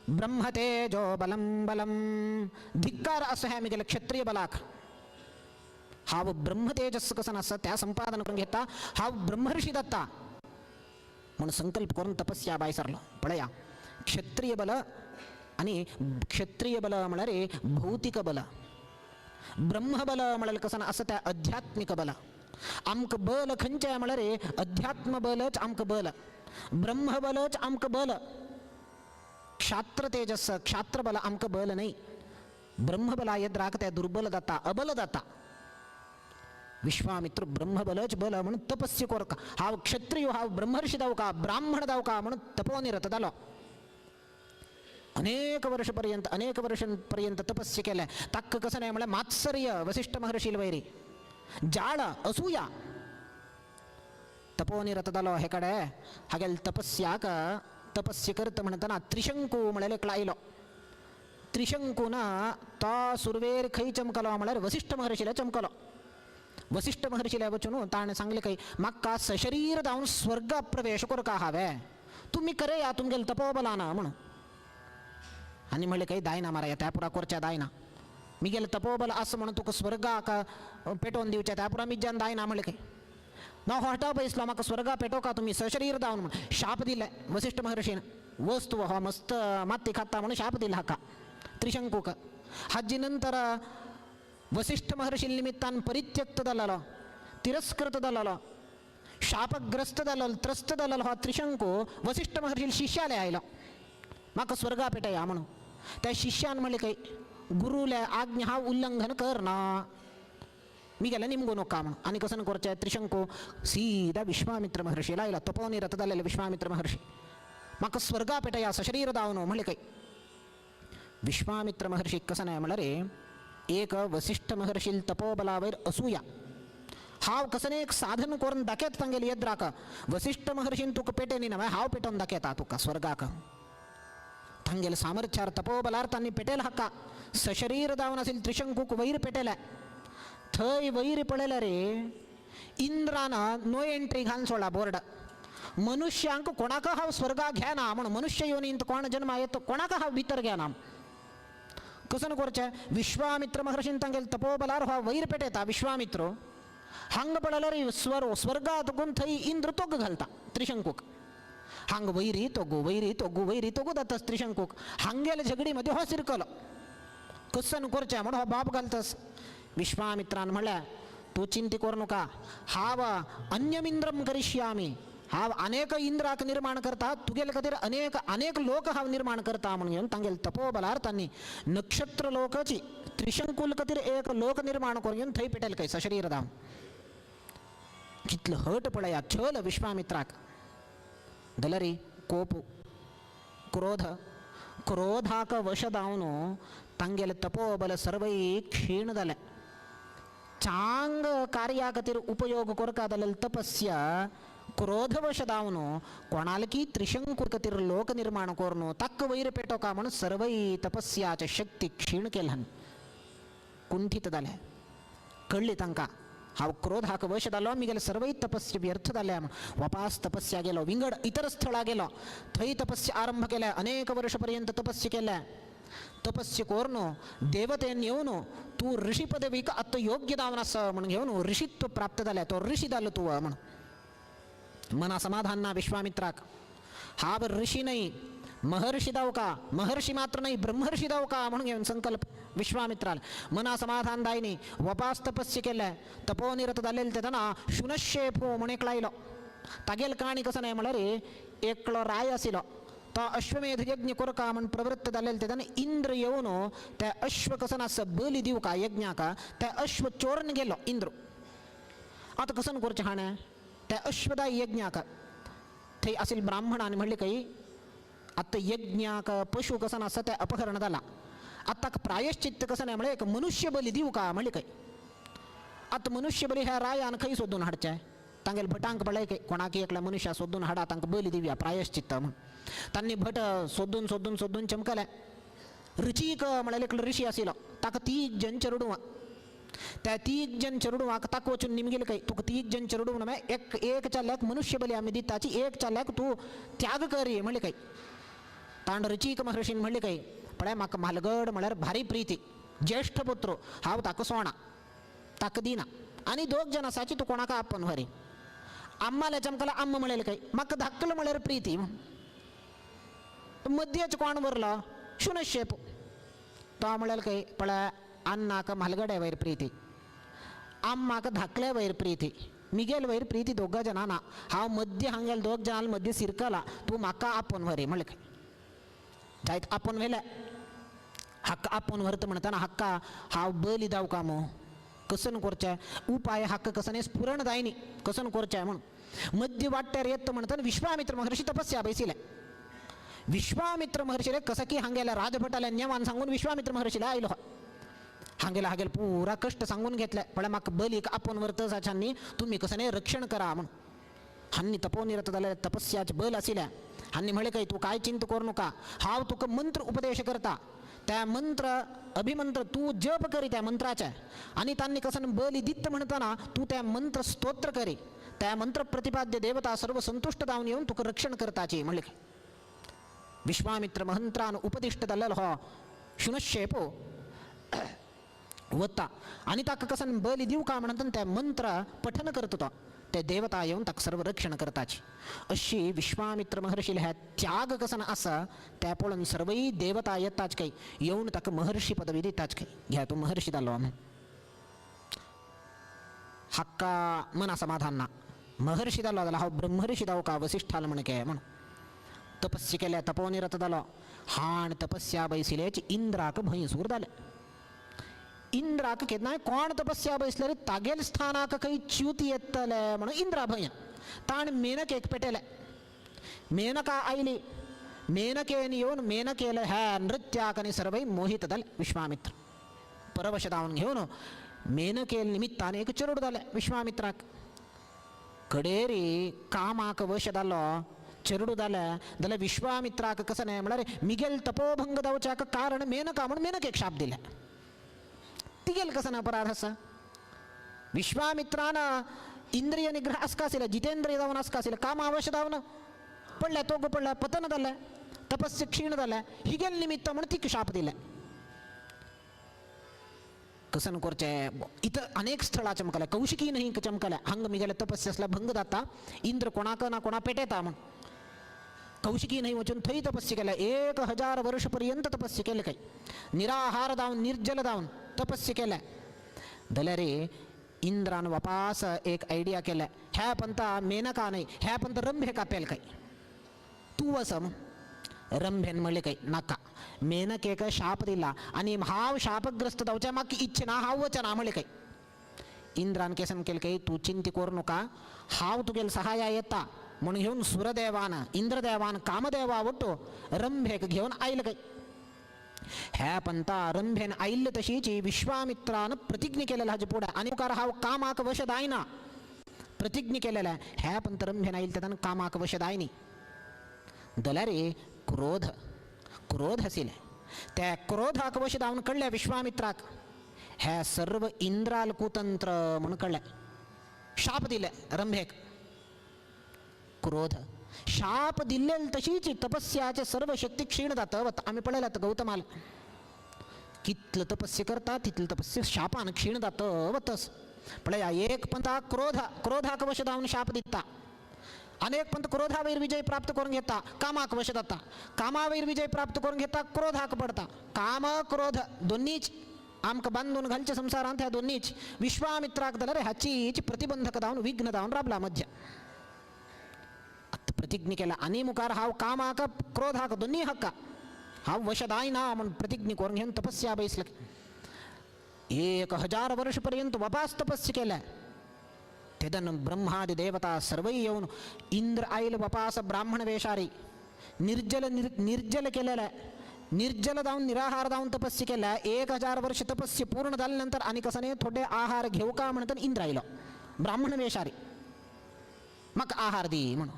ब्रह्मतेजो बलं बलं. धिक्कार असं हे मिगेले क्षत्रिय बलाक. हाव ब्रह्मतेजस कसं आसा त्या संपादन करून घेता, हाव ब्रह्मर्षी दत्ता म्हणून संकल्प करून तपस्या बाय सरलो. पळया क्षत्रिय बल आणि क्षत्रिय बल म्हळ्यार भौतिक बल, ब्रह्मबल म्हळ्यार कसं आसा त्या अध्यात्मिक बल. आमकां बल खंयचें म्हळ्यार अध्यात्म बलच आमकां बल, ब्रह्मबलच आमकां बल. क्षात्र तेजस क्षात्रबल आमकां बल न्हय. ब्रह्मबला येद्राक त्या दुर्बल जाता, अबल जाता. विश्वामित्र ब्रह्मबलच बल म्हणून तपस्य कोरका, हांव क्षत्रिय हांव ब्रह्मर्षी जावका ब्राह्मण जावका म्हणून तपोनिरत जालो. अनेक वर्षपर्यंत अनेक वर्षांपर्यंत तपस्य केलें. ताका कसं नाही म्हळ्यार मात्सर्य वसिष्ठ महर्षील वैरी जाळ असूया. तपोनिरत जालो हे कडे हागेल तपस्याक तपस्य करता म्हणटना त्रिशंकू म्हळ्यार एकलो आयलो. त्रिशंकून तो सुरवेर खंय चमकलो म्हळ्यार वसिष्ठ महर्षीला चमकलो. वसिष्ठ महर्षीला वचून ताणें सांगलें खंय म्हाका सशरीर जावन स्वर्ग प्रवेश करका हांवें, तुमी करया तुमगेले तपोबलान म्हणून. आनी म्हणलें खंय जायना माराया त्या पुरा करच्या जायना, मिगेले तपोबल आसा म्हणून तुका स्वर्गाक पेटोवन दिवचें त्या पुरा मिज्जान जायना म्हणलें खंय. ना हॉटा बैसलो म्हाका स्वर्गा पेटोवका तुमी सशरीर जावन म्हणून शाप दिले वसिष्ठ महर्षीन. वस्तू हो मस्त माती खाता म्हणून शाप दिला हाका त्रिशंकूक. हाजी नंतर वसिष्ठ महर्षी निमित्तान परित्यक्त जालेलो, तिरस्कृत जालेलो, शापग्रस्त जालेलो, त्रस्त जालेलो हो त्रिशंकू वसिष्ठ महर्षी शिष्याले आयलो म्हाका स्वर्गा पेटया म्हणून. त्या शिष्यान म्हणलें खंय गुरुले आज्ञा हांव उल्लंघन करना, मी गेले निमगो नका म्हणून. आनी कसं करचें त्रिशंकू सीधा विश्वामित्र महर्षीला आयला, तपोनिरत जालेले विश्वामित्र महर्षी म्हाका स्वर्गा पेटया सशरीर जावन म्हणलें खंय. विश्वामित्र महर्षी कसं नाही म्हळ्यार एक वसिष्ठ महर्षील तपोबलावयर असूया हांव कसं एक साधन करून दाखयता तांगेले येद्राक. वसिष्ठ महर्षीन तुका पेटेनी ना हांव पेटोवन दाखयता तुका स्वर्गाक. तांगेले सामर्थ्यार तपोबलार तांणी पेटेल हाका सशरीर जावन आशिल्ले त्रिशंकूक वयर पेटेले. थंय वयर पळयल्यार रे इंद्रान नो एंट्री घालून सोडला बोर्ड, मनुष्यांक कोणाक हांव स्वर्गा घेना म्हणून, मनुष्य योनींत कोण जन्मा येतो कोणाक हांव भितर घेना. कसं करचें विश्वामित्र महर्षीन तांगेले तपोबलार हो वयर पेटयता विश्वामित्र. हांगा पळयल्यार स्वर्गात गुण थंय इंद्र तोग घालता त्रिशंकूक. हांग वैरी तोगू वैरी तोगू वैरी तोगू जातास त्रिशंकूक. हांगेले झगडी मध्ये हो सिरकलो कसन करचें म्हणून हो बाप घालतस. विश्वामित्रान म्हळ्यार तूं चिंती करू नका, हांव अन्यमिंद्रम करिष्यामि, हांव अनेक इंद्राक निर्माण करता, तुगेले खातीर अनेक अनेक लोक हांव निर्माण करता म्हणून घेवन तांगेले तपोबलार तांणी नक्षत्र लोकाची त्रिशंकूल खातीर एक लोक निर्माण करून घेवन थंय पेटेल खंय सशरीर धाम. कितलो हट पळया छल विश्वामित्राक. दलरी कोप क्रोध क्रोधाक वश जावन तांगेले तपोबल सर्वय क्षीण जालें. चांग कार्या खातीर उपयोग करका जालेले तपस्या क्रोधवश जावन कोणालकी त्रिशंकू खातीर लोक निर्माण करून ताका वयर पेटोवका म्हणून सर्वय तपस्याचे शक्ती क्षीण केल्यान कुंठीत जालें. कळ्ळी तांकां हांव क्रोधाक वश जालो मिगेले सर्वय तपस्य व्यर्थ जाल्या. वापास तपस्या गेलो विंगड इतर स्थळा गेलो, थंय तपस्य आरंभ केल्या, अनेक वर्षपर्यंत तपस्य केल्या. तपस्य करून देवतेन येवन तूं ऋषी पदवीक आतां योग्य जावन आसा म्हणून घेवन ऋषित्व प्राप्त जालें, तो ऋषी जालो तूं म्हणून. मना समाधान ना विश्वामित्राक. हांव ऋषी न्हय महर्षी जावका, महर्षी मात्र न्हय ब्रह्मर्षी जावका म्हणून घेवन संकल्प विश्वामित्राल. मना समाधान दायनी वपास तपस्य केलें. तपोनिरत जालेले तेन्ना शुनशेप म्हूण एकलो आयलो. तागेल काणी कसो न्हय म्हळ्यार एकलो राय आशिल्लो, तो अश्वमेध यज्ञ करका म्हूण प्रवृत्त जालेले तेन्ना इंद्र येवन त्या अश्व कसो आसा बली दिवका यज्ञाक, त्या अश्व चोरून गेलो इंद्र. आतां कसन करचें हाणें त्या अश्वदाय यज्ञाक. थंय आशिल्ले ब्राह्मणान म्हणलें खंय आतां यज्ञाक पशु कसो आसा तें अपहरण जाला, आतां प्रायश्चित्त कसं न्हय म्हळ्यार एक मनुष्य बली दिवका म्हणलें खंय. आतां मनुष्य बली ह्या रायान खंय सोदून हाडचें, तांगेले भटांक पळय कोणाक एकल्या मनुष्या सोदून हाडा, तांकां बली दिवया प्रायश्चित्त म्हूण. तांणी भट सोदून सोदून सोदून चमकले. ऋचीक म्हळ्यार एकलो ऋषी आशिल्लो, ताका तीग जन चेरडुवां. त्या तीग जन चेरडुवांक ताका वचून निमगेले काय तुका तीग जन चेरडूं म्हणून एक एक चल्याक मनुष्य बली आमी दिताची, एक चल्याक तूं त्याग कर म्हणले काय. तांड ऋचीक महर्षीन म्हणले काय पळय म्हाका म्हालगड म्हळ्यार भारी प्रिती, ज्येष्ठ पुत्र हांव ताका सोणा ताका दिना, आनी दोग जन आसाची तूं कोणाक आपोवन व्हरी. आम्माल्या चमकला आम्म म्हणलें काय म्हाका धाकलो म्हळ्यार प्रिती, मध्येच कोण व्हरलो शुनशेप. तो म्हणलें काय पळय अन्नाक म्हालगड्या वयर प्रिती, आम्माक धाकल्या वयर प्रिती, मिगेल वयर प्रिती दोगा जाणां ना, हांव मध्य हांगेल दोग जाणां मध्य सिरकला, तूं म्हाका आपोवन व्हरी म्हणलें काय. जायत आपोवन व्हेलें. हक्क आपोवन व्हरता म्हणटना हक्का हांव बली जावं का मो कसन करचें उपाय, हक्क कसने स्फुरण जायनी कसन करचें म्हूण. मध्य वाट्यार येता म्हणटना विश्वामित्र महर्षी तपस्या बैसिले. विश्वामित्र महर्षीले कसं की हांगेल्या राजभटाल्या नेमान सांगून विश्वामित्र महर्षीला आयलो. हांगेला हागेल पुरा कष्ट सांगून घेतले, पण म्हाका बलीक आपोवन व्हरता साच्यानी तुमी कसने रक्षण करा म्हूण. हांनी तपोनिरत जाल्यार तपस्याचे बल आशिल्लें. हांनी म्हळें काय तूं काय चिंता करूं नका, हांव तुका मंत्र उपदेश करता, त्या मंत्र अभिमंत्र तूं जप करी त्या मंत्राचे, आनी तांणी कसन बली दित्त म्हणटना तूं त्या मंत्र स्तोत्र करी, त्या मंत्र प्रतिपाद्य देवता सर्व संतुष्ट जावन येवन तुका रक्षण करताची म्हणलें. विश्वामित्र मंत्रान उपदिष्ट जाल्लो हो शुनशेपो वता आनी ताका कसन बली दिवं का म्हणटना त्या मंत्र पठन करता तो, ते देवता येवन ताका सर्व रक्षण करताची. अशी विश्वामित्र महर्षीले ह्या त्याग कसन आसा त्या पळोवन सर्वय देवता येताच काय येवन ताका महर्षी पदवी दिताच काय, घ्या तूं महर्षी जालो म्हूण. हाका मना समाधान ना, महर्षी जालो जाल्यार हांव ब्रह्मर्षी जावं का वसिष्ठाल म्हण के म्हूण तपस्या केल्या, तपोनिरत जालो. हाण तपस्या बैसिलेच इंद्राक भंयसूर जालें. इंद्राक केन्नाय कोण तपस्या बैसल्यार तागेल स्थानाक खंय च्युती येतले म्हणून इंद्रा भंय. ताणें मेनकेक पेटयलें. मेनका आयली, मेनकेन येवन मेनकेल ह्या नृत्याक आनी सर्वय मोहीत जाले. विश्वामित्र परवश जावन घेवन मेनकेल निमित्तान एक चेडूं जालें विश्वामित्राक. कडेरी कामाक वश जालो, चेडूं जालें जाल्यार विश्वामित्राक कसं न्हय म्हळ्यार मिगेल तपोभंग जावच्याक कारण मेनका म्हूण मेनकेक शाप दिले. तिगेल कसं ना अपराध आसा. विश्वामित्रान इंद्रिय निग्रह आसका आशिल्लें, जितेंद्रिय जावन आसका आशिल्लें, काम आवश्य जावन पडलें, तोग पडलें, पतन जालें, तपस्य क्षीण जालें, हिगेल निमित्त म्हूण तिका शाप दिलें. कसन करचें इतर अनेक स्थळां चमकले, कौशिकी न्हंय चमकले, हांगा मिगेले तपस्य आसल्यार भंग जाता, इंद्र कोणाक ना कोणा पेटयता म्हूण कौशिकी न्हंय वचून थंय तपस्य केलें. 1000 वर्ष पर्यंत तपस्य केलें काय, निराहार जावन निर्जल जावन तपस्य केलें. जाल्यार इंद्रान वापास एक आयडिया केलें, ह्या पंता मेनका न्हय, ह्या पंत रंभे कापेल काय, तूं वच. रंभेन म्हणलें काय नाका, मेनकेक शाप दिला आनी हांव शापग्रस्त जावचें म्हाका इच्छा ना, हांव वचना म्हणलें काय. इंद्रान केसन केलें काय तूं चिंता करूं नाका, हांव तुगेले सहाया येता म्हूण घेवन सुरदेवान इंद्रदेवान कामदेवा वट्टू रंभेक घेवन आयले काय. ह्या पंता रंभेन आयिल्ले तशीच विश्वामित्रान प्रतिज्ञा केलेला हाजे फुडें आनी मुखार हांव कामाक वश जायना प्रतिज्ञा केलेला. ह्या पंत रंभेन आयिल्ले तेन्ना कामाक वश जायनी जाल्यार क्रोध क्रोध आशिल्लें, त्या क्रोधाक वश जावन कळ्ळें विश्वामित्राक ह्या सर्व इंद्राल कुतंत्र म्हूण कळ्ळें. शाप दिले रंभेक. क्रोध शाप दिल्लेल तशीच तपस्याचे सर्व शक्ती क्षीण जाता. आमी पळयलात गौतमाल कितलं तपस्य करता तितलं तपस्य शापान क्षीण जाता वतस. पळया एक पंथा क्रोध क्रोधाक वश जावन शाप दिता, अनेक पंथ क्रोधावैर विजय प्राप्त करून घेता, कामाक वश जाता, कामावैर विजय प्राप्त करून घेता, क्रोधाक पडता. काम क्रोध दोन्हीच आमकां बांदून घालचे संसारांत, ह्या दोन्हीच विश्वामित्राक जाल्यार हाचीच प्रतिबंधक जावन विघ्न जावन राबला मध्य. प्रतिज्ञा केला आनी मुखार हांव कामाक क्रोधाक दोन्ही हक्का हांव वश जायना म्हूण प्रतिज्ञा करून घेवन तपस्या बैसले. 1000 वर्ष पर्यंत वपास तपस्य केलें. तेदन ब्रह्मादि देवता सर्वय येवन इंद्र आयल वपास ब्राह्मण वेशारी निर्जल निर्जल केलेलें, निर्जल जावन निराहार जावन तपस्य केलें. 1000 वर्ष तपस्य पूर्ण जाले नंतर आनी कसं न्ही थोडे आहार घेवं का म्हणटना इंद्र आयलो ब्राह्मण वेशारी. म्हाका आहार दी म्हणून.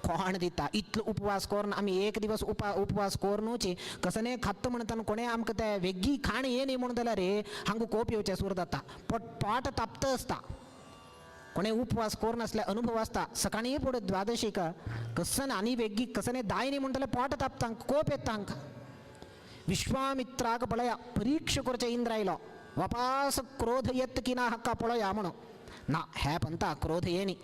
कोण दिता इतलो उपवास करून आमी एक दिवस उपवास करूनच कसने खात्त म्हणटाना कोणें आमकां ते वेगळी खाण ये न्ही म्हणून जाल्यार रे हांगा कोप येवचें सूर जाता, पोट तापत आसता. कोणें उपवास करून आसल्यार अनुभव आसता, सकाळीं फुडें द्वादशीक कसन आनी वेगळी कसने दाय न्ही म्हणटल्यार पोट तापता, कोप येता हांकां. विश्वामित्राक पळया परीक्षा करचें इंद्र आयलो, वापास क्रोध येत की ना हाका पळया म्हणून. ना हे पंता क्रोध ये न्ही.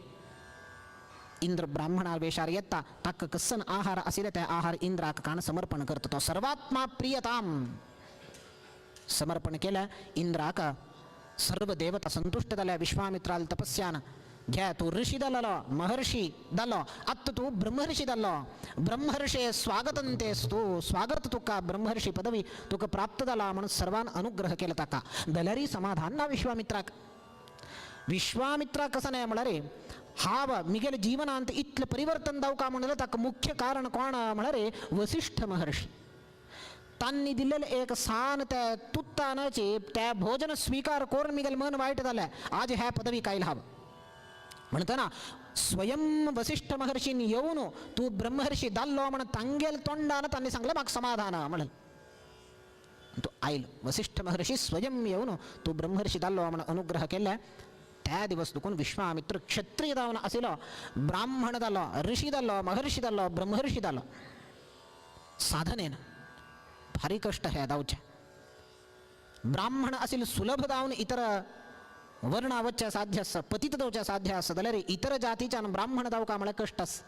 इंद्र ब्राह्मणा वेशार येता, ताका कसन आहार आशिल्ले ते आहार इंद्राक काण समर्पण करता. तो सर्वात्मा प्रियताम समर्पण केल्या इंद्राक सर्व देवता संतुष्ट जाल्या विश्वामित्राल तपस्यान. घे तूं ऋषी जालो, महर्षी जालो, आत्तां तूं ब्रह्मर्षी जालो. ब्रह्मर्षे स्वागतंते तूं, स्वागत तुका, ब्रह्मर्षी पदवी तुका प्राप्त जाला म्हणून सर्वान अनुग्रह केला ताका. जाल्यारय समाधान ना विश्वामित्राक. विश्वामित्रा कसो न्हय म्हळ्यार हांव मिगेले जिवनांत इतलें परिवर्तन जावका म्हणल्यार ताका मुख्य कारण कोण म्हळ्यार वसिष्ठ महर्षी. तांणी दिल्लेलें एक सान त्या तुत्तानाची त्या भोजन स्वीकार करून मिगेलें मन वायट जालें, आज ह्या पदवी कायल हांव म्हणटना स्वयं वसिष्ठ महर्षीन येवन तूं ब्रह्मर्षी जाल्लो म्हण तांगेल तोंडान तांणी सांगलें म्हाका समाधान म्हणलें. तूं आयलो वसिष्ठ महर्षी स्वयं येवन तूं ब्रह्मर्षी जाल्लो म्हण अनुग्रह केल्ले. त्या दिवस दुखून विश्वामित्र क्षत्रिय जावन आशिल्लो, ब्राह्मण जालो, ऋषी जालो, महर्षी जालो, ब्रह्मर्षी जालो. साधनेन भारी कश्ट हे जावचें. ब्राह्मण आशिल्ले सुलभ जावन इतर वर्णा वचचें साध्य आसा, पतित जावचें साध्य आसा, जाल्यार इतर जातीच्यान ब्राह्मण जावका म्हळ्यार कश्ट आसा.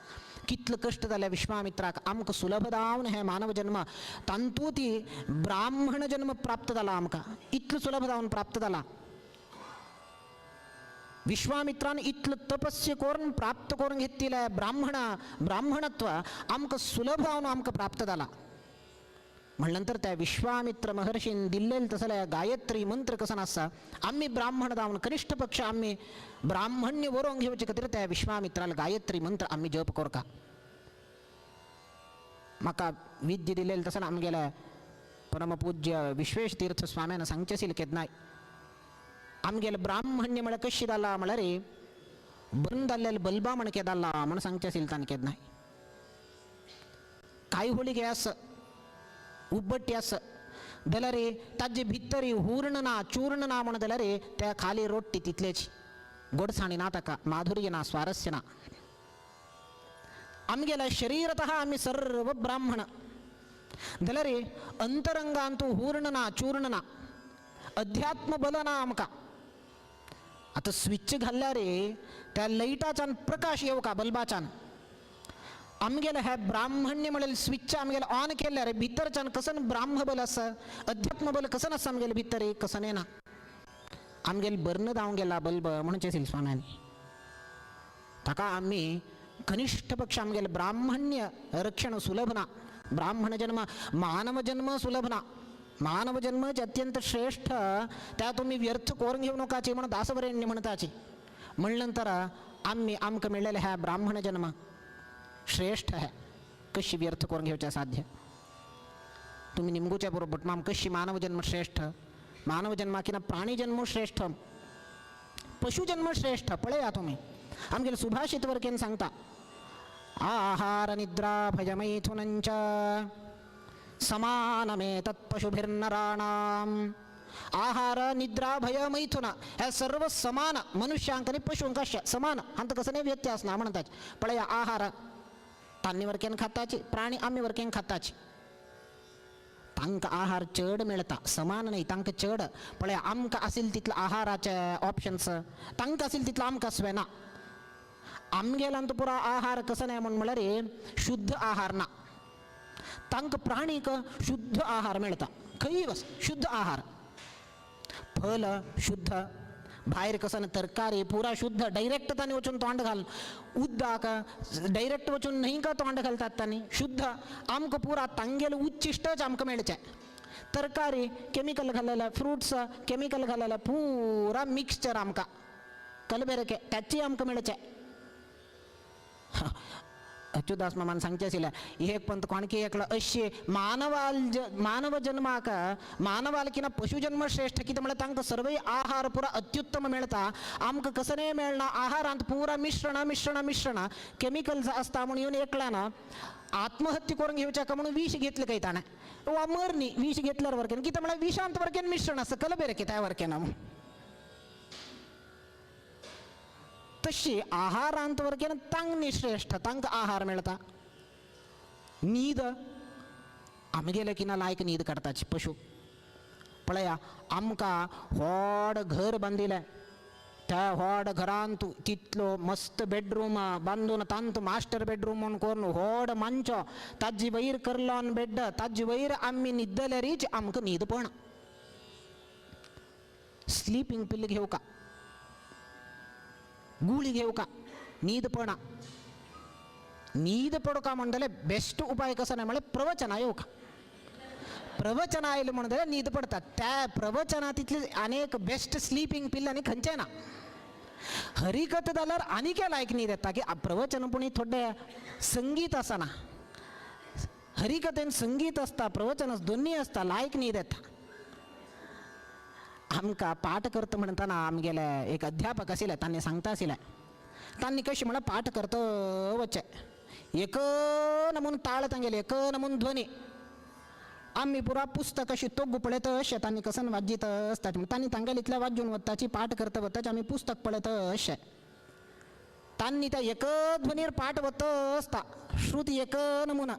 कितलो कश्ट जाले विश्वामित्राक. आमकां सुलभ जावन हें मानव जन्म, तांतूत ती ब्राह्मण जन्म प्राप्त जाला आमकां, इतलो सुलभ जावन प्राप्त जाला. विश्वामित्रान इतलो तपस्य करून प्राप्त करून घेतिल्लें ब्राह्मणत्व आमकां सुलभ जावन आमकां प्राप्त जाला. म्हणनंतर त्या विश्वामित्र महर्षीन दिल्लेले तसले गायत्री मंत्र कसो आसा, आमी ब्राह्मण जावन कनिष्ठ पक्ष आमी ब्राह्मण्य वरोवन घेवचे खातीर त्या विश्वामित्राल गायत्री मंत्र आमी जप करका. म्हाका विद्या दिल्लेले तसो आमगेले परमपूज्य विश्वेश तीर्थ स्वाम्यान सांगचें आशिल्लें केन्नाय, आमगेले ब्राह्मण्य म्हळ्यार कशें जाला म्हळ्यार बंद जाल्लेले बल्बा म्हण केदाला म्हण सांगचें आशिल्लें ताणें केन्नाय. कांय होळी आस उब्बट्टी आस जाल्यार ताजे भितर हूर्ण ना चूर्ण ना म्हण जाल्यार त्या खाली रोट्टी तितलेच, गोडसाणी ना ताका, माधुर्य ना, स्वारस्य ना. आमगेल्या शरीरतः आमी सर्व ब्राह्मण जाल्यार अंतरंगांतू हूर्ण ना चूर्ण ना, अध्यात्म बल ना आमकां. आतां स्विच घाल्ल्यार त्या लायटाच्यान प्रकाश येवका बल्बाच्यान. आमगेलें हें ब्राह्मण्य म्हणलें स्विच आमगेलें ऑन केल्यार भितरच्यान कसन ब्राह्म बल आसा, अध्यात्म बल कसन आसा आमगेलें भितर कसन येना. आमगेलें बर्ण जावंक गेला बल्ब म्हणचें आशिल्लें स्वाम्यांनी. ताका आमी कनिष्ठ पक्ष आमगेलें ब्राह्मण्य रक्षण सुलभ ना, ब्राह्मण जन्म मानव जन्म सुलभ ना. मानव जन्मच अत्यंत श्रेष्ठ, त्या तुमी व्यर्थ करून घेवं नकाचे म्हणून दासवरेण्य म्हणताचे. म्हणनंतर आमी आमकां मेळ्ळेलें ह्या ब्राह्मण जन्म श्रेष्ठ आहे, कशी व्यर्थ करून घेवचें साध्य. तुमी निमगुच्या बरोबर माम कशी मानव जन्म श्रेष्ठ, मानव जन्मा किना प्राणी जन्म श्रेष्ठ, पशु जन्म श्रेष्ठ. पळया तुमी आमगेले सुभाषित वर्केन सांगता, आहार निद्रा भयमैथुनंच समानमेतत् पशुभिर्नराणाम. आहार निद्रा भय मैथुन हे सर्व समान मनुष्यांक आनी पशूंक अशें समान, हांत कसो न्ही व्यत्यास ना म्हणटात. पळया आहार तांणी वरकेन खाताची, प्राणी आमी वरकेन खाताची, तांकां आहार चड मेळटा, समान न्हय तांकां चड. पळया आमकां आशिल्ले तितले आहाराचे ऑप्शन्स तांकां आशिल्ले तितलो आमकां आसवे ना. आमगेल्यान पुरा आहार कसो न्हय म्हण म्हणल्यार शुद्ध आहार ना, तांकां प्राणीक शुद्ध आहार मेळटा, खंय वच शुद्ध आहार, फल शुद्ध, भायर कसं तरकारी पुरा शुद्ध, डायरेक्ट तांणी वचून तोंड घाल, उदक डायरेक्ट वचून न्हय का तोंड घालतात तांणी शुद्ध. आमकां पुरा तांगेले उच्चिश्टच आमकां मेळचें, तरकारी केमिकल घाललेलें, फ्रुट्स केमिकल घाललेलें, पुरा मिक्सचर आमकां कलबेरके त्याची आमकां मेळचें. अच्युतदास मामान सांगचें आशिल्लें एक पंत कोणकी एकलो अशी मानवाल मानव जन्माक मानवाल किना पशु जन्म श्रेष्ठ कितें म्हळ्यार तांकां सर्वय आहार पुरा अत्युत्तम मेळटा, आमकां कसनेय मेळना, आहारांत पुरा मिश्रण मिश्रण मिश्रण केमिकल्स आसता म्हूण येवन एकल्यान आत्महत्या करून घेवच्याक म्हणून विष घेतलें काय ताणें वा मरणी विष घेतल्यार वरकेन कितें म्हळ्यार विशांत वरकेन मिश्रण आसता कलबेरके त्या वरकेन. तशी आहारांत वरकेन तांगनी श्रेष्ठ, तांकां आहार मेळटा. न्हीद आमगेले किना लायक न्हीद काडटाची पशु. पळया आमकां व्हड घर बांदिलें, त्या व्हड घरांत तितलो मस्त बेडरूम बांदून तांत मास्टर बेडरूम म्हूण करून व्हड मांचो, ताजी वयर करलोन बेड, ताजी वयर आमी न्हिदल्यारीच आमकां न्हीद पडना. स्लिपींग पिल घेवका, गुळी घेवका, न्हीद पडना. न्हीद पडका म्हणटले बेस्ट उपाय कसो न्हय म्हळ्यार प्रवचना येवका. प्रवचना आयलें म्हणून जाल्यार न्हीद पडटा. त्या प्रवचना तितली आनी एक बेस्ट स्लिपींग पिल आनी खंयचें ना. हरिकथा जाल्यार आनीक लायक न्हीद येता की प्रवचन पूण थोडे संगीत आसना, हरिकथेन संगीत आसता, प्रवचन दोन्ही आसता, लायक न्हीद येता. आमकां पाठ करता म्हणटना आमगेले एक अध्यापक आशिल्ले, तांणी सांगता आशिल्ले, तांणी कशें म्हळ्यार पाठ करता वचें एक नमून ताळ तांगेले, एक नमून ध्वनी, आमी पुरा पुस्तक अशी तोग्गू पळयत अशें तांणी कसन वाजीत आसता, तांणी तांगेले इतलें वाजून वताची पाठ करता वताची आमी पुस्तक पळयत अशें तांणी त्या एक ध्वनीर पाठ वत आसता, श्रुती एक नमुना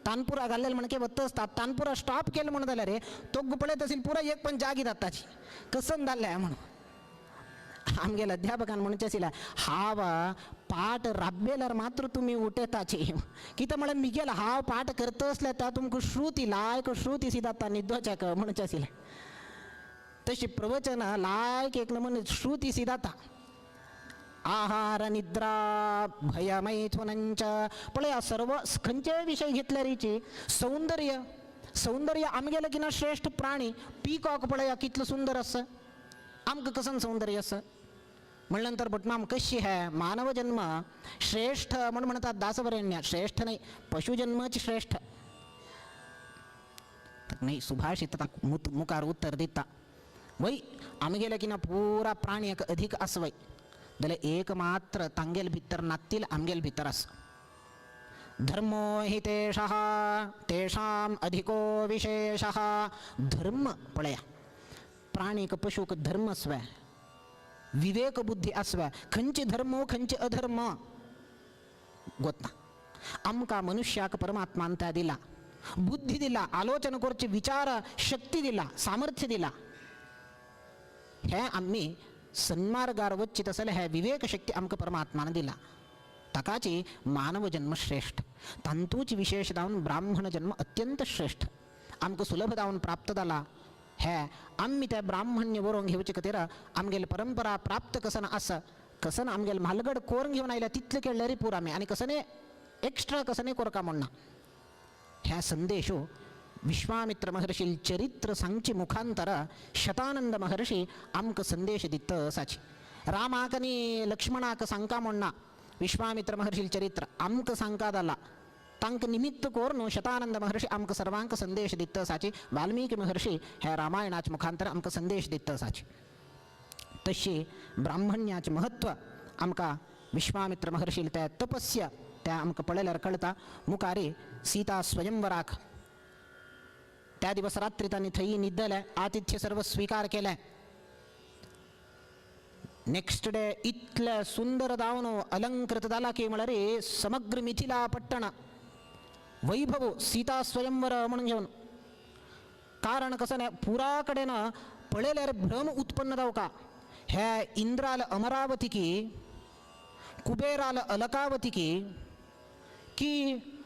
तानपुरा घाल्लेले म्हणके वत आसता. तानपुरा स्टॉप केलें म्हणून जाल्यार तोग्गू पळयत असेल पुरा एक पण जागी जाताची कसन जाल्लें म्हणून. आमगेल्या अध्यापकान म्हणचें आशिल्लें हांव पाठ राबेल्यार मात्र तुमी उठयताची, कितें म्हळ्यार मिगेल हांव पाठ करता आसल्यार त्या तुमकां श्रुती लायक श्रुती सी जाता न्हिदोच्याक म्हणचें आशिल्लें. तशी प्रवचनां लायक एक नमुने श्रुती सी जाता. आहार निद्रा भयमैथुनंच पळया सर्व खंयचेय विशय घेतल्यारीची सौंदर्य, सौंदर्य आमगेलें किना श्रेष्ठ प्राणी पिकॉक पळया कितलो सुंदर आसा, आमकां कसन सौंदर्य आसा. म्हणल्यार नंतर भटमाम कशी है मानव जन्म श्रेष्ठ म्हणून म्हणतात दासवरेण्य, श्रेष्ठ नाही पशुजन्मच श्रेष्ठ नाही. सुभाषित मुखार उत्तर दिता वय आमगेले किना पुरा प्राणी अधिक आसवय जाल्यार एक मात्र तांगेल भितर नातील आमगेल भितर आसा. धर्मो हि तेषः तेषाम् अधिको विशेषः. धर्म पळया प्राणीक पशुक धर्म आसवे, विवेक बुद्धी आसवे, खंयचे धर्म खंयचे अधर्म गोतना. आमकां मनुष्याक परमात्मान त्या दिला बुद्धी दिला, आलोचन करची विचार शक्ती दिला, सामर्थ्य दिला. हे आमी सन्मार्गार वच्ची तसले हे विवेक शक्ती आमकां परमात्मान दिला. ताकाची मानव जन्म श्रेष्ठ, तांतूच विशेष जावन ब्राह्मण जन्म अत्यंत श्रेष्ठ आमकां सुलभ जावन प्राप्त जाला. हे आमी त्या ब्राह्मण्य बरोवन घेवचे खातीर आमगेले परंपरा प्राप्त कसन आसा, कसन आमगेले म्हालगड कोरून घेवन आयल्या तितले केळ्ळ्यारी पूर आमी आनी कसने एक्स्ट्रा कसने कोरका म्हणना. ह्या संदेशो विश्वामित्र महर्षी चरित्र सांगची मुखांतर शतानंद महर्षी आमकां संदेश दिता आसाची. रामाक आनी लक्ष्मणाक सांगका म्हणना विश्वामित्र महर्षी चरित्र आमकां सांगका जाला, तांकां निमित्त करून शतानंद महर्षी आमकां सर्वांक संदेश दिता आसाची. वाल्मीकी महर्षी ह्या रामायणाच्या मुखांतर आमकां संदेश दिता आसाची. तशी ब्राह्मण्याचें महत्व आमकां विश्वामित्र महर्षी त्या तपस्य त्या आमकां पळयल्यार कळटा. मुखारी सीता स्वयंवराक त्या दिवस रात्री तांणी थंय न्हिदले, आतिथ्य सर्व स्वीकार केलें. नेक्स्ट डे इतले सुंदर जावन अलंकृत जाला की म्हळ्यार समग्र मिथिला पट्टण वैभव सीता स्वयंवर म्हणून घेवन. कारण कसं नाही पुरा कडेन पळयल्यार भ्रम उत्पन्न जावका. ह्या इंद्राल अमरावती की कुबेराल अलकावती की की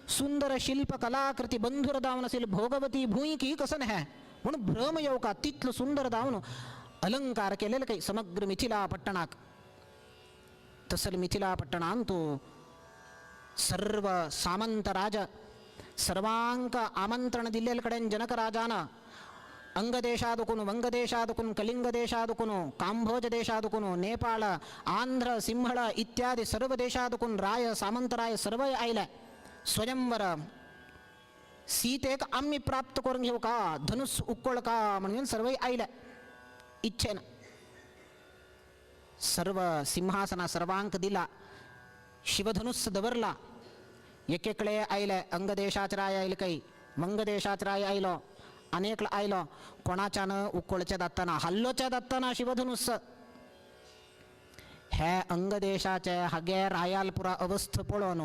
सुंदर शिल्प कलाकृती बंधुर जावन असेल भोगवती भूंय की कसं नाही म्हणून भ्रम येवका तितलो सुंदर जावन अलंकार केलेलं काही समग्र मिथिला पट्टणाक. तसल मिथिला पट्टणान तो सर्व सामंत राज सर्वांक आमंत्रण दिल्लेले कडेन जनक राजान अंगदेशादुकुनु वंगदेशादुकुनु कलिंग देशादुकुनु कांभोज देशादुकुनु नेपाळ आंध्र सिंहळ इत्यादी सर्व देशादुकुन राय सामंतराय सर्वय आयले. स्वयंवर सीतेक आम्ही प्राप्त करून घेऊ का, धनुष उक्कळ का म्हणून सर्वही आयले इच्छेन. सर्व सिंहासना सर्वांक दिला, शिवधनुष्य दवरला. एकेकडे आयले अंगदेशाच राय आयले काही, वंगदेशाच राय आयलो, अनेकला आयलो, कोणाच्यानं उक्कोळच्या दात्ताना हल्लोच्या दात्ताना शिवधनुष्य. हे अंगदेशाचे हागे रायाल पुरा अवस्थ पळोवन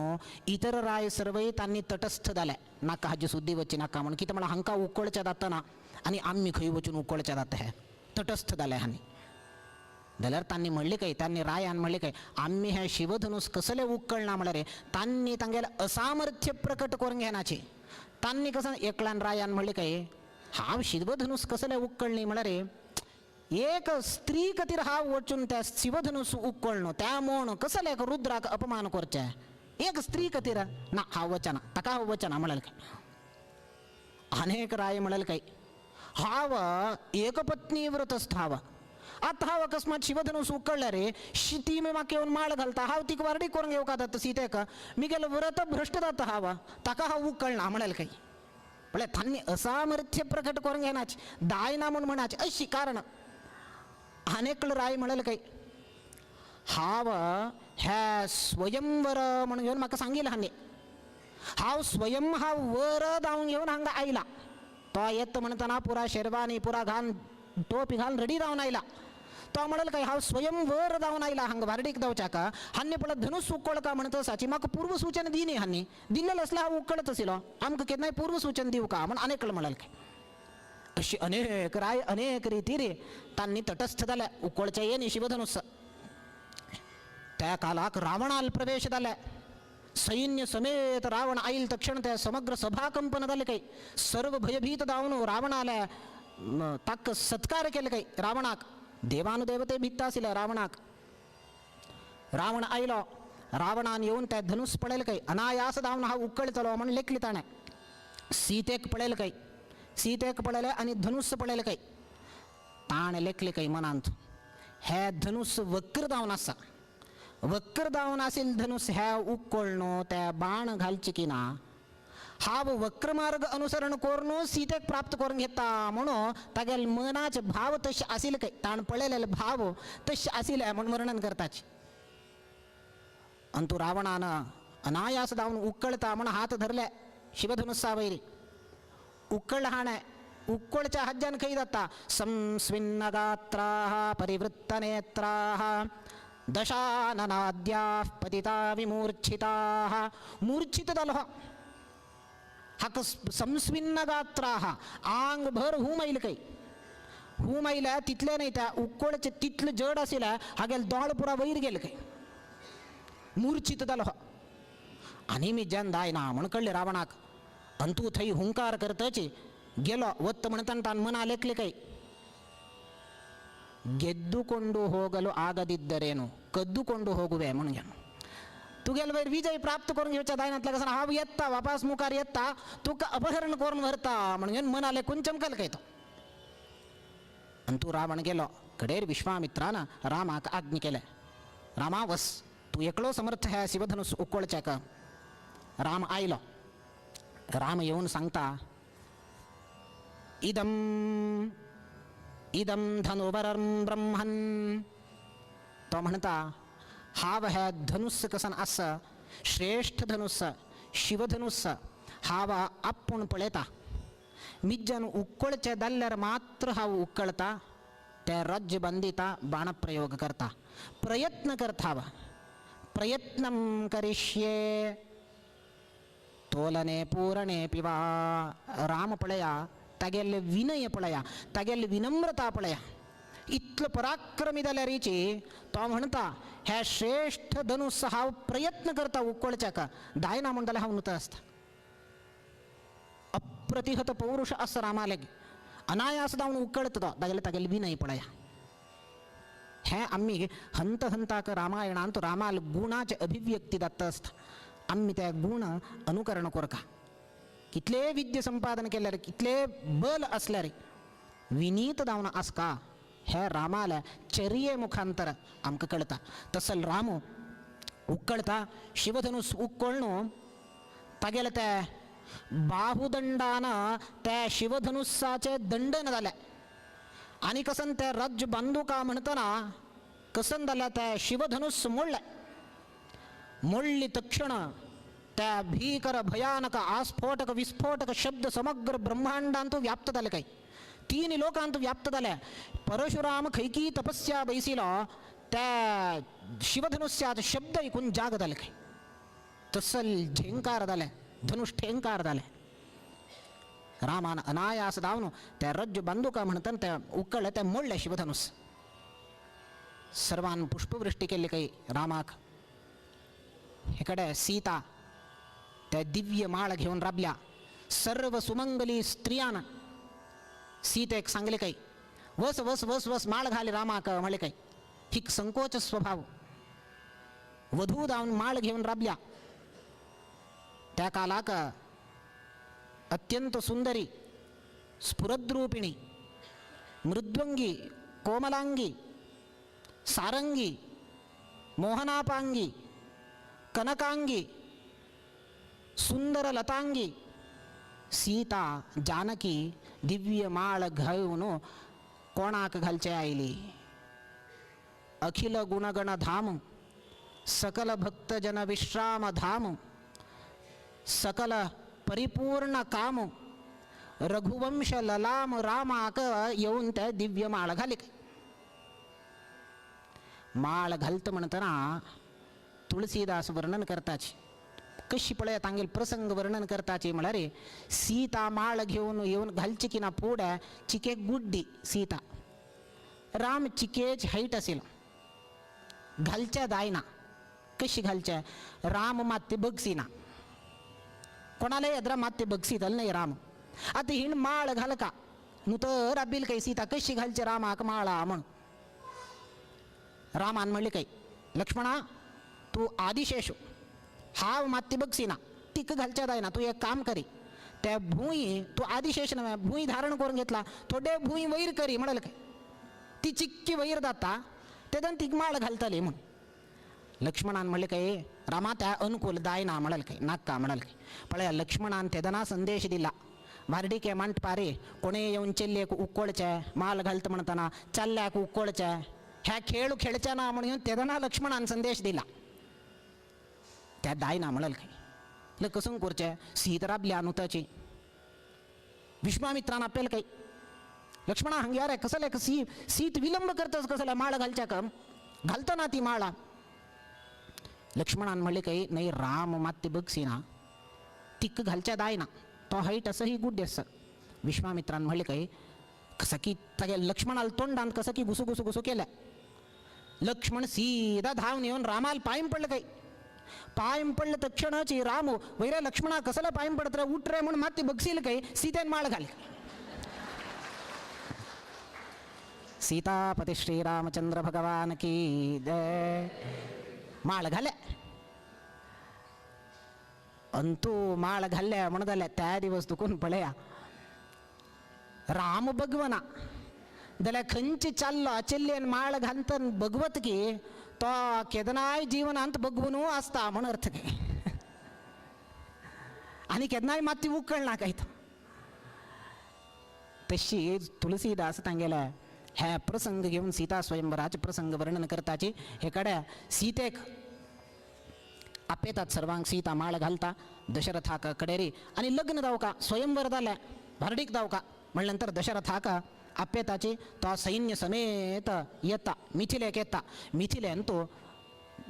इतर राय सर्वय तांणी तटस्थ जाले. नाका हाजी सुद्दी वचची नाका म्हणून, कितें म्हळ्यार हांकां उकळचे जातना आनी आमी खंय वचून उकळचे जाता हे तटस्थ जाले. हांणी जाल्यार तांणी म्हणलें काय, तांणी रायान म्हणलें काय, आमी हे शिवधनुस कसले उकळना म्हळ्यार तांणी तांगेलें असामर्थ्य प्रकट करून घेनाचे. तांणी कसं एकल्यान रायान म्हणलें काय, हांव शिवधनुस कसले उकळणी म्हळ्यार एक स्त्री खातीर हांव वचून त्या शिवधनुस उकळनो त्या म्हूण कसले एक रुद्राक अपमान करचे, एक स्त्री खातीर ना हांव वचना, ताका हांव वचना म्हणलें काय. अनेक राय म्हणलें काय, हांव एकपत्नी व्रतस्थ हांव, आतां हांव अकस्मात शिवधनुस उकळ्ळ्या रे ती मी म्हाका येवन माळ घालता, हांव तिका वारडी करून घेवका जाता सीतेक, मिगेलो व्रत भ्रश्ट जाता हांव, ताका हांव उकळना म्हणलें काय. म्हळ्यार तांणी असामर्थ्य प्रकट करून घेनाच दायना म्हूण म्हणाचे अशी कारण. अनेकलो राय म्हणलें काय, हांव हे स्वयंवर म्हणून घेवन म्हाका सांगिल्लें हांणी, हांव स्वयं हांव वर धांवन घेवन हांगा आयला. तो येत म्हणटना पुरा शेरवानी पुरा घालून टोपी घालून रेडी जावन आयला. तो म्हणल काय हांव स्वयं वर जावन आयला हांगा वारडीक धांवच्याक. हांणी पळय धनुस उकळका म्हणत आसाची म्हाका पूर्व सूचन दिनी, हांणी दिल्लें आसल्यार हांव उकळत आशिल्लो, आमकां केन्नाय पूर्व सूचन दिवका म्हण अनेकलो म्हणल काय. अशी अनेक राय अनेक रितीर तांणी तटस्थ जाले, उकळचे येनी शिवधनुस. त्या कालाक रावणाल प्रवेश जाले, सैन्य समेत रावण आईल तक्षण त्या समग्र सभा कंपन जाले काही, सर्व भयभीत जावन रावणाले ताका सत्कार केले काही. रावणाक देवानुदेवते भीत्ता आशिल्ले रावणाक. रावण आयलो, रावणान येवन त्या धनुस पळयलें काही, अनायास जावन हांव उकळतलो म्हण लेखली ताणें. सीतेक पळयलें काही, सीतेक पळयलें आनी धनुस पळयलें काही, ताणें लेखलें काही मनांत हे धनुस वक्र जावन आसा, वक्र जावन आशिल्लें धनुस हे उकळनो त्या बाण घालचे की ना, हांव वक्रमार्ग अनुसरण करून सीतेक प्राप्त करून घेता म्हणून तागेले मनाचे भाव तशे आशिल्ले काय, ताणें पळयलेले भाव तशे आशिल्ले म्हूण वर्णन करताचे. आनी तूं रावणान अनायास जावन उकळता म्हूण हात धरले शिवधनुसा वयर, उकळ हाणें उकळच्या हज्जान खंय जाता, संस्विन्नगात्राः परिवृत्तनेत्राः दशाननाद्याः पतिता विमूर्छिताः. मूर्छित जालो हाका संस्विन्नगात्राः आंगभर हूम आयले काय, हूम आयल्या तितले न्हय त्या उकळचे तितले जड आशिल्ल्या हागेले दोळ पुरा वयर गेले काय, मूर्छित जालो. आनी मिज्जान जायना म्हण कळ्ळें रावणाक. आनी तूं थंय हुंकार करतच गेलो वत्त म्हणटाना तान मना लेखले काय, ಗೆದ್ದುಕೊಂಡು ಹೋಗಲು ಆಗದಿದ್ದರೇನು ಕದ್ದುಕೊಂಡು ಹೋಗುವೆ म्हणून तुगेल वयर विजय प्राप्त करून घेवच्या जायनातल्या कसं हांव येता वापास मुखार येता तुका अपहरण करून व्हरता म्हणून मना लेखून चमकल काय तो. आनी तूं रावण गेलो कडेर विश्वामित्रान रामाक आज्ञा केलें, रामा वस तूं एकलो समर्थ ह्या शिवधनुस उकळच्याक. राम आयलो, राम येवन सांगता, इदम इदम धनुवरं ब्रह्मन. तो म्हणता हांव हे धनुष्य कसन आसा, श्रेष्ठ धनुष्य शिवधनुष्य हांव आपूण पळयता, मिज्जान उकळचे जाल्यार मात्र हांव उकळता, ते राज्य बांदिता बाणप्रयोग करता, प्रयत्न करता हांव, प्रयत्नं करिष्ये तोलने पूरणे पिवा. राम पळया तागेले विनय पळया, तागेले विनम्रता पळया, इतलो पराक्रमी जाल्यारीची तो म्हणटा हे श्रेष्ठ धनुस हांव प्रयत्न करता उकळच्याक, जायना म्हण जाल्यार हांव नुतो आसता. अप्रतिहत पौरुष आसा रामाले, अनायास जावन उकळता तो, तागेले तागेले विनय पळया. हें आमी हंत हंताक रामायणांत रामाल गुणाचे अभिव्यक्ती जाता आसता, आमी ते गुण अनुकरण करका. कितले विद्या संपादन केल्यार कितले बल आसल्यार विनीत जावन आसका हे रामाल्या चर्ये मुखांतर आमकां कळटा. तसल राम उकळता शिवधनुस उकळ्ळो तागेले ते बाहुदंडान त्या शिवधनुस्साचे दंडन जालें आनी कसन ते राज्य बांदुका म्हणटना कसन जाल्यार त्या शिवधनुस मोडलें. मोडली तक्षण त्या भीकर भयानक आस्फोटक विस्फोटक शब्द समग्र ब्रह्मांडांतु व्याप्त जाले काय तीन लोकांत व्याप्त जाले. परशुराम खैकी तपस्या बैसिलो त्या शिवधनुष्याचे शब्द ऐकून जाग जाले काय तसल झेंकार जाले धनुष ठेंकार जाले. रामान अनायास धावन त्या रज्जू बांदुका म्हणताना त्या उकळले त्या मोडले शिवधनुस. सर्वान पुष्पवृष्टी केली काही रामाक. हेकडे सीता त्या दिव्य माळ घेऊन राबल्या. सर्व सुमंगली स्त्रियान सीतेक सांगले काही वस वस वस वस माळ घाली रामाक म्हणले काही. ही संकोच स्वभाव वधू धावून माळ घेऊन राबल्या. त्या कालाक अत्यंत सुंदरी स्फुरद्रूपिणी मृद्वंगी कोमलांगी सारंगी मोहनापांगी कनकांगी सुंदर लतांगी सीता जानकी दिव्य माळ घेऊन कोणाक घालचे आयली. अखिल गुणगण धाम सकल भक्तजन विश्राम धाम सकल परिपूर्ण काम रघुवंश ललाम रामाक येऊन त्या दिव्य माळ घाली. माळ घालत म्हणताना तुळसीदास वर्णन करताची कशी पळय तांगेल प्रसंग वर्णन करताची म्हळ्यार सीता माळ घेऊन येऊन घालची की ना पुढे चिके गुड्डी सीता राम चिकेच हाईट असेल घालच्या जायना कशी घालच्या राम मात ते बघसीना कोणालाही अद्रा मात ते बघसीतल नाही राम. आता हिण माळ घाल का नु तर अबिल काही सीता कशी घालचे रामाक माळा म्हण. रामान म्हणले काही लक्ष्मणा तू आदिशेष हाव मात ते बघसीना तिक घालच्या जायना तू एक काम करी त्या भूंय तू आदिशेष नव्हे भूंय धारण करून घेतला थोडे भूंय वैर करी म्हणाल काय ती चिक्की वैर जाता तेदन तीक माळ घालतली म्हण. लक्ष्मणान म्हणले काय रामा त्या अनुकूल जायना म्हणाल काय नाका म्हणाल काय. पळया लक्ष्मणान तेदना संदेश दिला मार्डिके मंटपारे कोणे येऊन चेल्लेक उक्कोळचे माल घालत म्हणताना चल्ल्याक उक्कोळचे ह्या खेळ खेळच्या ना म्हणून तेदना लक्ष्मणान संदेश दिला. त्या दायना म्हणाल काय ल कसं करचे सीत राबल्या नुताची विश्वामित्रान आपल्याला काही लक्ष्मणा हंग्यार कसं सी सीत विलंब करतच कसं माळ घालच्या कम घालतो ना ती माळा. लक्ष्मणान म्हणले काही नाही राम मात ते बघसीना तिक घालच्या दायना तो हाईट असं ही गुड आसा. विश्वामित्रान म्हणले काही कसं की लक्ष्मणाला तोंडान कसं की घुसू घुसू घुसू केलं. लक्ष्मण सीधा धावून येऊन रामाला पायम पडलं काही पायम पडलं तक्षणाची राम वैरा लक्ष्मणा कसला पायम पडत रे उठ रे म्हणून मात ते बघशील काही सीतेन माळ घाल. सीतापती श्रीरामचंद्र भगवान की जय. माळ घाल्या अंतू माळ घाल्ल्या म्हणून जाल्यार त्या दिवस दुखून पळया राम भगवना जाल्यार खंयचे चाललो चेल्लेन माळ घालतन भगवत की तो केदनाय जीवनांत भगवनू आसता म्हण अर्थ काय आनी केन्नाय मात ती उकळना काय तो. तशी तुलसीदास तांगेले हे प्रसंग घेऊन सीता स्वयंवराचे प्रसंग वर्णन करताची. हे कडे सीतेक आपयतात सर्वांक सीता माळ घालता दशरथाक कडेरी आनी लग्न जावका स्वयंवर जालें भारडीक जावका म्हणल्यानंतर दशरथाक आपयताची तो सैन्य समेत येता मिथिलेक येता. मिथिलेन तो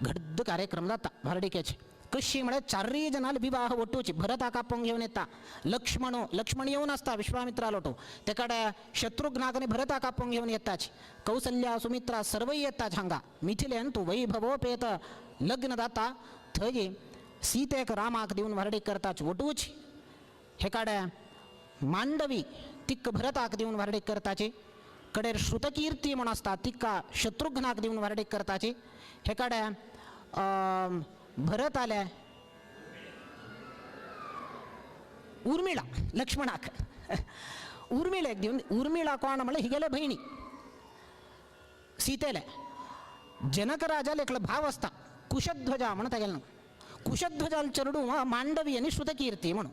घड्ड कार्यक्रम जाता भारडिकेचे कशी म्हळ्यार चारय जणांल विवाह वटूची भरताक आपोवंक घेवन येता लक्ष्मण लक्ष्मण येवन आसता विश्वामित्रा लोटो तेकडे शत्रुघ्नाक आनी भरताक आपोवंक घेवन येताच कौसल्या सुमित्रा सर्वय येताच हांगा मिथिलेन तूं वैभवोपेत लग्न जाता थंय सीतेक रामाक दिवन व्हारडीक करताच वटूच. हेकाडे मांडवी तिक्क भरताक दिवन व्हारडीक करताची कडेर श्रुतकीर्ती म्हूण आसता तिका शत्रुघ्नाक दिवन व्हारडीक करताची. हेकाडे भरत आले उर्मिळा लक्ष्मणाक उर्मिळेक दिवन उर्मिळा कोण म्हणल्यार हिगेले भयणी सीतेले. जनक राजाले एकलो भाव आसता कुशध्वजा म्हणून तागेलें नांव. कुशध्वजाल चेडूं मांडवी आनी श्रुतकीर्ती म्हणून.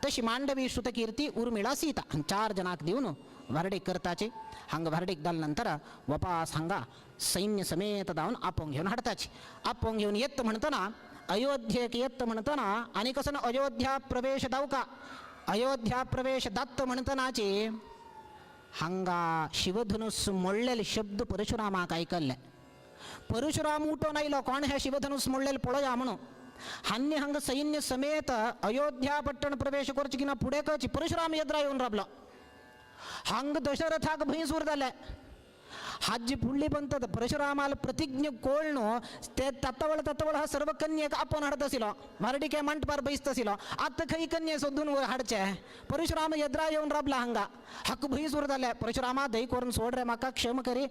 तशी मांडवी श्रुतकीर्ती उर्मिळा सीता हांगा 4 जणांक दिवन व्हारडीक करताची. हांगा व्हारडीक जाले नंतर वपास हांगा सैन्य समेत धावन आपोवन घेवन हाडताची. आपोवन घेवन येत म्हणटना अयोध्येक येत म्हणटना आनी कसो अयोध्या प्रवेश दावका अयोध्या प्रवेश दात्त म्हणटनाची हांगा शिवधनुस मोडलेले शब्द परशुरामाक आयकल्ले. परशुराम उठोन आयलो कोण हे शिवधनुस मोडलेले पळोवया म्हणून. हान्य हांगा सैन्य समेत अयोध्या पट्टण प्रवेश करचे की ना फुडें कच परशुराम येद्रा येवन राबलो. हांग दशरथाक भंय जाले. हाजी फुडली पंत परशुरामाल प्रतिज्ञ कोळ्णू ते तत्वळ तत्वळ हा सर्व कन्येक आपोवन हाडत आशिल्लो मारडिके मंटपार बैसत आशिल्लो. आतां खंय कन्ये सोदून हाडचे. परशुराम येद्रा येवन राबला हांगा हाका भंय जाले. परशुरामा दय करून सोड रे म्हाका क्षम करी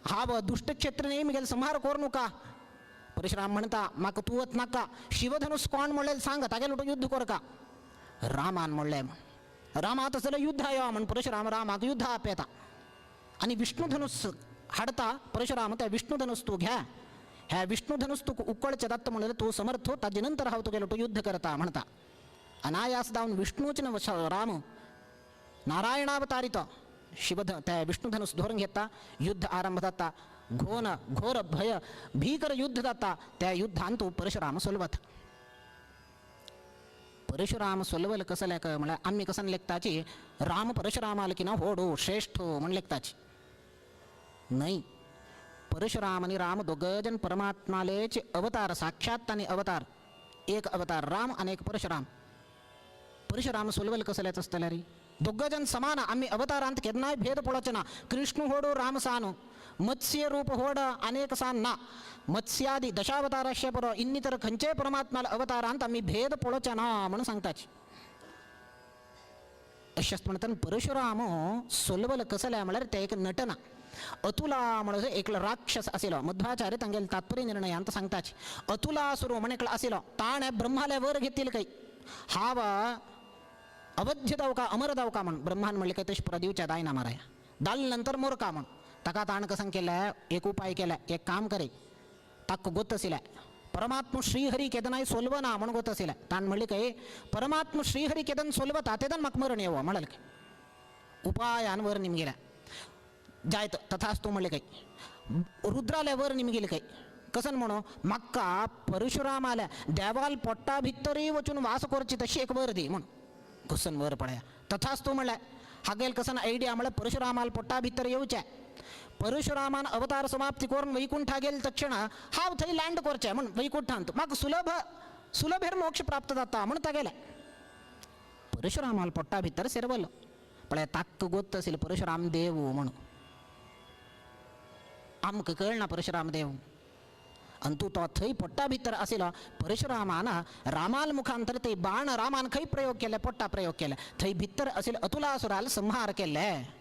हांव दुश्ट क्षेत्र न्ही म्हगेलो संहार करू नका. परशुराम म्हणटा म्हाका तूं वच नाका शिवधनुस कोण म्हणलें सांग तागेलो युद्ध करका. रामान म्हणलें रामा तसलें युद्ध यो म्हण परशुराम रामाक युद्ध आपयता आनी विष्णुधनुस हाडता. परशुराम त्या विष्णुधनुस तूं घ्या ह्या विष्णुधनुस तुका उकळचें दत्त म्हणलें तूं समर्थ ताजे नंतर हांव तुगेलो तूं युद्ध करता म्हणटा. अनायास जावन विष्णूच राम नारायणावतारित शिवध त्या विष्णुधनुस धरून घेता युद्ध आरंभ जाता. घोन घोर भय भीकर युद्ध जाता. त्या युद्धान तूं परशुराम सोलवता. परशुराम सोलवल कसलें म्हळ्यार आमी कसन लेखताची राम परशुरामाल की ना होडू श्रेष्ठ म्हण लेखताची न्हय. परशुराम आनी राम दोग जण परमात्मालेचे अवतार साक्षात आनी अवतार. एक अवतार राम आनी एक परशुराम. परशुराम सोलवल कसलेच आसतले रे दोग जण समान. आमी अवतारांत केन्नाय भेद पळोवचे ना. कृष्ण होडू राम सानु मत्स्य रूप होड अनेक सान ना. मत्स्यादी दशावताराशे परो इन्नितर खंयचेय परमात्माल अवतारांत आमी भेद पळोवचे ना म्हणून सांगताची. अशेंच म्हणटात परशुराम सोलवल कसलें म्हळ्यार तें एक नटना. अतुला म्हणून एकलो राक्षस आशिल्लो. मध्वाचार्य तांगेले तात्पर्य निर्णयांत सांगताची अतुलासुर म्हण एकलो आशिल्लो ताणें ब्रह्माले वर घेतिल्ले खंय हांव अवध्य दावका अमर दावका म्हण ब्रह्मान म्हणलें काय तशें पुरा दिवच्या दायना माराया दाल नंतर मोरका म्हण. ताका ताणें कसं केलें एक उपाय केलें एक काम करे ताका गोत आशिल्लें परमात्मा श्रीहरी केदनाय सोलवना म्हण गोत आशिल्लें. ताणें म्हणलें काय परमात्मा श्रीहरी केदन सोलवता तेदन म्हाका मरण येवो म्हणलें काय उपायान वर निमगेलें जायत तथास्तु म्हणलें काय रुद्राले वर निमगेलें काय कसन म्हणो म्हाका परशुरामाल्या देवाल पोट्टा भितरय वचून वास करची तशी एक वर दी म्हण कसन वर पळया तथास्तु म्हणलें. हागेल कसन आयडिया म्हळ्यार परशुरामाल पोट्टा भितर येवचें. परशुरामान अवतार समाप्ती करून वैकुंठा गेले तक्षण हांव थंय लँड करचें म्हण वैकुंठांत म्हाका सुलभ सुलभेर मोक्ष प्राप्त जाता म्हण तागेलें. परशुरामाल पोट्टा भितर सेरवलो पळय ताक्क गोत आशिल्लें परशुराम देव म्हणून आमकां कळना परशुराम देव. आनी तूं तो थंय पोट्टा भितर आशिल्लो परशुरामान रामाल मुखांतर ते बाण रामान खंय प्रयोग केले पोट्टा प्रयोग केले थंय भितर आशिल्ले अतुलासुराल संहार केले.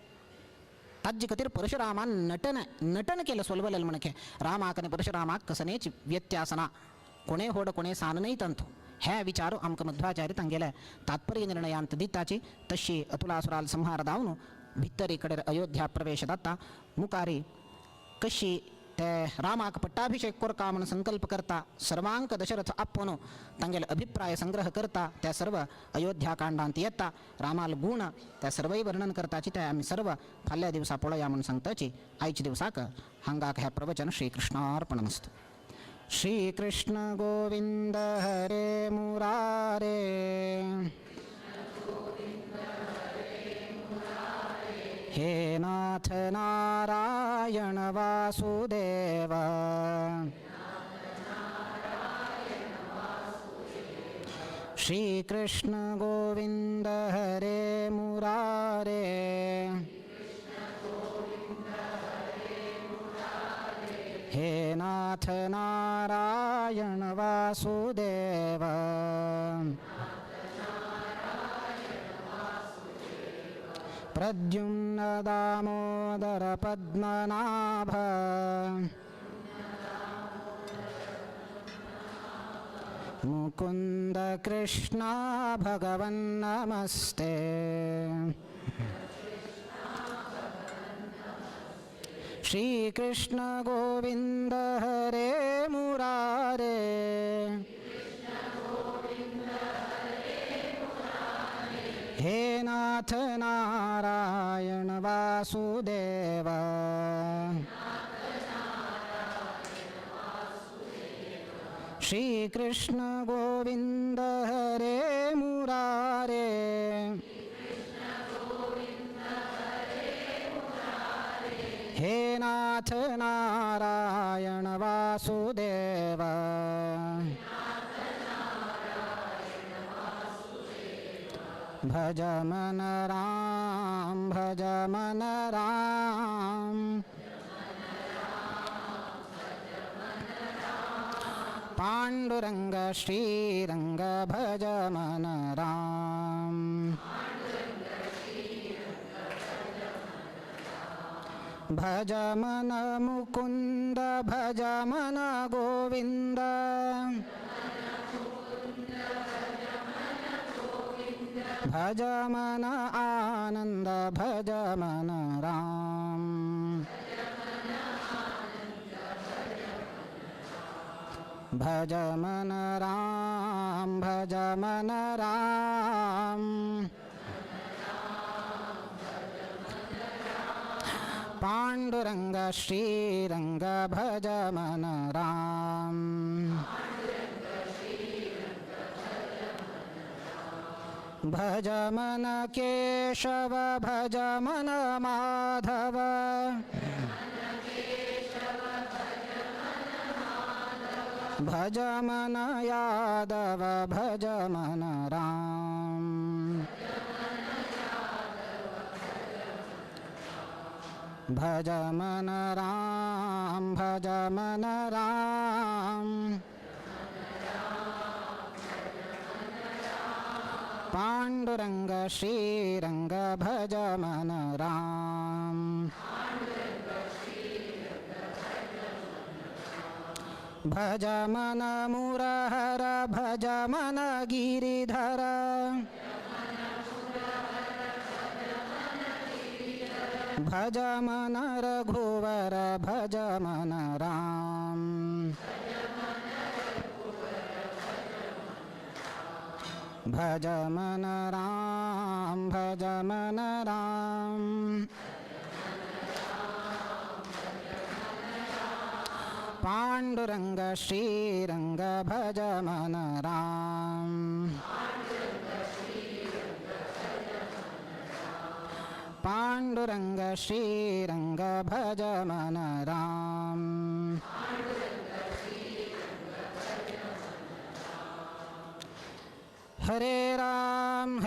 ताजे खातीर परशुरामान नटन नटन केलें सोलवलें म्हणके रामाक आनी परशुरामाक कसनेच व्यत्यास ना. कोणे होड कोणे सान न्हय तंतू हे विचार आमकां मध्वाचार्य तांगेले तात्पर्य निर्णयांत दिताची. तशी अतुलासुराल संहार जावन भितर कडेन अयोध्या प्रवेश जाता. मुखारी कशी ते रामाक पट्टाभिषेक करका म्हण संकल्प करता सर्वांक दशरथ आपोवन तांगेले अभिप्राय संग्रह करता. त्या सर्व अयोध्याकांडांत येता रामाल गुण त्या सर्वय वर्णन करताची. ते आमी सर्व फाल्यां दिवसा पळोवया म्हूण सांगताची. आयच्या दिवसाक हांगाक हें प्रवचन श्रीकृष्णार्पणमस्तु. श्रीकृष्ण गोविंद हरे मुरारे. हे नाथ नारायण वासुदेव. श्री कृष्ण गोविंद हरे मुरारे. हे नाथ नारायण वासुदेव. प्रद्युम्न दामोदर पद्मनाभ. मुकुंद कृष्ण भगवन् नमस्ते. श्री कृष्ण गोविंद हरे मुरारे। नाथ नारायण वासुदेव। श्री कृष्ण गोविंद हरे मुरारे। हे नाथ नारायण वासुदेव। भज मन राम भज मन राम। पांडुरंग श्रीरंग भज मन राम। भज मन मुकुंद भज मन गोविंद। भज मन आनंद भज मन राम। भज मन राम भज मन राम। पांडुरंग श्रीरंग भज मन राम। भज मन केशव भज मन माधव। भज मन यादव भज मन राम। भज मन राम भज मन राम। पांडुरंग श्रीरंग भज मन राम। भज मन मुरहर भज मन गिरिधर। भज मन रघुवर भज मन राम। भज मन राम भज मन राम। पांडुरंग श्रीरंग भज मन राम। पांडुरंग श्रीरंग भज मन राम। हरे राम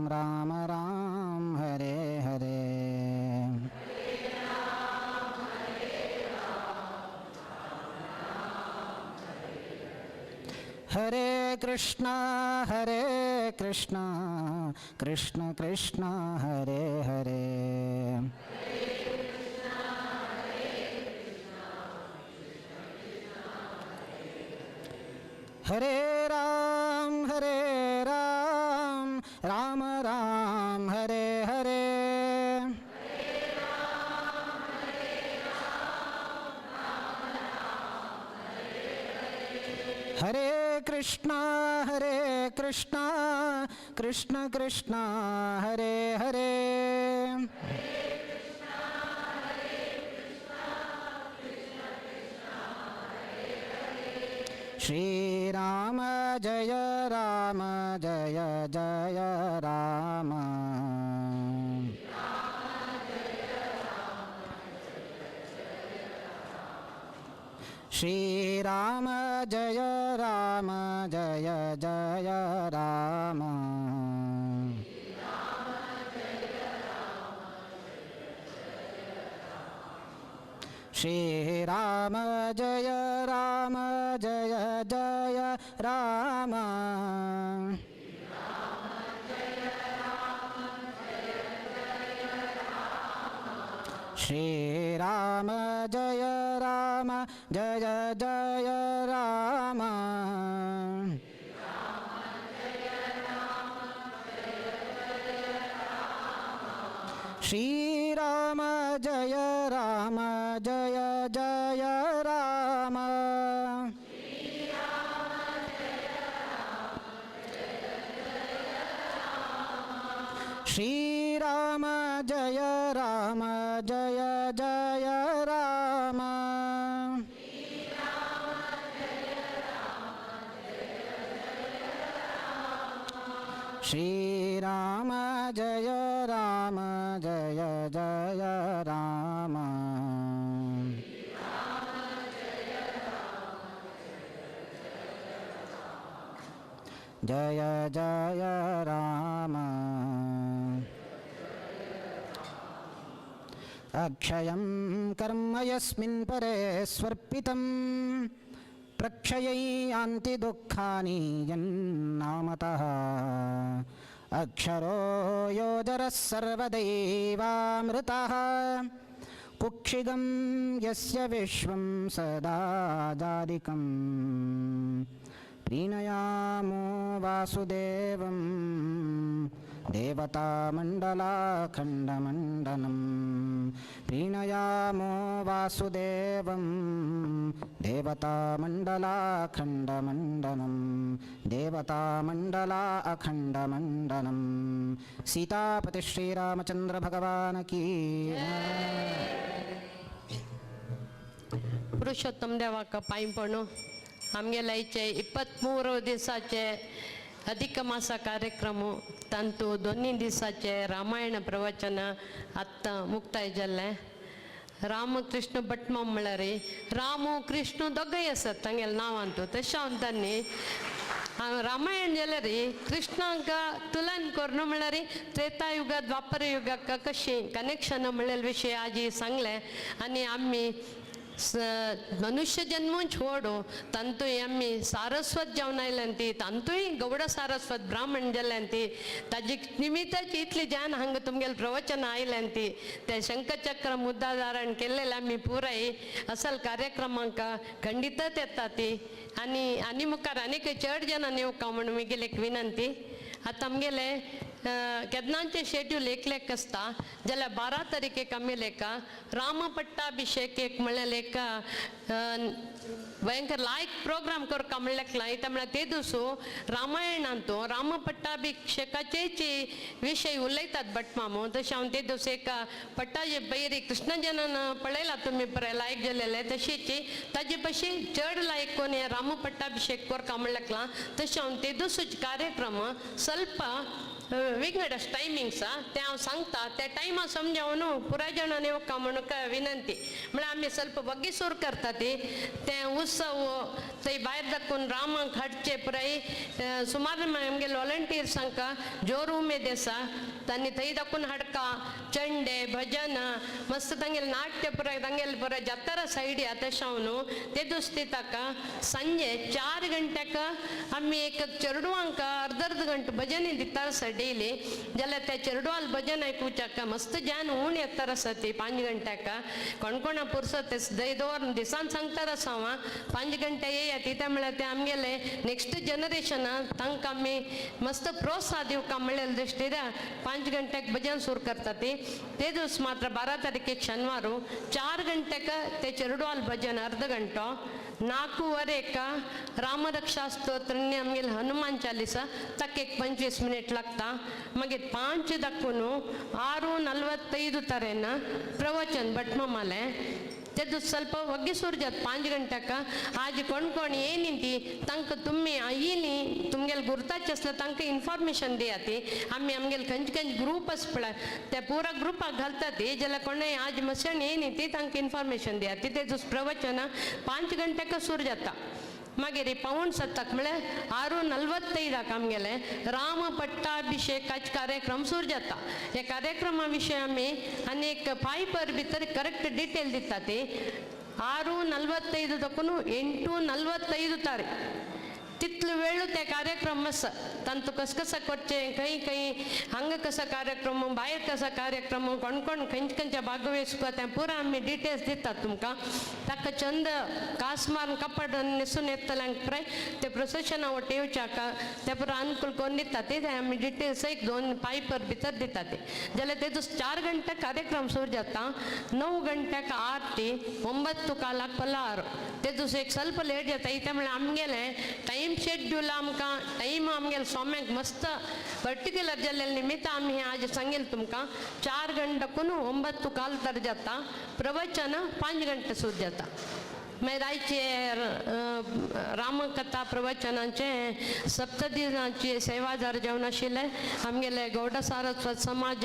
राम राम हरे हरे। हरे कृष्णा कृष्ण कृष्ण हरे हरे। हरे राम राम राम हरे हरे। हरे कृष्णा कृष्ण कृष्ण हरे हरे। श्री राम जय जय राम। श्री राम जय जय राम। श्री राम जय जय राम। श्री राम जय जय राम। श्री राम जय जय राम। श्रीराम जय राम जय जय राम। श्रीराम जय राम जय जय राम। जय जय राम। अक्षयं कर्म यस्मिन् परे स्वर्पितं प्रक्षयै यान्ति दुःखानि यन्नामतः। अक्षरो योजरः सर्वदैवामृतः कुक्षिगं यस्य विश्वं सदा जादिकं प्रीणयामो वासुदेवं देवतामण्डलाखण्डमण्डनं। प्रीणयामो वासुदेवं देवतामण्डलाखण्डमण्डनं देवतामण्डला अखण्डमण्डनं। सीतापति श्रीरामचंद्र भगवान की। पुरुषोत्तम देवाक पांय पडूं। आमगेल्याचे 23 दिसाचे अधिक मासा कार्यक्रम तांतू दोन्ही दिसाचे रामायण प्रवचन आत्तां मुक्ताय जाल्लें। रामकृष्ण भटमाम म्हळ्यार रामू कृष्ण दोगय आसात तांगेले नांवांतू। तशें हांव तांणी रामायण जाल्यार कृष्णांक तुलन करून म्हळ्यार त्रेतायुग द्वापर युगाक कशें कनेक्शन म्हणलेले विशय आजी सांगलें। आनी आमी मनुष्य जन्म छोडो तांतूय आमी सारस्वत जावन आयल्यान ती तांतूय गौड सारस्वत ब्राह्मण जाल्यान ती ताजी निमित्ताची इतली जान हांगा तुमगेले प्रवचन आयल्यान ती ते शंखचक्र मुद्दा धारण केल्लेले आमी पुराय असल कार्यक्रमांक खंडितच येता ती। आनी आनी मुखार आनीक चड जाणां येवका म्हूण म्हगेली एक विनंती। आतां आमगेले केन्नाचें शेड्यूल एक लेख आसता जाल्यार 12 तारखेक आमी लेखा रामपट्टाभिषेक एक म्हणल्यार एक भयंकर लायक प्रोग्राम करका म्हणल्यार लायता म्हळ्यार ते दिवसो रामायणांत रामपट्टाभिषेकाचेच विशय उलयतात भटमामो। तशें हांव ते दिवस एक पट्टाजे बैरी कृष्ण जनन पळयला तुमी पळय लायक जालेले तशीच ताजे पशी चड लायक कोण हे रामपट्टाभिषेक करका म्हणल्यार तशें हांव ते दिवसूच कार्यक्रम ಸ್ವಲ್ಪ विंगड टायमिंग्स तें हांव सांगता त्या टायमा समजावन न्हू पुराय जाणांनी येवका म्हणून विनंती। म्हळ्यार आमी ಸ್ವಲ್ಪ बग्गी सुरू करता ती तें उत्सव थंय भायर दाखोवन रामाक हाडचे पुराय सुमार आमगेले वॉलंटियर्सांक जोर उमेद आसा तांणी थंय दाखोवन हाडका चंडे भजन मस्त तांगेले नाट्य पुराय तांगेले पुराय जात्रा सायडी तशें हांव न्हू ते दुसती ताका सांजे 4 गंट्याक आमी एक चेडवांक अर्द अर्द गंटो भजन दिता आसा डेली जाल्यार त्या चेडवाल भजन आयकुच्याक मस्त जान ऊण येता आसा ती 5 गंट्याक कोणकोणा पुरसत दवर दिसान सांगता आसा हांव 5 गंटे येयात कित्याक म्हळ्यार ते आमगेले नेक्स्ट जनरेशना तांकां आमी मस्त प्रोत्साह दिवका म्हणलेले दृश्टीन 5 गंट्याक भजन सुरू करता ती। ते दिवस मात्र 12 तारखेक शनिवार 4 गंट्याक ते चेडवाल भजन अर्द गंटो 4:15 रामरक्षा स्तोत्र आमगेले हनुमान चालीसा ताका एक 25 मिनिट लागता। मागीर 5 दाखोवन 6:45 तरेन प्रवचन भटमामालें ते दीस ಸ್ವಲ್ಪ ಒಗ್ಗಿ ಸುರು ಜಾತ್ 5 ಗಂಟೆಕ आज कोण कोण येयनी ती तांकां तुमी येयली तुमगेले गुर्ताचे आसल्यार तांकां इन्फॉर्मेशन दिया ती। आमी आमगेले खंयचे खंयचे ग्रूप आसा पळय त्या पुरा ग्रुपाक घालता ती जाल्यार कोणूय आज मसण येयनी ती तांकां इन्फॉर्मेशन दिया ती। ते दीस प्रवचन 5 गंट्याक सुरू जाता। मागीर 6:45 म्हळ्यार 6:45 आमगेले राम पट्टाभिषेकाचे कार्यक्रम सुरू जाता। ह्या कार्यक्रमा विशय आमी आनी एक पायपर भितर करेक्ट डिटेल दिता ती। 6:45 दाखून 8:45 तारीख तितलो वेळ ते कार्यक्रम आसा तांतू कस कसा करचें खंय खंय हांगा कसो कार्यक्रम भायर कसो कार्यक्रम कोण कोण खंयचे खंयच्या भागवेस तें पुरा आमी डिटेल्स दितात तुमकां। ताका चंद कास मारून कपड न्हेसून येतल्यांक पळय ते प्रोसेशना वटेन येवच्याक ते पुरा अनुकूल करून दितात ते आमी डिटेल्स एक 2 पायपर भितर दितात ते। जाल्यार तेजो 4 गंटे कार्यक्रम सुरू जाता। 9 गंट्याक आरती 9:15 फलाहार ते दुसरे एक ಸ್ವಲ್ಪ लेट जाता इत्या म्हळ्यार आमगेलें टायम टायम शेड्यूल आमकां टायम आमगेले स्वाम्याक मस्त पर्टिक्युलर जाल्ले निमित्त आमी हें आज सांगेल तुमकां. 4 गंटकून 9 काल तर जाता प्रवचन, 5 गंटे सुद्दां जाता. मागीर आयचे रामकथा प्रवचनाचे सप्तदिनाची सेवादार जावन आशिल्ले आमगेले गौड सारस्वत समाज,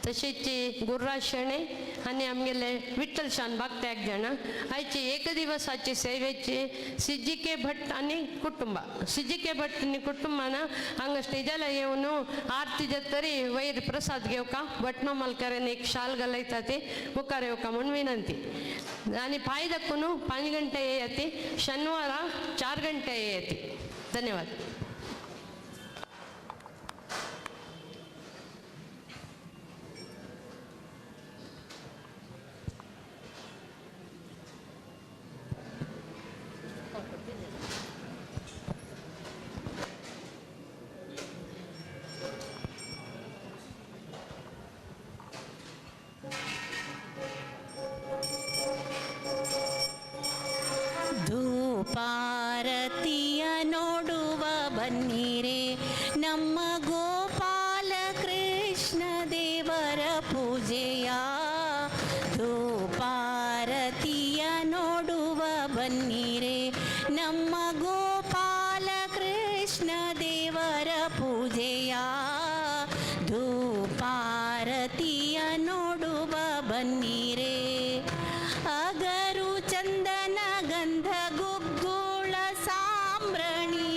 तशेंच गुरुराज शेणै आनी आमगेले विठ्ठल शानबाग त्याग जाणा. आयची एक दिवसाची सेवेची सिजिके भट आनी कुटुंबा, सिजिके भट आनी कुटुंबान हांगा स्टेजाला येवन आरती जातरी वयर प्रसाद घेवका भट मामालकरान एक शाल घालयता ती मुखार येवका म्हूण विनंती. आनी पांय दाखून 5 गंटे येती, शनिवार 4 गंटे येती. धन्यवाद. ಧೂಪಾರತಿಯ ನೋಡುವ ಬನ್ನಿರೆ, ನಮ್ಮ ಗೋಪಾಲ ಕೃಷ್ಣ ದೇವರ ಪೂಜೆಯ. ಧೂಪಾರತಿಯ ನೋಡುವ ಬನ್ನಿರೆ, ನಮ್ಮ ಗೋಪಾಲ ಕೃಷ್ಣ ದೇವರ ಪೂಜೆಯ. ಧೂಪಾರತಿಯ ನೋಡುವ ಬನ್ನಿರೆ. ಅಗರು ಚಂದನ ಗಂಧ ಗುಗ್ಗುಳ ಸಾಂಬ್ರಣಿ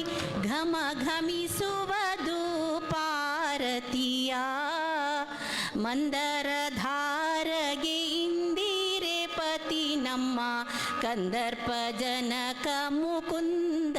ಘಮ ಘಮಿಸುವ ಧೂಪಾರತಿಯ. ಮಂದರ ಧಾರಗೆ ಇಂದಿರೆ ಪತಿ ನಮ್ಮ ಕಂದರ್ಪ ಜನಕ ಮುಕುಂದ.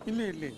ಇಲ್ಲಿ ಇಲ್ಲಿ